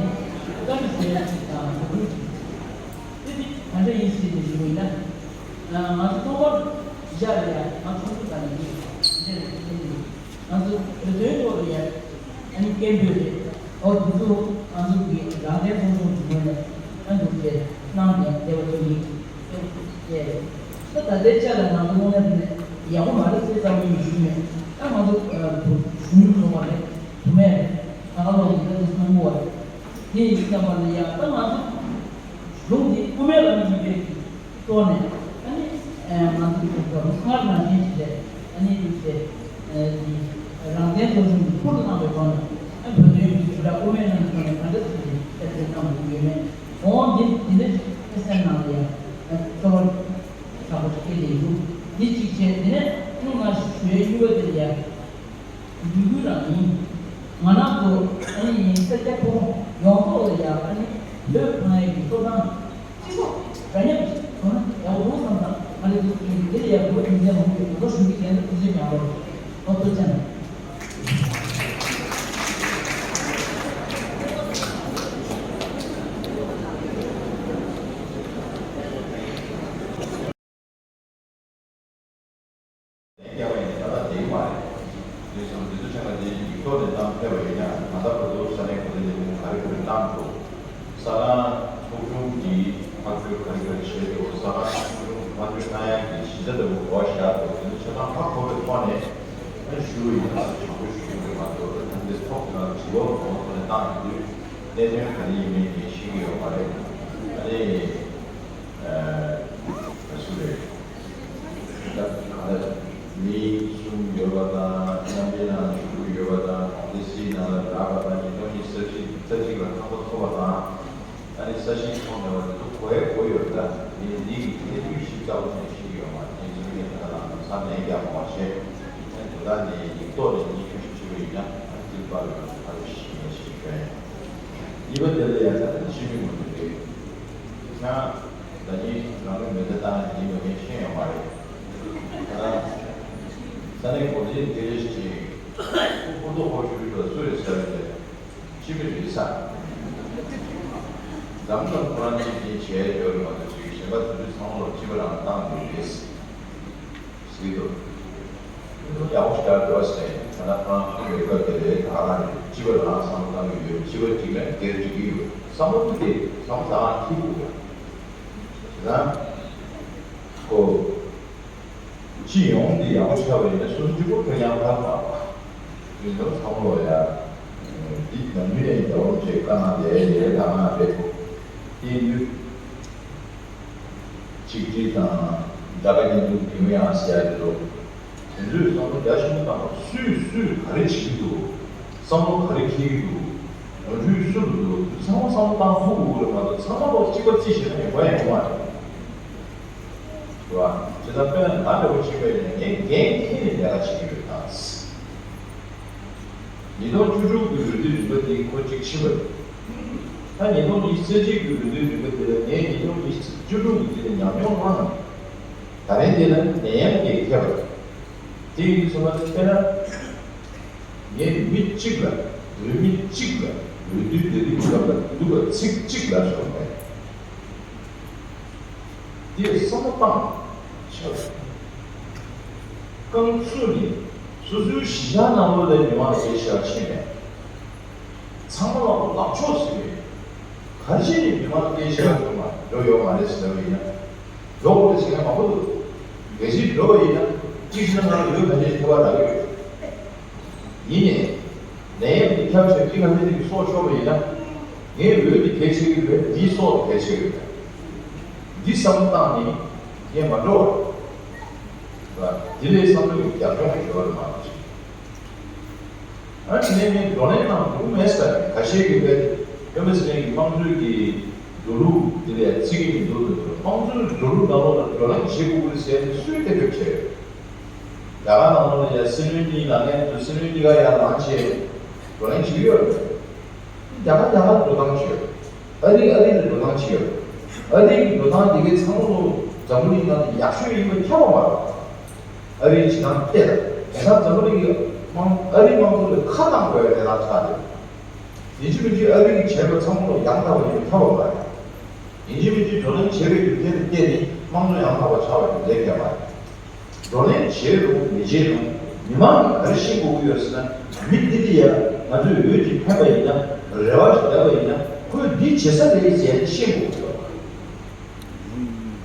བཀའ་འདྲི་ཞུ་ཡ་ཞིག་དང་གོ་སྒྲིག་ཅིག་དེ་དེ་ག་འདྲ་ཡིན་ཞེས་ནས་ཞུ་བ་ཡིན་ན། ང་ཚོ་ཐོག་མར་གཞིས་ཆགས་ལ་ཡ་ང་ཚོ་ཚོགས་འདུ་དང་ནི་འདི་འདི་ལ་ཕེབས་ཡོད། ང་ཚོ་བོད་དོན་ཐོག་ལ་ཡ་ཨ་ནི་སྐད་འབོད་རེད། འོ་དེ་ཚོ་ང་ཚོ་གི་རང་བཙན་སློབ་སྦྱོང་གི་ངོས་ནས་ཨ་འདུག་ཅེས་གནང་ནས་བསྡད་པ་ཚོ་ཡིན། ད་ད་ལྟའི་ཆ་ལ་ང་ཚོ་དངོས་གནས་ཡག་པོ་མ་རེད་ཟེར་ཙམ་ཡང་ཞུ་མེད། ད་ང་ཚོ་བུ་གཞོན་ནུ་ཚོགས་པ་རེད། བུད་མེད་རེད། ད་ག་ལོག་ཡིན་ད་དེ་གསུང་གི་བ་རེད། དེ་ཡིན་ཙམ་པ་ལ་ཡ་ད་ང་ཚོ་ལུང་འདི་དབུ་མའི་ལམ་ཡིན་པའི་ཐོག་ནས་ཨ་ནི་ང་ཚོ་གི་སྔར་ནང་བཞིན་ཞིག་ལས་ཨ་ནི་དེ་རང་བཙན་སློབ་སྦྱོང་གི་ཁུར་བླངས་པའི་ཐོག་ནས་ཨ་བོད་དོན་གྱི་དྲིལ་བསྒྲགས་དབུ་མའི་ལམ་གྱི་ཐོག་ནས་ག་འདྲ་ཞིག་གི་གསལ་བཤད་གནང་དགོས་ཡོད་མེད། འོང་འདི་འདི་འདྲ་ཞིག་ཨེ་སེམས་ནང་ལ་ཡང་ཚོར་བ་དྲག་པོ་ཞིག་སྐྱེས་ཏེ་ཡིན་འདུག་འདི་གཅིག་བྱས་དེ་ནས་ཨ་ནི་ང་ཞུ་ཡས་གཉིས་པ་དེ་ལ་ཡང་། འབོད་སྐུལ་རང་ཡིན། ང་རང་ཚོ་ཨ་ནི་ཡིན་སེར་སྐྱ་ཕོ་མོ་ཡོངས་རྫོགས་ལ་ཡ་ཨ་ནི་བོད་ཕངས་ཡས་ཀྱི་སློབ་སྟངས་སྤྱི་ཚོགས་འདྲ་མཉམ་ཞིག་བྱུང་ན་ཡག་པོ་འདུག་བསམ་དང་ང་རེ་འདུག་ཡིན་དེ་ལ་ཡ་བོད་སྡིངས་ཆ་མང་པོ་ཡོད་ང་ཚོ་ཞུ་གི་ཡིན་ཐུགས་རྗེ་གནང་རོགས། ཨོ་ཐུགས་རྗེ་གནང་། ལན་རྒྱག་པ་ཡིན་ན་ད་ལྟ་བསྡད་ཀྱི་མ་རེད། དེ་སོང་དུས་ཚོད་ཆ་ལ་དེ་ཡིག་ཐོག་ནས་བཏང་ཕེབས་པ་ཡིན་ན་ང་ད་བར་དུ་ས་གནས་གོ་སྒྲིག་ལས་ཁུངས་ག་རེ་ག་རེ་བཏང་འདུག་ས་གནས་ཚོགས་ཆུང་གིས་ཐག་གཅོད་ག་རེ་ག་རེ་བྱས་འདུག་ས་གནས་ཚོགས་ཆུང་གིས་ཐག་གཅོད་གནང་ཡག་གི་གཞི་རྩ་ལྟ་བུ་གོ་བ་བཞག་འདུག་དེ་ཚོ་ཆ་ཚང་ཧ་གོ་བའི་ཐོག་ནས་ཨ་ཞུ་བ་ཡིན་ན་ཞུ་དགོས་ཞུ་དགོས་མ་གཏོགས་ཨ་འདི་ཐོག་ཏུ་ང་ཚོ་ཇི་ལོར་གོང་ཐོག་ནས་བཏང་ཡོང་དུས་གནད་དོན་ག་རེ་ཡིན་མིན་ངས་ཤེས་ཀྱི་ཡོད་མ་རེད། ཨ་ནི་ཨ་སུ་རེད། ད་ག་ལ་མི་གསུམ་ཡོད་པ་དང་མཉམ་འབྲེལ་ནང་ལ་ཞུགས་ཡོད་པ་དང་གོང་སྡེ་སྲིད་ནང་ལ་རག་པ་དང་ཉིས་སྟོང་ཉི་ཤུ་རྩ་གཅིག་རྩ་གཅིག་ལ་ཁང་པ་ཐོབ་པ་དང་ཨ་ནི་ས་ཞིང་ཐོབ་མེད་པ་དེ་ཚོ་གོ་ཡ་གོ་ཡོད་ད། ངས་འདི་གི་གནས་ཚུལ་ཞིབ་ཚགས་པོ་ནས་ཤེས་ཀྱི་ཡོད་མ་རེད། ངས་ཚུལ་ངས་ད་ལྟ་ལ་ས་ནས་རྒྱག་མ་བ་བྱས་ཨ་ནི་དེ་དག་ནས་ཡིག་ཐོག་ནས་ངས་ཁྱོད་ཞིག་ཞུས་པ་ཡིན་ན་ཨ་ནི་ཚིག་པར་ཡོད་ད་ལྟ་ཞིག་ངས་ཞིག་ཞུས་ཡིན། གཉིས་པ་དེ་ལ་ཡང་ད་ལྟ་ཕྱི་མི་ངོ་ནས་རེད། ཁྱེད་ད་ནི་རང་གི་མི་ཚེ་བཏང་ཡིན་པ་ངས་ཤེས་ཡོད་མ་རེད། ད་ས་གནས་འགོ་འཛིན་དེ་རེ་ཞིག་ཁོ་ཀུན་ཏུ་ཧོ་ཞུ་རྒྱུ་ལ་སུ་རེད་ཟེར་ཏེ་ཕྱི་མི་རེད་ས། འཛམ་གླིང་ཁོ་རང་གཅིག་ཅིག་བྱས་ཡོད་རེད་མ་གཏོགས་ཅིག་གཞན་པ་དེ་ཚོ་ཚང་མ་ལ་ཕྱི་པ་རང་བཏང་འདུག་རེད་ཟེར་གྱི་འདུག་ཡག་པོ་ཞིག་ལྟར་འགྲོ་ཟེར་ནས་ད་ལྟ་ཁོ་རང་ཁོ་བའི་སྐབས་དེ་ལས་ད་ག་རེ་སྤྱི་པ་ལ་བསམ་བློ་བཏང་གི་ཡོད། སྤྱི་པ་གཅིག་ལ་སྒེར་སྒྲིག་གི་ཡོད། བསམ་བློ་དེ་བསམ་བློ་ད་ག་འཁྱེར་དགོས་ཡོད། ད་ཁོ་སྤྱི་ཡོངས་འདི་ཡག་པོ་ཆགས་པ་ཡིན་ན་སུ་གཅིག་པོ་ཕན་ཡང་ཕན་མ་པ་ཡིན་ནོ་བསམ་བློ་ཡ། འདི་ནམ་རྒྱུན་ནས་རྒྱལ་བ་རིན་པོ་ཆེས་བཀའ་གནང་བསྡད་ཡོད། ད་ག་རེ་རེད། དེ་ཡིན་དུས། ཆིག་སྒྲིལ་དང་དགྲ་དགའ་གཉེན་སྡུག་ཉུང་ཡང་ཟེར་ཡ་དེ་ཚོ། དེ་ཚོས་བསམ་བློ་རྒྱ་ཆེན་པོ་བཏང་བ། སུས་སུས་ག་རེ་བྱེད་ཀྱི་འདུག་བསམ་བློ་ག་རེ་འཁྱེར་གྱི་འདུག་ནོར་འཁྲུལ་སུ་ལ་འདུག་ཚང་མ་བསམ་བློ་བཏང་ཐུབ་དགོས་རེད་མ་གཏོགས་ཚང་མ་ལོག་གཅིག་པ་རྩིས་བྱས་ན་ཡོང་བ་ཡོང་མ་རེད། རེད་བ། དེ་ལྟར་དཔེར་ན་ང་འདྲ་བོ་བྱེད་པ་ཡིན་ན་ངས་འགན་འཁྱེར་ནས་ལས་ཀ་བྱེད་ཀྱི་ཡོད་ད། ཉིས་སྟོང་བཅུ་དྲུག་གི་འོས་བསྡུའི་རིམ་པ་འདི་ཁོ་གཅིག་ཕྱིན་པ་རེད། ད་ཉིས་སྟོང་ཉི་ཤུ་རྩ་གཅིག་གི་འོས་བསྡུའི་རིམ་པ་འདི་ལ་ངས་ཉིས་སྟོང་ཉི་ཤུ་བཅུ་དྲུག་གི་འདི་ལ་ཉམས་མྱོང་བླངས་ནས། ད་རིང་འདི་ལ་ནད་ཡམས་ཀྱིས་ཁྱབ་པ་རེད། དེ་ཡིན་དུས་ཙམ་པ་དཔེར་ན། ངས་མི་གཅིག་ལ། འོས་མི་གཅིག་ལ་འོས་བསྡུའི་ལས་རིམ་སྐབས་ལ་སྡུག་པ་ཚིག་གཅིག་ལབ་སོང་མེད། དེ་བསམ་བློ་བཏང་བྱས། རྐང་ཚུགས་ནས་སོ་སོའི་གཞིས་ཆགས་ནང་ལོགས་ལ་མི་མང་སྐད་ཆ་བཤད་མེད། ཚང་མ་ལ་ལབ་ཆོག་ཟེར་གི་ཡོད། ག་རེ་བྱས་ནས་མི་མང་སྐད་ཆ་བཤད་མ་འགྲོ་ཡོད་མ་རེད་ཟེར་བ་ཡིན་ན། འགྲོ་དགོས་པའི་བྱེད་མཁན་མང་པོ་འདུག་གལ་སྲིད་འགྲོ་བ་ཡིན་ན་གཅིག་བྱས་ན་ང་ལ་འོས་ག་འདྲས་ཐེ་བ་རག་གི་ཡོད། ཡིན་ནའི། ནད་ཡམས་འདི་ཁྱབ་བྱས་མི་ག་ཚོད་ཅིག་གི་སྲོག་ཤོར་བ་ཡིན་ན། ངའི་འོས་འདི་གལ་ཆེ་གི་རེད། འདིའི་སྲོག་གལ་ཆེ་གི་རེད། འདི་བསམ་བློ་བཏང་ནས་ངས་མ་འགྲོ་བར། དེ་ལས་བསམ་བློ་ཡི་རྒྱབ་ལྗོངས་ཡོད་པ་མ་རེད། ཨ་ནི་ངས་བགྲོ་གླེང་གནང་འདུག་མེད་ཟེར། ཁ་ཤས་ཀྱིས་བས་སྤེན་པ་ཚེ་རིང་གི་དམངས་གཙོའི་གི་འགྲོ་ལུགས་དེ་ལས་ཚིག་གི་མི་འདུག་ཟེར། དམངས་གཙོའི་འགྲོ་ལུགས་ནང་ལོགས་ལ་བགྲོ་གླེང་བྱེད་དགོས་ཀྱི་རེད་ཟེར་ནས་སུས་གཏན་འབེབས་བྱས་ཡོད། རྒྱ་གར་ནང་ལོགས་ལ་ཡ་སྲིད་བློན་གཉིས་ལངས་མཁན་ཚོས་སྲིད་བློན་གཉིས་ཀ་ཡར་ལངས་བྱས་བགྲོ་གླེང་བྱེད་ཀྱི་ཡོད་རེད། རྒྱ་གར་རྒྱ་གར་འགྲོ་སྟངས་བྱེད་ཡོད། ཨ་རི་ཨ་རི་ལ་འགྲོ་སྟངས་བྱེད་ཡོད། ཨ་རི་གི་འགྲོ་སྟངས་དེ་གའི་ཚང་མ་ལོ་འཛམ་བུ་གླིང་ནང་ལ་ཡག་ཤོས་ཡིན་པ་ཁྱབ་པ་མ་རེད། ཨ་རིའི་བྱེད་སྟངས་བལྟས་ལ་དེང་སང་འཛམ་བུ་གླིང་གི་དམངས་ཨ་རི་དམངས་གཙོ་ལ་ཁ་གཏང་དགོས་ཡ་དེ་ལ་ཆགས་ཡོད། ཡིན་གཅིག་མིན་གཅིག་ཨ་རི་གི་བྱས་པ་ཚང་མ་ལོ་ཡང་དག་པ་ཡིན་པ་ཁྱབ་པ་མ་རེད། ཡིན་གཅིག་མིན་གཅིག་བགྲོ་གླེང་བྱས་པའི་རྒྱུ་མཚན་ལ་བརྟེན་ནས་དམངས་གཙོ་ཡང་དག་པ་ཆགས་པ་ཡིན་ལས་ཁྱད་མ་རེད། བགྲོ་གླེང་བྱེད་རུང་མི་བྱེད་རུང་མི་མང་གིས་ག་རེ་ཤེས་དགོས་ཀྱི་ཡོད་ཟེར་ན། མི་འདི་འདི་ཡ་ང་ཚོའི་འོས་ཀྱིས་ཕེབས་པ་ཡིན་ན་རེ་བ་ཞིག་བརྒྱབ་པ་ཡིན་ན་ཁོས་འདི་བྱེད་ས་རེད་ཟེར་ནས་ཤེས་དགོས་ཀྱི་ཡོད།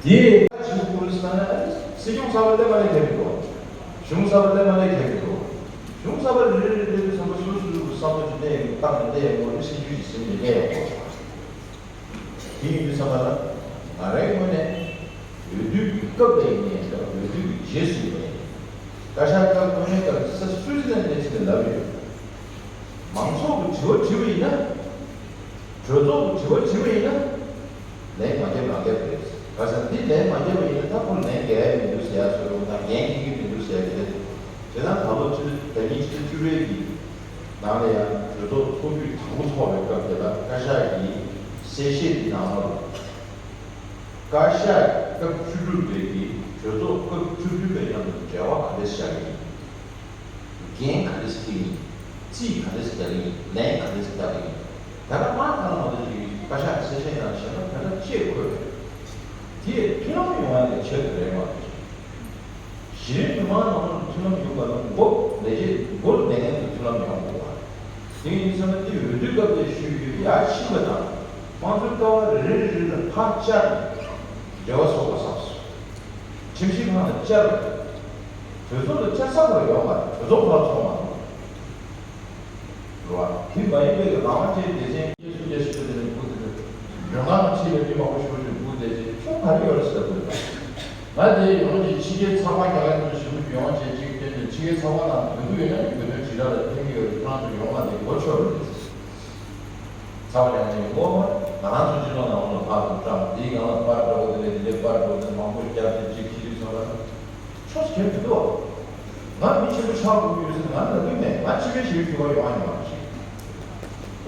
དེ་ཆེན་པོ་ཟེར་ན་སྲིད་སྐྱོང་གསར་པ་སླེབས་མ་སླེབས་ཁྱད་མི་འདུག་གཞུང་གསར་པ་སླེབས་མ་སླེབས་ཁྱད་མི་འདུག་གཞུང་གསར་པ་རེ་རེ་རེ་རེ་ཚང་མ་སོ་སོ་སོ་སོ་གསར་པ་ཅིག་གནས་ཡོང་བཏང་ནས་གནས་ཡོང་དགོས་ཀྱི་སྲིད་ཇུས་ཤིག་ཟིན་ནས་གནས་ཡོང་དགོས། དེ་ཡིན་དུས་ཙམ་པ་ལ་ང་རའི་ངོས་ནས་འོས་བསྡུ་གི་སྐབས་ལ་ཡིན་ནའི་འདྲ། འོས་བསྡུ་གི་རྗེས་སུ་ཡིན་ནའི་འདྲ། བཀའ་ཤག་སྐབས་སྔོན་མའི་སྐབས་ས་སུད་སི་ལན་ནས་ཕྱིན་ནས་ལབ་ཡོད། མང་ཚོགས་ཀྱི་དྲི་བ་དྲི་བ་ཡིན་ན། གྲོས་ཚོགས་ཀྱི་དྲི་བ་དྲི་བ་ཡིན་ན། ལན་མ་རྒྱབ་མ་རྒྱབ་རེད། ག་ས་འདི་ལན་མ་རྒྱབ་པ་ཡིན་ན་ད་ཁོ་ལན་རྒྱག་ཡ་མི་འདུག་ཟེར་ཡ་བཟོ་འདྲ་པོ་དང་འགན་འཁྱེར་གྱི་མི་འདུག་ཟེར་ཡ་དེ་རེད། དེ་ན་ད་ལོ་ཕྱི་ཟླ་ཉིན་ཕྱི་ཟླ་བཅུ་པའི་གི་ནང་ལ་ཡང་གྲོས་ཚོགས་ཚོགས་དུས་དང་པོ་ཚོགས་པའི་སྐབས་དེ་ལ་བཀའ་ཤག་གིས་གསལ་བཤད་འདི་གནང་བ་རེད། བཀའ་ཤག་སྐབས་བཅུ་དྲུག་པའི་གི་གྲོས་ཚོགས་སྐབས་བཅུ་བདུན་པའི་མཉམ་དུ་འབྲེལ་བ་ག་འདྲས་བཞག་གི་ཡིན། འགན་ག་འདྲས་འཁྱེར་གི་ཡིན། རྩིས་ག་འདྲས་རྒྱག་གི་ཡིན། ལན་ག་འདྲས་རྒྱག་གི་ཡིན། ད་ལྟ་མ་གང་ལ་མ་གཏོགས་ཅིག་བཀའ་ཤག་གི་གསལ་བཤད་ནང་བཤད་ན་ད་ལྟ་ཅེས་འཁོད་རེད། དེས་མཐུན་ལམ་ཡོང་བ་ནས་ཆེད་དུ་རེད་མ་གཏོགས། གཞི་རིམ་མི་མང་ནང་ལ་མཐུན་ལམ་ཡོང་བ་ལ་འགོ་ལས་བྱེད་འགོ་ལས་ངན་དུ་མཐུན་ལམ་ཡོང་དགོས་པ། དེ་ཡིན་ཙང་དེ་འོས་བསྡུའི་སྐབས་ལ་ཞུས་ཡོད། ཡར་ཕྱིན་པ་དང་དམངས་གཙོའི་ཀ་བ་རེ་རེ་རེ་རེ་ལ་ཕར་བཅར་ནས་འབྲེལ་བ་བཟོ་དགོས་བསམས་སོང་། ཁྲིམས་ཞིབ་ཁང་ལ་བཅར་བ་རེད། གྲོས་ཚོགས་ལ་བཅར་ས་བར་ཡོང་བ་རེད། གྲོས་ཚོགས་ཁག་ཚོགས་མ་གཏོགས། རེད་བ། དེ་མ་ཡིན་པའི་རང་དབང་ཅན་སྡེ་ཚན་གྱི་སུ་རྒྱ་ཞིག་ཏུ་དེ་ནས་སྒུག་དེ་འདུག་མགྲོན་ཁང་ཁྲིད་ལ་མི་མང་པོ་ཞིག་ཅིག་སྒུག་བསྡད་ཅིག་ཁྱོད་ག་རེ་ཡོད་རེད་ཟེར་དགོས་པ། ང་དེ་ཡོང་ཅིག་ཕྱི་རྒྱལ་ཚགས་པར་རྒྱག་མཁན་ཚོ་ཞིབ་མོ་ཡོང་བྱས་ཅིག་བསྟན་ནས་ཕྱི་རྒྱལ་ཚགས་པར་ནང་དོན་དུ་ཡོད་ན་ནི་དགོས་དོན་ཇི་ལྟར་ལ་ཕན་གྱི་ཡོད་རེད། ཁྱོད་རང་ཚོ་ཡོང་མ་དེ་གོ་ཆོད་རེད། ཚ་བ་ཡང་ཡོང་གོ་མ། ང་རང་ཚོ་སྤྱི་ཚོགས་ནང་ལ་ཕར་ཚུར་བཀྲམ་འདིའི་སྒང་ལ་པར་འདྲ་པོ་དེ་ལས་དེ་ལས་པར་འདྲ་པོ་དེ་མང་པོ་བརྒྱབ་སྟེ་གཅིག་ཁྱི་རིགས་ཚོ་ལ་ཆོས་ཁྱེར་མི་འདུག་ང་མི་ཆེན་པོ་ཆགས་དགོས་ཀྱི་ཡོད་ཟེར་ང་ལབ་ཀྱི་མེད། ང་ཕྱི་པའི་ཞིག་གི་བ་ཡོང་བ་ཡོང་བ་ཞིག་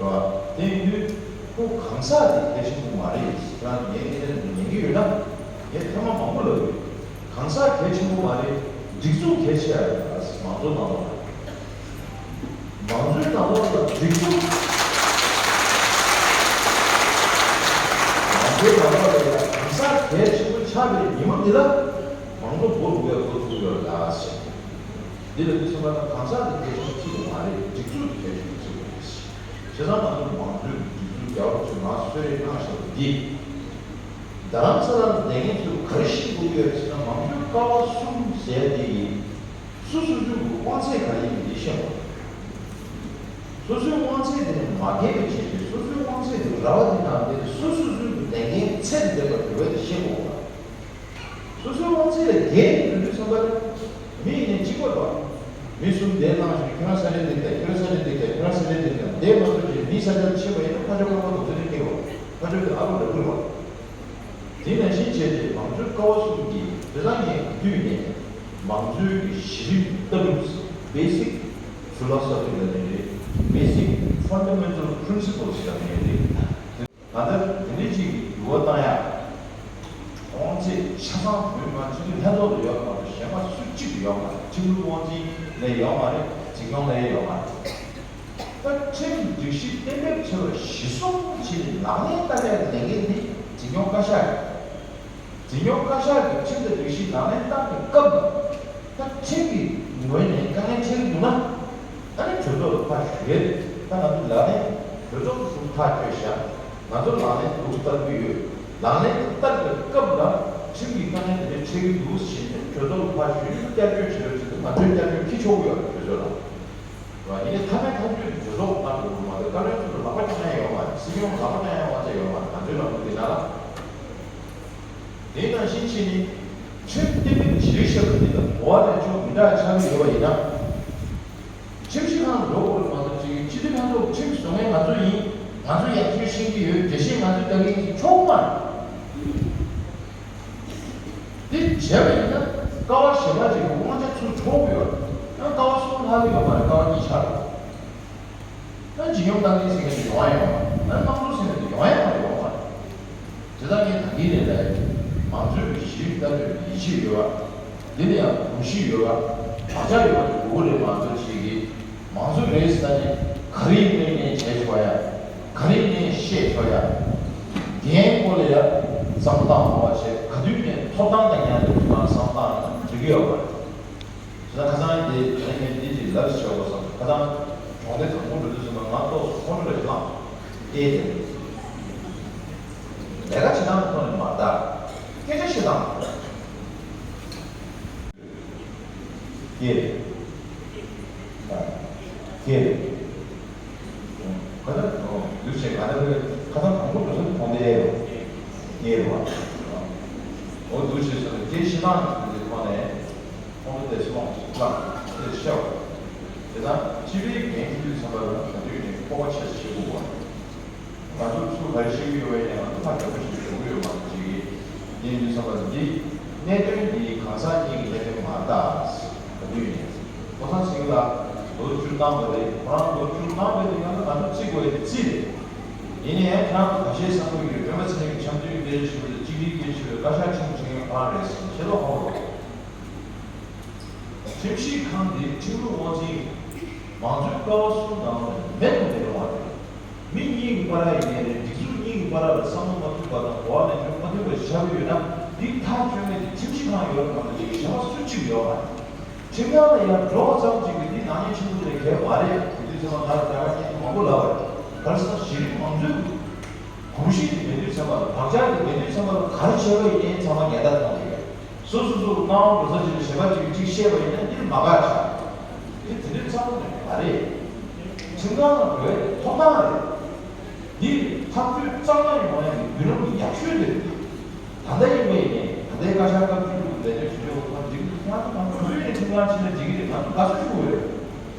རེད་བ། དེ་ཡིན་དུས་ཁོ་གང་ཟག་དེ་གལ་ཆེན་པོ་མ་རེད། ཁྱེད་རང་ངའི་ཨེ་ནས་ཉན་གྱི་ཡོད་ན་ངས་ཐེངས་མ་མང་པོ་ལབ་ཡོད། གང་ཟག་གལ་ཆེན་པོ་མ་རེད། སྒྲིག་འཛུགས་གལ་ཆེ་ཡ་རེད། མང་གཙོ་ནང་ལོགས་ལ། མང་གཙོའི་ནང་ལོགས་ལ་སྒྲིག་འཛུགས། མང་གཙོའི་ནང་ལོགས་ལ་ཡང་གང་ཟག་གལ་ཆེན་པོ་ཆགས་པའི་ཉིན་མོ་འདི་ལ་མང་གཙོ་འགོ་འཛུགས་ཡ་འགོ་ཚུགས་ཡོད་ལ་ཟེར། འདི་ལ་འདི་གསུངས་པ་ན་གང་ཟག་དེ་གལ་ཆེན་པོ་ཅིག་མ་རེད། སྒྲིག་འཛུགས་དེ་གལ་ཆེན་པོ་ཅིག་རེད། བྱས་ཙང་ང་ཚོ་མང་གཙོའི་སྒྲིག་འཛུགས་རྒྱལ་བ་རིན་པོ་ཆེས་མར་གསོལ་རས་གནང་བཞག་པ་འདི། རྡ་རམ་ས་ལར་བསྡད་མཁན་ཚོས་ག་རེ་ཤེས་དགོས་ཀྱི་ཡོད་ཟེར་ན། མང་གཙོའི་ཀ་བ་གསུམ་ཟེར་དེ་ཡིན། སོ་སོ་སོའི་དབང་ཚད་ག་རེ་ཡིན་མིན་དེ་ཤེས་དགོས། སོ་སོའི་དབང་ཚད་དེ་ནས་མ་འགལ་བའི་ཆེད་དུ། སོ་སོའི་དབང་ཚད་དེ་ར་བ་དེ་དང་དེ་སོ་སོ་སོའི་ལས་འགན་ཚད་དུ་ལྡན་པ་དེ་བས་ཤེས་དགོས་པ། སོ་སོའི་དབང་ཚད་ལས་བརྒལ་ནས་ཡོང་དུས་ཙམ་པ་ལ། མི་ཡིན་ནའི་གཅིག་པ་རེད་པ། མི་གསུམ་དེ་ནང་བཞིན་ཁྱོད་རང་ས་ཆ་འདི་དང་། ཁྱོད་རང་ས་ཆ་འདི་དང་། ཁྱོད་རང་ས་ཆ་འདི་དང་། དེ་མ་གཏོགས་ཀྱི་མིའི་ས་ཆར་ཕྱིན་པ་ཡིན་ན་ཕར་ཕྱོགས་རྐང་པ་རྡོག་རྩ་གཉིས་ཀྱི་རེད་པ། ཕར་ཕྱོགས་དེ་ཨ་ལོ་ལ་བུར་བ། དེ་ནང་བཞིན་བྱས་ཏེ་མང་གཙོའི་ཀ་བ་གསུམ་གྱི་དེ་དང་ངས་བསྡུས་ནས་མང་གཙོའི་གི་གཞི་རིམ་ལྟ་གྲུབ། Basic Philosophy ལབ་ནའི་རེད། Basic Fundamental Principles ལབ་ནའི་རེད། གང་ལྟར་དེ་འདྲའི་ཅིག་གི་འགྱུར་བ་བཏང་ཡག་དབང་ཚད་ཆ་ཚང་བོད་མི་མང་སྤྱི་འཐུས་ལྷན་ཚོགས་ལ་ཡོད་པ་མ་གཏོགས་གཞན་པ་སུ་གཅིག་ཡོད་མ་རེད། ཁྲིམས་ལུགས་དབང་འཛིན་ལས་ཡོད་མ་རེད། འཛིན་སྐྱོང་ལས་ཡོད་མ་རེད། ད་ཁྲིམས་སྒྲིག་གཞི་གཏན་འབེབས་བྱས་པ་གཞིར་བཟུང་བྱས་ནས་ལག་ལེན་བསྟར་ཡག་ལས་འགན་འདི་འཛིན་སྐྱོང་བཀའ་ཤག་རེད། འཛིན་སྐྱོང་བཀའ་ཤག་གིས་ཁྲིམས་དང་སྒྲིག་གཞི་ལག་ལེན་བསྟར་བའི་སྐབས་ལ། ད་ཁྲིམས་ཀྱི་ངོས་ནས་དཀའ་ངལ་འཕྲད་ཀྱི་འདུག་ན། ཨ་ནི་གྲོས་ཚོགས་ལ་ཕར་ཞུ་ཡས་རེད། ད་ང་ཚོ་ལག་ལེན་གྲོས་ཚོགས་ཀྱི་ཁྲིམས་ཐག་གཅོད་བཞག་ང་ཚོ་ལག་ལེན་འདུག་བསྟར་གྱི་ཡོད། ལག་ལེན་བསྟར་བའི་སྐབས་ལ་ཁྲིམས་ཀྱི་དཀའ་ངལ་དེ་འདྲ་འཕྲད་ཀྱི་འདུག་ཟེར་ནས་གྲོས་ཚོགས་ལ་ཕར་ཞུ་ཡས། བསྐྱར་བཅོས་བྱེད་རོགས་བྱེད་དུས་ང་ཚོས་བསྐྱར་བཅོས་ཁྲིད་ཆོག་གི་ཡོད་རེད། གྲོས་ཚོགས་ལ། རེད་བ། ཡིན་ནའི་མཐའ་མའི་ཐག་གཅོད་དེ་གྲོས་ཚོགས་ལ་གནང་དགོས་ཀྱི་མ་གཏོགས་བཀའ་བློན་ཚོས་ལག་པ་བརྐྱང་ཡ་ཡོད་མ་རེད། སྲིད་སྐྱོང་ལག་པ་བརྐྱང་ཡ་དབང་ཆ་ཡོད་མ་རེད། ང་ཚོའི་ལམ་ལུགས་དེ་ནང་ལ། དེ་ནང་བཞིན་བྱས་ནས་ཁྲིམས་གཏན་འབེབས་བྱེད་བཞག་པ་འདི་དང་གོ་བ་ལེན་ཕྱོགས་མི་འདྲ་ཆགས་ཀྱི་ཡོད་པ་ཡིན་ན། ཁྲིམས་ཞིབ་ཁང་ལ་འགྲོ་དགོས་རེད་མ་གཏོགས་ཅིག་སྤྱི་འཐུས་ལྷན་ཚོགས་ཁྲིམས་བཟོ་མཁན་ང་ཚོ་ཡིན། ང་ཚོ་ཡག་ཤོས་ཤེས་ཀྱི་ཡོད། འགྲེལ་བཤད་ང་ཚོས་རྒྱག་གི་ཡིན་ཟེར་ཆོག་གི་མ་རེད། དེ་བྱས་པ་ཡིན་ན་ཀ་བ་གཞན་པ་ཅིག་གི་དབང་ཆ་ཚུར་འཕྲོག་གི་ཡོད་རེད། ཡང་ཀ་བ་གསུམ་ལྷག་གི་ཡོད་མ་རེད། ཀ་བ་གཉིས་ཆགས་རེད། ད་འཇིགས་ཡོང་བཏང་གི་ཟེར་མཁན་དེ་ཡོང་ཡ་ཡོད་མ་རེད། ད་དམངས་གཙོ་ཟེར་མཁན་དེ་ཡོང་ཡ་མ་རེད། ཡོང་མ་རེད། དེ་ལྟར་ངས་ད་གིན་ནས་ལབ་ཡ་ཡིན། མང་གཙོའི་གི་གཞི་རིམ་ལྟ་གྲུབ་ཀྱི་ཡིད་ཆེས་ཡོད་པ། འདི་ལ་ཡང་གོམས་གཤིས་ཡོད་པ། བག་ཆགས་ཡོད་པ་དེ་དགོས་ཀྱི་རེད། མང་གཙོ་ཞིག་གིས་མང་གཙོ་རེད་ཟེར་ནས་ག་རེ་ཡིན་མིན་ངས་བྱས་ཆོག་ཡ། ག་རེ་ངས་བཤད་ཆོག་ཡ། འགན་སྐོར་ལ་ཡ་བསམ་བློ་བཏང་མ་བ་བྱས། ག་དུས་ནས་ཐོབ་ཐང་དང་ཉམས་ལེན་དུ་མ་བསམ་བློ་བཏང་ན་འགྲིག་གི་ཡོད་པ་རེད། ད་ཁ་སང་དེ་དེ་ངས་འདི་ཅིག་ལབ་ཤོག་གོ་བསམ། ཁ་སང་གྲོང་སྡེ་དང་པོ་འགྲོ་དུས་ཙམ་པ་ང་ཏོག་ཙམ་ཁོང་ཁྲོ་ལ་ལངས་ཨེ་དེ། ལས་ཀ་བྱེད་སྟངས་ཐོག་ནས་མ་བལྟ། སྐད་ཆ་བཤད་སྟངས་ཀྱེ་ཀྱེ། ཁ་སང་འདུག་བྱས་ང་ད་ཁ་སང་དང་པོ་འགྲོ་ས་དེ་གྲོང་སྡེ་ཨེ་རེད་པ། འོ་འདུག་བྱས་སོང་ནས་སྐད་བཤད་སྟངས་དེ་ཐོག་ནས། ཁོང་ཚོ་དེ་སོང་ལ་དེ་ཤོག་དེ་དང་སྤྱི་པའི་འགན་འཁྱེར་དུས་ཙམ་པ་ལ་ག་དུས་ནས་སྤོབས་པ་ཆེ་ཞིག་དགོས་པ། ང་ཚོ་ཚུར་ག་རེ་བཤད་ཀྱི་ཡོད་པ་ཡིན་ན་ང་ཚོ་ཕར་དྲང་པོ་ཞིག་ཞུ་གི་ཡོད་མ་རེད་ཅིག་གིས། ཡིན་དུས་ཙམ་པ་འདི་གནད་དོན་འདི་གང་ཟག་གཉིས་ཀྱི་གནད་དོན་མ་རེད་ད། ག་དུས་ནས་ཀོང་ས་ཚེ་རིང་ལགས་ལོ་བཅུ་བཏང་བ་རེད། ཁོ་རང་ལོ་བཅུ་བཏང་བ་དེ་ང་ཚོ་ང་ཚོ་བརྩི་དགོས་ཡ་བརྩི་རེད། ཡིན་ནའི་ཁྱེད་རང་ཚོ་ཁ་ཤས་བསམ་གྱི་ཡོད། སྤེན་པ་ཚེ་རིང་གི་འཆམ་མཐུན་སྐད་ཆ་བཤད་པ་དང་གཅིག་སྒྲིལ་སྐད་ཆ་བཤད་པ་དང་བཀའ་ཤག་ཁྲིམས་བྱེད་མཁན་ཁོ་རང་རེད་ཟེར་ནས་ཤེས་རྟོགས་ཧོབ་རོགས། ཁྲིམས་ཞིབ་ཁང་འདི་ཁྲིམས་ལུགས་དབང་འཛིན་མང་གཙོའི་ཀ་བ་གསུམ་ནང་ལ་མེད་དུ་མི་རུང་བ་རེད། མི་གཉིས་ཀྱི་བར་ཡིན་ནའི་རེད། སྒྲིག་འཛུགས་གཉིས་ཀྱི་བར་ལ་བསམ་བློ་མ་མཐུན་པ་དང་གོ་བ་ལེན་ཕྱོགས་མ་མཐུན་པ་ཞིག་ཆགས་ཀྱི་ཡོད་ན་འདི་ཐག་གཅོད་མཁན་དེ་ཁྲིམས་ཞིབ་ཁང་ཡོད་རེད་མ་གཏོགས་ཅིག་གཞན་པ་སུ་གཅིག་ཡོད་མ་རེད། ཁྲིམས་ཁང་ལ་ཡང་འགྲོ་བ་ཙམ་གཅིག་གིས་འདི་ནག་ཉེས་ཆེན་པོ་རེད་གལ་མ་རེད། དེ་དུས་ཚོད་ལ་ང་ལ་ད་ག་སྐད་ཆ་མང་པོ་ལབ་པ་རེད། ག་རེ་ཟེར་ན་གཞི་རིམ་མང་གཙོའི་གོམས་གཤིས་དེ་མེད་དུས་ཙམ་པ་ལ་བག་ཆགས་དེ་མེད་དུས་ཙམ་པ་ལ་ག་རེ་བྱས་པ་ཡིན་ནའི་ཚང་མ་ཉེན་བརྡ་གཏོང་གི་ཡོད། སོ་སོ་སོ་སྣང་བ་འགྲོ་ས་ཅིག་ལ་གཞན་པ་ཅིག་གིས་ཅིག་བཤད་པ་ཡིན་ན་འདིར་མ་དགའ་ཆགས། དེ་དེ་འདྲའི་ཚང་མ་ནས་མ་རེད། ཁྲིམས་ཁང་ལ་འགྲོ་ཡ་དེ་ཐོབ་ཐང་རེད། འདི་ཐག་གཅོད་གཙང་མ་ཡོང་ཡ་གི་བརྒྱུད་རིམ་ཡག་ཤོས་དེ་རེད། ད་ལྟ་ཡིན་པ་ཡིན་ནའི་ད་ལྟའི་བཀའ་ཤག་སྐབས་བཅུ་དྲུག་ལ་ལས་དོན་བྱེད་ཕྱོགས་ཁོ་འགྲིག་གི་འདུག་ཁྱེད་རང་ཚོ་གང་ག་ཚོད་ཡིན་ནའི་ཁྲིམས་ཁང་ཕྱིན་ན་འགྲིག་གི་རེད། ང་ཚོ་དགའ་བསུ་ཞུ་དགོས་རེད།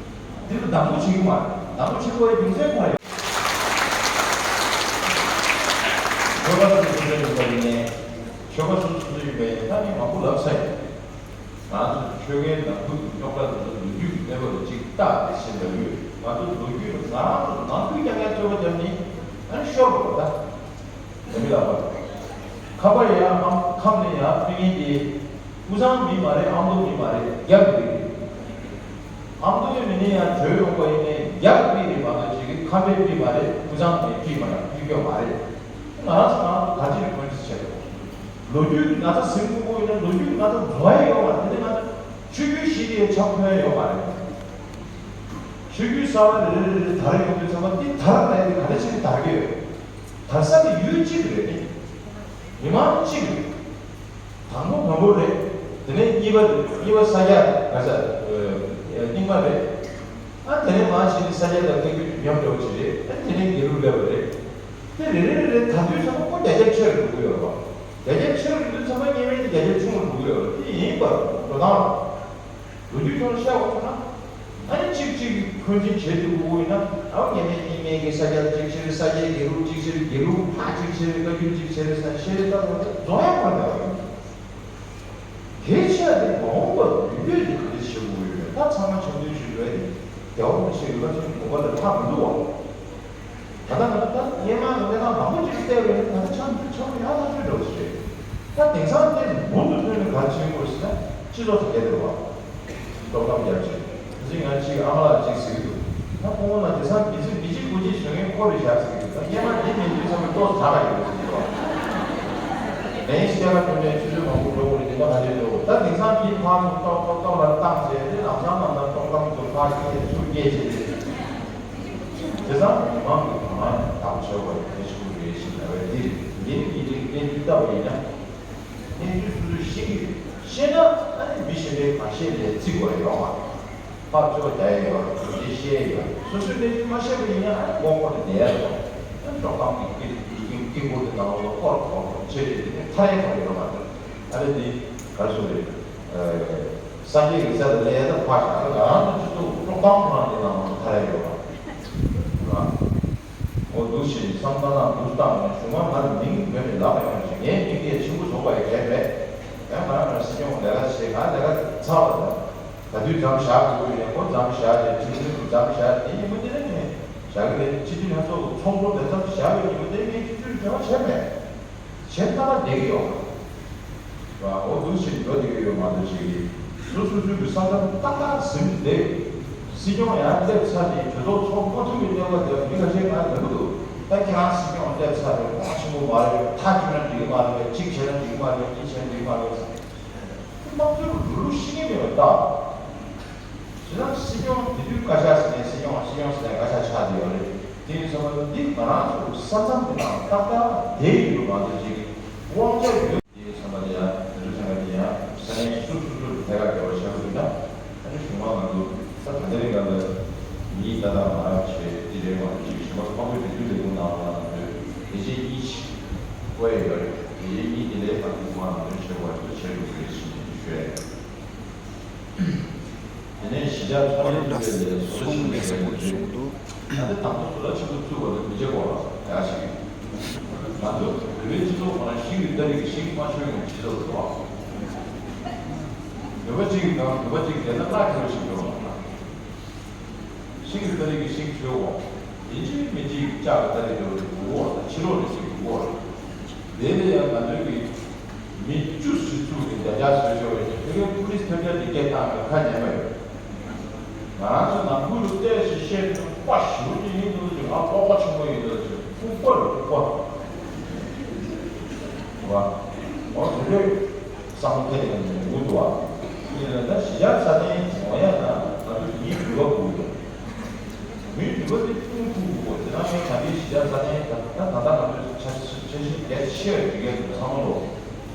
འདི་ལ་སྡང་པོ་བྱེད་ཀྱི་མ་རེད། སྡང་པོ་བྱེད་དགོས་པའི་རྒྱུ་མཚན་གང་རེད། ཆོལ་ཁ་སོ་སོ་ཡིན་པ་ཡིན་ནའི། ཆོལ་ཁ་སོ་སོ་ཡིན་པ་ཡིན་ནའི་ད་ནི་མང་པོ་ལབ་ཚར་ཡིན། ང་ཚོ་ཆོལ་ཁའི་ནང་ཁུལ་གྱི་རྙོག་དྲ་དེ་ཚོ་ལོ་རྒྱུས་ཀྱི་གནས་བབ་ལ་གཅིག་བལྟ་ཟེར་ཞེས་ལབ་ཡོད། ང་ཚོ་ལོ་རྒྱུས་ལ་ང་རང་ཚོ་ནང་ཁུལ་རྐྱང་རྐྱང་རྩོད་པ་བརྒྱབ་ནི་ཨ་ནི་ཤོར་བ་རེད་ད། ད་མི་ལབ་པ། ཁམས་པ་ཡང་ཨམ་ཁམས་ནས་ཡང་སྤུན་ཉེ་དེ་དབུས་གཙང་མི་མ་རེད། ཨ་མདོ་མི་མ་རེད། རྒྱ་མི་རེད། ཨ་མདོའི་མི་ནས་ཡང་བྲོས་ཡོང་པ་ཡིན་ནའི་རྒྱ་གི་མི་རེད་མ་གཏོགས་ཅིག་ཁམས་པའི་མི་མ་རེད། དབུས་གཙང་ནས་མི་མ་རེད། ཕྲུ་གུ་མ་རེད། ང་རང་ཚོ་ནང་ག་ཅི་རེད་ཁོང་ཚོ་བྱས་པ། ལོ་རྒྱུས་ཀྱི་ན་ཚ་ཟིན་དགོས་ཀྱི་ཡིན་ན་ལོ་རྒྱུས་ཀྱི་ན་ཚ་རྫོགས་ཡ་ཡོད་པ་དེ་ནས་ང་ཚོ་ ཆོས་བརྒྱུད་བཞི་དེ་ཆགས་ཐོན་ཡོད་མ་རེད། ཆོས་བརྒྱུད་གསར་པ་རེ་རེ་རེ་རེ་དར་ཡོང་དུས་ཚང་མ་འདི་དར་ལ་ཡི་ག་རེ་བྱས་ནས་དར་གྱི་ཡོད། དར་ས་དེ་ཡུལ་གཅིག་རེད་ནི། མི་མང་གཅིག་རེད། དང་པོ་བོན་པོ་རེད། དེ་ནས་གཉིས་པ་རེད། གཉིས་པ་ས་སྐྱ་རེད། ག་ས་རྙིང་མ་རེད། ཨ་དེ་ནས་མར་ཕྱིན་ནས་ས་སྐྱ་དང་བཀའ་བརྒྱུད་ཀྱི་ཉམས་འགྲོ་བ་ཅིག་རེད། ཨ་དེ་ནས་དགེ་ལུགས་སླེབས་པ་རེད། དེ་རེ་རེ་རེ་རེ་དར་དུས་ཚང་མ་ཁོ་བརྒྱ་ཆ་ཆེ་རུ་འགྲོ་གི་ཡོད་རེད་བ། བརྒྱ་ཆ་ཆེ་རུ་འགྲོ་དུས་ཚང་མ་སྔོན་མའི་དེ་བརྒྱ་ཆ་ཆུང་རུ་འགྲོ་གི་ཡོད་རེད། དེ་ཡིན་པར་འགྲོ་སྟངས་རེད། ལོ་རྒྱུས་ཐོག་ལ་བཤད་དགོས་ན། ཨ་ནི་གཅིག་གཅིག་གིས་འཁོན་འཛིན་བྱེད་དུ་འགྲོ་གི་ཡོད་ན། ཨ་ངས་ནས་སྙིང་མེད་ཀྱི་ས་སྐྱ་གཅིག་བྱེད་རེད། ས་སྐྱའི་དགེ་ལུགས་གཅིག་བྱེད་རེད། དགེ་ལུགས་ཕར་གཅིག་བྱེད་རེད། བཀའ་བརྒྱུད་གཅིག་བྱེད་རེད་ཟེར་བཤད་རེད། ད་རྫོགས་ཡ་མ་འདྲ་བ་ཡིན། དེའི་ཆེད་དུ་མ་འོངས་པར་ཡུལ་དེ་ག་རེ་བྱེད་དགོས་ཡོད་མེད་ད་ཚང་མ་འཆམ་མཐུན་བྱེད་དགོས་ཡ་དེ་རྒྱལ་བ་རིན་པོ་ཆེ་གི་བཀའ་དྲིན་དགོངས་པ་ལས་ལྷག་མི་འདུག་བ། ད་ལྟ་ང་ཚོ་ད་སྔོན་མ་གི་གནས་སྟངས་མང་པོ་ཅིག་བལྟས་པ་ཡིན་ན་ད་ལྟ་འཆམ་མཐུན་འཆམ་མཐུན་ཡག་ཐག་ཆོད་འདྲ་བོ་ཞིག་རེད། ད་དེང་སང་དེ་མུ་མཐུད་ཐོན་ནས་ག་རེ་བྱེད་དགོས་ཟེར་ན་སྤྱི་ཚོགས་དེ་གས་དེ་རེད་བ། ཏོག་ཙམ་རྒྱབ་བྱས། ད་ཅིག་ང་ཅིག་ཨ་མ་ལགས་ཅིག་ཟེར་གི་འདུག་ད་ཁོང་ན་དེང་སང་མི་ཚེ་མི་གཅིག་དགུ་གཅིག་བྱེད་མཁན་ཁོ་རེད་བཞག་ཟེར་གི་འདུག་ད་སྔོན་མ་འདི་མི་འདུག་བསམ་པའི་ལྟོ་ཟ་ག་ཡོད་ཟེར་གི་འདུག་ལན་སྐྱེལ་ག་ཐོན་ནས་ཆུ་ཚོད་མང་པོ་འགྲོ་དགོས་རེད། དེ་འདྲ་ག་རེ་འགྲོ་དགོས། ད་དེང་སང་འདི་ཕར་ཚུར་ཏོག་ཏོག་ཏོག་ལ་བཏང་བྱས་ཏེ་ལམ་སང་ལམ་སང་ཏོག་ཙམ་ཚུར་ཕར་སྐྱེལ་ཚུར་སྐྱེལ་བྱས་ཏེ། དེ་ཙང་མི་མང་གི་དོ་སྣང་ཡང་དག་བྱེད་དགོས་པ་གལ་ཆེན་པོ་རེད་ཞེས་ལབ་པའི་འདིར་ངེད་ཀྱི་འདིར་གནས་ཚུལ་ལྟ་བ་ཡིན་ན། གནས་ཚུལ་སོ་སོས་ཤེས་ཀྱི་ཡོད། ཤེས་ན་ཨ་ནི་མི་གཞན་པའི་ཁ་ཤས་ལ་བརྩི་དགོས་ཡོད་མ་རེད། ཕར་ཚུར་རྒྱག་ཡ་ཡོད་རེད། དེ་བཤད་ཡ་ཡོད་རེད། སོ་སོས་གནས་ཚུལ་མ་ཤེས་པ་ཡིན་ན་ཨ་ནི་མགོ་སྐོར་ནས་བསྡད་ཡ་རེད། ཨ་ནི་དཀྲོག་གཏམ་གྱི་དཀྱིལ་དཀྱིལ་འཁོར་དེ་ནང་ལོགས་ལ་སྐོར་སྐོར་བྱེད་དེ་དེ་ནས་ཐར་ཡ་ག་རེ་ཡོད་མ་རེད། ཨ་ནི་དེ་ག་རེ་ཟེར་དགོས་རེད། སངས་རྒྱས་ཀྱི་ས་དེ་ལ་ཡ་ད་ཕར་བཞག་ཨ་ནི་ང་རང་ཚོ་སྤྱི་ཚོགས་དཀྲོག་གཏམ་ཁོ་རང་དེ་ནང་ལོགས་ཐར་ཡ་ཡོད་རེད། འོ་འདུག་བཞིན་བསམ་བློ་བཏང་འདུག་བཏང་ནས་གཞུག་མ་ང་ལ་མིང་བོས་ནས་ལབ་པ་ཡོང་ཞིང་ངའི་མིང་དེ་ཆེན་པོ་བཟོ་བ་ཡི་གལ་མེད། ཡང་ང་རང་ང་སྲིད་སྐྱོང་ལས་ཀ་བྱེད་ང་ལས་ཀ་ཚར་བ་དང་། ག་དུས་མཚམས་བཞག་དགོས་ཀྱི་ཡོད་ཡང་ཁོ་མཚམས་བཞག་དེ་ཁྲིམས་མཐུན་གྱི་མཚམས་བཞག་དེ་ཉིན་མོ་དེ་ནས་ངས་བཞག་གི་རེད། སྤྱི་འཐུས་ལྷན་ཚོགས་ཀྱི་ཚོགས་འཁོར་དེ་མཚམས་བཞག་པའི་ཉིན་མོ་དེ་ངས་སྤྱི་འཐུས་འབྲེལ་བ་བྱས་མེད། བྱེད་ཐ་ན་བསྡད་ཀྱི་ཡོད། འོ་འདུག་བྱས་འགྲོ་བསྡད་ཀྱི་ཡོད་མ་གཏོགས་བྱེད་ཀྱི། སོ་སོ་སོའི་གི་ས་མཚམས་ཏག་ཏག་ཟིན་ཏེ། སྲིད་སྐྱོང་ཡང་སླེབས་ཚར་ནས་གྲོས་ཚོགས་ཚོགས་མ་ཐུབ་པའི་གནས་བབ་དེར་མི་ཁ་ཤས་ང་ལབ་ཀྱི་འདུག་ད་ཁྱེད་རང་སྲིད་སྐྱོང་སླེབས་ཚར་རེད། གོང་ཆེན་པོ་མ་རེད། མཐའ་བསྐྱུར་ན་འགྲིག་གི་མ་རེད། གཅིག་བྱས་ན་འགྲིག་གི་མ་རེད། གཉིས་བྱས་ན་འགྲིག་གི་མ་རེད། དམངས་གཙོའི་རུ་ལུགས་ཤེས་ཀྱི་མེད་པ་ལྟ། དེ་ན་སྲིད་སྐྱོང་དེ་དུས་བཀའ་ཤག་ཟེར་ནས་སྲིད་སྐྱོང་སྲིད་སྐྱོང་ཟེར་ནས་བཀའ་ཤག་ཆགས་བསྡད་ཡོད་རེད། དེ་ཡིན་ཙང་འདི་ང་རང་ཚོ་ས་མཚམས་དེ་དང་ཏག་ཏག་བསྡད་ཡོད་མ་གཏོགས་ཅིག་དབང་ཆ་ཡོད། དེ་ཡིན་ཙང་དེ་ཡང་དེ་ཚོ་ཚང་མ་དེ་ཡང་ས་གནས་སོ་སོ་སོ་སོ་ཐད་ཀར་འབྲེལ་བ་བྱ་དགོས་ན་ཨ་ནི་གཞུང་མང་ང་ཚོ་ད་ད་ལྟ་རིང་ག་ལ་མིའི་ལྟ་སྟངས་མ་བྱས་དེ་རེད་མ་གཏོགས་ཅིག་གཞུང་མང་ཚོ་དཔལ་འབྱོར་འཛིན་སྐྱོང་ལས་ཁུངས་ནང་ལ་ང་ཚོས་དེ་རྗེས་གཉིས་ཆེ་བཀོད་ཡོད་རེད། དེ་རྗེས་གཉིས་དེ་ལས་ཁག་གི་མང་ཚོས་བྱེད་དགོས་རེད། བྱེད་དགོས་རེད་ཞེས་ཞུ་ཡ་ཡོད། དེ་ནས་གཞིས་ཆགས་ཚོང་ལས་ཐོན་ལས་སོགས་ཆེན་པོ་ཞིག་ཡོད་པ་རེད། ད་ལྟ་དང་པོ་ཚོ་ལ་ཆེན་པོ་བཙུགས་པ་ལ་མི་བྱེད་དགོས་ལ་ཡག་ཞིག་ང་ཚོ་བོད་པའི་སྤྱི་ཚོགས་ཁོ་ན་ཤིང་གི་སྟ་རེ་གི་ཤིང་མ་ཆོད་ཀྱང་བྱེད་ཐུབ་འདུག་བ། བོད་པ་གཅིག་གི་ནང་བོད་པ་གཅིག་བསྡད་ན་གླ་ཁེ་པོ་ཞིག་འགྲོ་བ། ཤིང་གི་སྟ་རེ་གི་ཤིང་ཆོད་འོང་། ཡིན་གཅིག་མིན་གཅིག་ལྕགས་ཀྱི་སྟ་རེ་འགྲོ་རེད་འདུག་འོ་ད་ཕྱི་ལོགས་ནས་ཅིག་འདུག་འོ། དེ་ལས་ཡང་ང་ཚོའི་གི་མི་བཅུ་ཞིག་བཙུགས་ནས་བརྒྱ་ཆ་བཟོས་ཆོག་པའི་ཕ་གིའི་ཀུ་ལིས་ཐེབས་རྒྱ་འདི་སྐད་བཏང་ནས་ཁ་ཉན་པ་ཡོད། ང་རང་ཚོ་ནང་ཁུལ་དུ་བལྟས་ཤིང་བཤད་ནས་དཔའ་ཞེ་པོ་ཅིག་ཡིན་འདུག་ཅིག་ང་སྤོབས་པ་ཆེན་པོ་ཡིན་འདུག་ཅིག་ལྐུགས་པ་རེད་ལྐུགས་པ། བ། འོ་དེ་འདྲའི་བསམ་བློ་ཐེབས་ནས་ཡོང་གི་འདུག་བ། ཡིན་ན་ད་གཞིས་ཆགས་ས་གནས་འོང་ཡ་ན་ང་ཚོ་མིའི་འགྱུར་བ་དགོས་ཡོད། མིའི་འགྱུར་བ་དེ་བསྐྲུན་ཐུབ་དགོས། དེ་ནང་བཞིན་ད་ལྟའི་གཞིས་ཆགས་ས་གནས་ད་ད་ད་ང་ཚོའི་ཆ་ཆ་ཆ་ཤས་རྒྱ་ཆེ་བའི་འགྲིག་ཡ་འདུག་ཚང་མ་ལོ་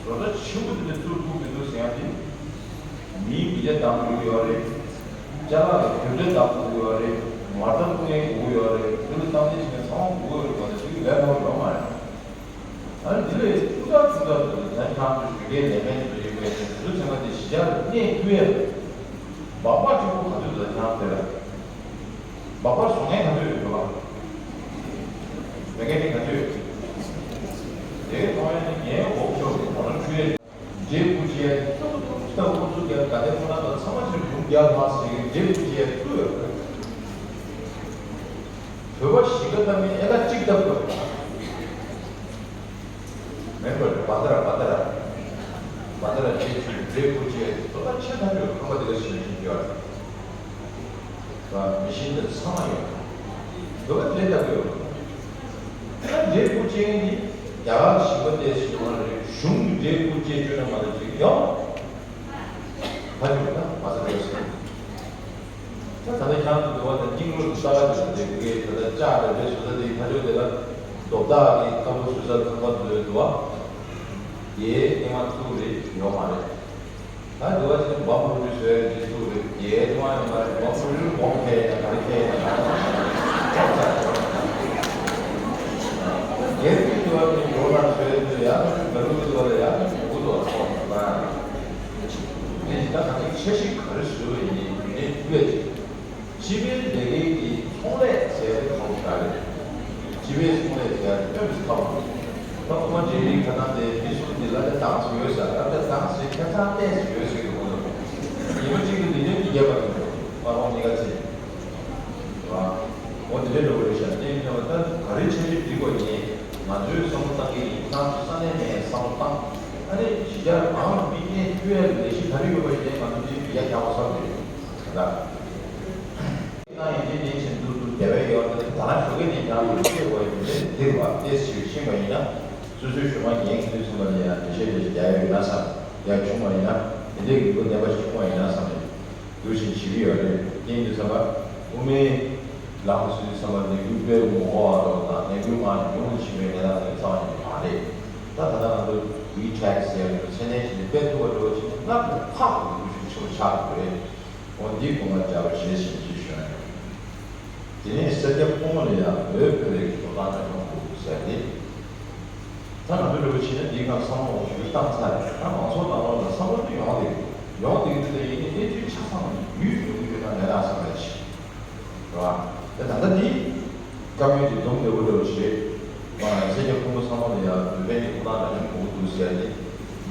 བཟོ་གྲྭ་ཆེན་པོ་དེ་འདྲ་བཙུགས་ཐུབ་མི་འདུག་ཟེར་ཡ་དེ། མིའི་མི་ལས་བཏང་དགོས་ཡོད་རེད། ཅ་ལག་ལ་གྱོན་འདྲ་བཏང་དགོས་ཡོད་རེད། མ་རྩ་བཏུང་ཡས་དགོས་ཡོད་རེད། དེ་ལ་བཏང་ནས་ཕྱིན་ནས་ཚང་མ་དགོས་ཡོད་རེད་པ་ནས་དེ་ལས་ཐོག་ཡོད་མ་རེད། ཨ་ནི་དེ་ལས་ཐུགས་ཐག་ཆུང་ཐག་ཆུང་ད་ཁྱང་ཚོ་ཞུ་མཁན་ལས་མེད་ཚོ་ཡིན་པས་དེ་ཚོ་ཚང་མ་དེ་གཞིས་ཆགས་ལ་གནས་ཐུབ་ཡས་རེད། སྦག་སྦག་གཅིག་པུ་ག་ཚོད་ད་ཁྱང་དེ་ལ། སྦག་སྦག་བཟོ་མཁན་ག་ཚོད་ཡོད་འདུག་ག་མེ་ཀ་ནིག་ག་ཚོད་ཡོད། དེ་མཐོང་ཡས་ནི་ངའི་འོག་ཕྱོགས་ཀྱི་ཁོ་ན་འཁྲུལ་ཡས། འབྲས་བུ་ཅན་ཙུག་ཙུག་ཙུག་ཙུག་ཙུག་ཡར་ག་དེ་ཁོ་ན་དང་ཚང་མ་ཅིག་ཡུམ་རྒྱལ་མ་ཟེར་གི་འབྲས་བུ་ཅན་ཙུག་ཡོད་གི། བོད་པ་ཞིག་ག་ལྟ་མིན་ཨེ་ཀ་གཅིག་ལྟ་དགོས། མེན་པར་བ་ད་ར་བ་ད་ར། བ་ད་ར་འབྲས་བུ་འབྲས་བུ་ཅན་ཙུག་ད་ཆེ་ཐག་ཆོད་ཁང་པ་དེ་ག་ཞིག་ཞིག་ཡོད། མི་ཤིན་ཏུ་ཚང་མ་ཡོད། བོད་པ་དེ་ལྟ་བུ་ཡོད། ད་འབྲས་བུ་ཅན་ནི་རྒྱ་གར་ཞིག་པ་དེ་ཞིག་ཡོང་བ་རེད། གཞུང་གི་འབྲས་བུ་ཅན་བཅོས་ན་མ་ལ་ཅིག་ཡོང་། ཕ་ཡུལ་ན་མ་ ད་ཁྱང་དུ་འདུག་པ་དང་སྙིང་རུས་ལ་ལྟ་བ་དེ་དེ་གུ་གེ་ད་ལྟ་ལྕགས་རེ་རེ་བཟོ་ས་དེ་ཁ་ཕྱོགས་དེ་ལ་རྡོ་བདག་གི་ཁ་ཕོ་བཟོ་ས་ཁང་པ་འདུག་འདུག་པ། དེའི་ཨེ་མ་ཐུག་རེ་ཡོད་མ་རེད། ད་འདུག་པ་ཅིག་འབམ་རུ་རུ་བཟོས་རེ་ཅིག་ཐུག་རེ་དེའི་ཨེ་མ་ཡོད་མ་རེད། འབམ་རུ་རུ་སྦོམ་ཁེ་ཡིན་ན་ག་རེ་ཁེ་ཡིན་ན་ག་རེ་ཁེ་ཡིན་ན། སྒེར་གྱི་འདུག་པ་དེ་འགྲོ་ན་བཟོས་འདུག་ཡ། ང་རུ་འདུག་པ་ལ་ཡ་འུ་ཐུག་པ་ཐོག་ན། དེ་ཡིན་ན་ད་ཅིག་འཆར་གཞི་ག་རེ་བཟོས་པ་ཡིན་ནི་དེ་ནས་བསྡུས་པ་ཅིག་སྤྱི་པའི་ལས་འགན་གྱི་ཚོང་ལས་ཟེར་ཡ་དེ་ཁག་པོ་ཞིག་རེད། སྤྱི་པའི་ཚོང་ལས་ཟེར་ཡ་དེ་དཔེ་མི་སྲིད་ཁག་པོ་རེད། ད་ཁོ་མ་འཇལ་རིགས་ཁ་ནང་དེ་མི་གསུམ་འདི་ལ་ནི་གདངས་ཡོད་ཟེར། ད་ལྟ་གདངས་ཟེར་ཁྱད་མཚར་ལྟས་ཟེར་ཡོད་ཟེར་གི་ཁོ་ཚོ། ཉི་མ་གཅིག་ཏུ་འདི་འདྲའི་མི་རྒྱབ་པ་དེ་མ་རོང་གཉིས་ཀ་ཚེ། རེད་བ། འོ་འདི་འདྲའི་འགྲོ་གི་རེད་ཤག་དེ་ཡིན་ཙང་ད་ག་རེ་འཆར་གཞི་སྒྲིག་དགོས་ཡིན། ང་ཚོས་བསམ་བློ་བཏང་གི་ཡིན། ཁྱེད་རང་ཚོ་ས་གནས་ནས་བསམ་བློ་བཏང་། ཨ་ནི་གཞིས་ཆགས་གང་ལ་མི་གནས་སྤོས་ཡ་ལས་གཞི་ག་རེ་ཡོད་པ་ཡིན་ནའི་ང་ཚོ་འདི་མི་ཡ་རྒྱག་པ་བསམ་གི་རེད་ད། ན་ཡིན་དེ་ནས་ཆེན་དུ་དུ་རྒྱ་བལ་ཡོད་དེ་ད་ལྟ་ཞོགས་ཀས་ནས་ཀྱང་ཡོད་ཤེས་པ་ཡིན་དེ་འདིར་བ་ཏེས་ཞིག་ཤེས་པ་ཡིན་ན་སོ་སོའི་ཞུ་མ་འགན་གྱི་དུས་ཚོད་ལ་ཡང་འགྲེལ་བཤད་འགྲེལ་བཤད་རྒྱག་ཡོད་ན་བསམ། ཡང་བྱུང་བ་ཡིན་ན་དེ་འདྲའི་ཡོད་ལྡན་པ་ཞིག་བྱུང་བ་ཡིན་ན་བསམ་ནས་འདུག་བཞིན་བྱེད་ཀྱི་ཡོད་རེད། རྐྱེན་གྱིས་བསམ་པ་དབུ་མའི་ལམ་སྲོལ་བསམ་པ་ནས་དབུས་པའི་ངོ་བོ་བ་དང་ནས་དབུས་མ་ཡོངས་ལ་ཕྱིན་པའི་གནས་སྟངས་དེ་རྩ་བ་ཉིད་མ་རེད། ད་ད་ལྟ་ང་ཚོ་ཝི་ཊེག་ཟེར་ཡ་ཚད་ལྡན་ཞིག་ནས་སྤེལ་ཐུབ་པ་འགྲོ་བ་ཕྱིན་ན་སྔར་ནས་ཁག་པོ་འདུག་ཞིག་ཆེ་བ་ཆགས་ཡོད་རེད། འོ་འདི་སྐོར་ལ་སྦྱར་བ་ཞེས་ཞེས་ཞུ་ཡ་ཡིན། དེ་ནས་སེར་སྐྱ་ཕོ་མོ་ལ་ཡང་འོས་འཕེན་པའི་ཐོབ་ཐང་ལ་ཡོང་དགོས་ཟེར་ཏེ། ད་ང་ཚོ་འདྲ་བོ་བྱས་ན་འདིའི་སྔར་བསམ་བློ་ཞུ་བཏང་ཚར་རེད། ད་མང་ཚོགས་ནང་ལོགས་ལ་བསམ་བློ་འདི་ཡོང་བསྡད་ཡོད། ཡོང་བསྡད་ཡོད་དུས་ད་ཡིན་ནའི་གནས་ཚུལ་ཆ་ཚང་ཡུལ་ཡོང་གི་ཡོད་ན་མེད་ན་བསམ་ཡ་ཞིག་རེད་བ། ད་ད་ལྟ་འདི་བཀའ་མོལ་འདི་སྡོམ་འདྲ་བོ་འདྲ་བོ་བྱས། སེར་སྐྱ་ཕོ་མོ་ཚང་མ་ལ་ཡང་འོས་འཕེན་གྱི་ཐོབ་ཐང་རག་ལས་དགོས་འདུག་ཟེར་ཏེ།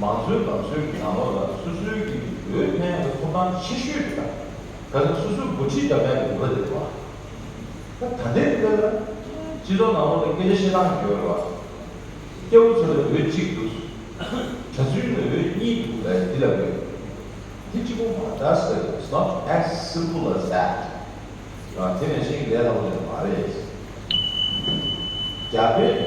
མང་གཙོའི་ལམ་སྲོལ་གྱི་ནང་ལོགས་ལ་སོ་སོའི་གི་འོས་འཕེན་ཡག་གི་ཐོབ་ཐང་ཆེ་ཤོས་དེ་དང་། གལ་སྲིད་སོ་སོའི་འགོ་ཁྲིད་འདྲ་མེད་ཀྱི་འོས་དེ་རེད་བ། ད་ད་ལྟའི་འདི་ལ་སྤྱི་ཚོགས་ནང་ལོགས་ལ་སྐད་ཆ་བཤད་སྟངས་ཡོད་རེད་བ། སྐྱ་བོ་ཚོ་ལ་འོས་གཅིག་འདུག་གྲྭ་བཙུན་ལ་འོས་གཉིས་འདུག་ལབ་འདི་ལ་འོས། དེ་གཅིག་པོ་མ་རེད་ཟེར། It's not as simple as that. དེ་ནས་ཤིང་ལས་སླ་པོ་ཞིག་མ་རེད། རྒྱ་བལ་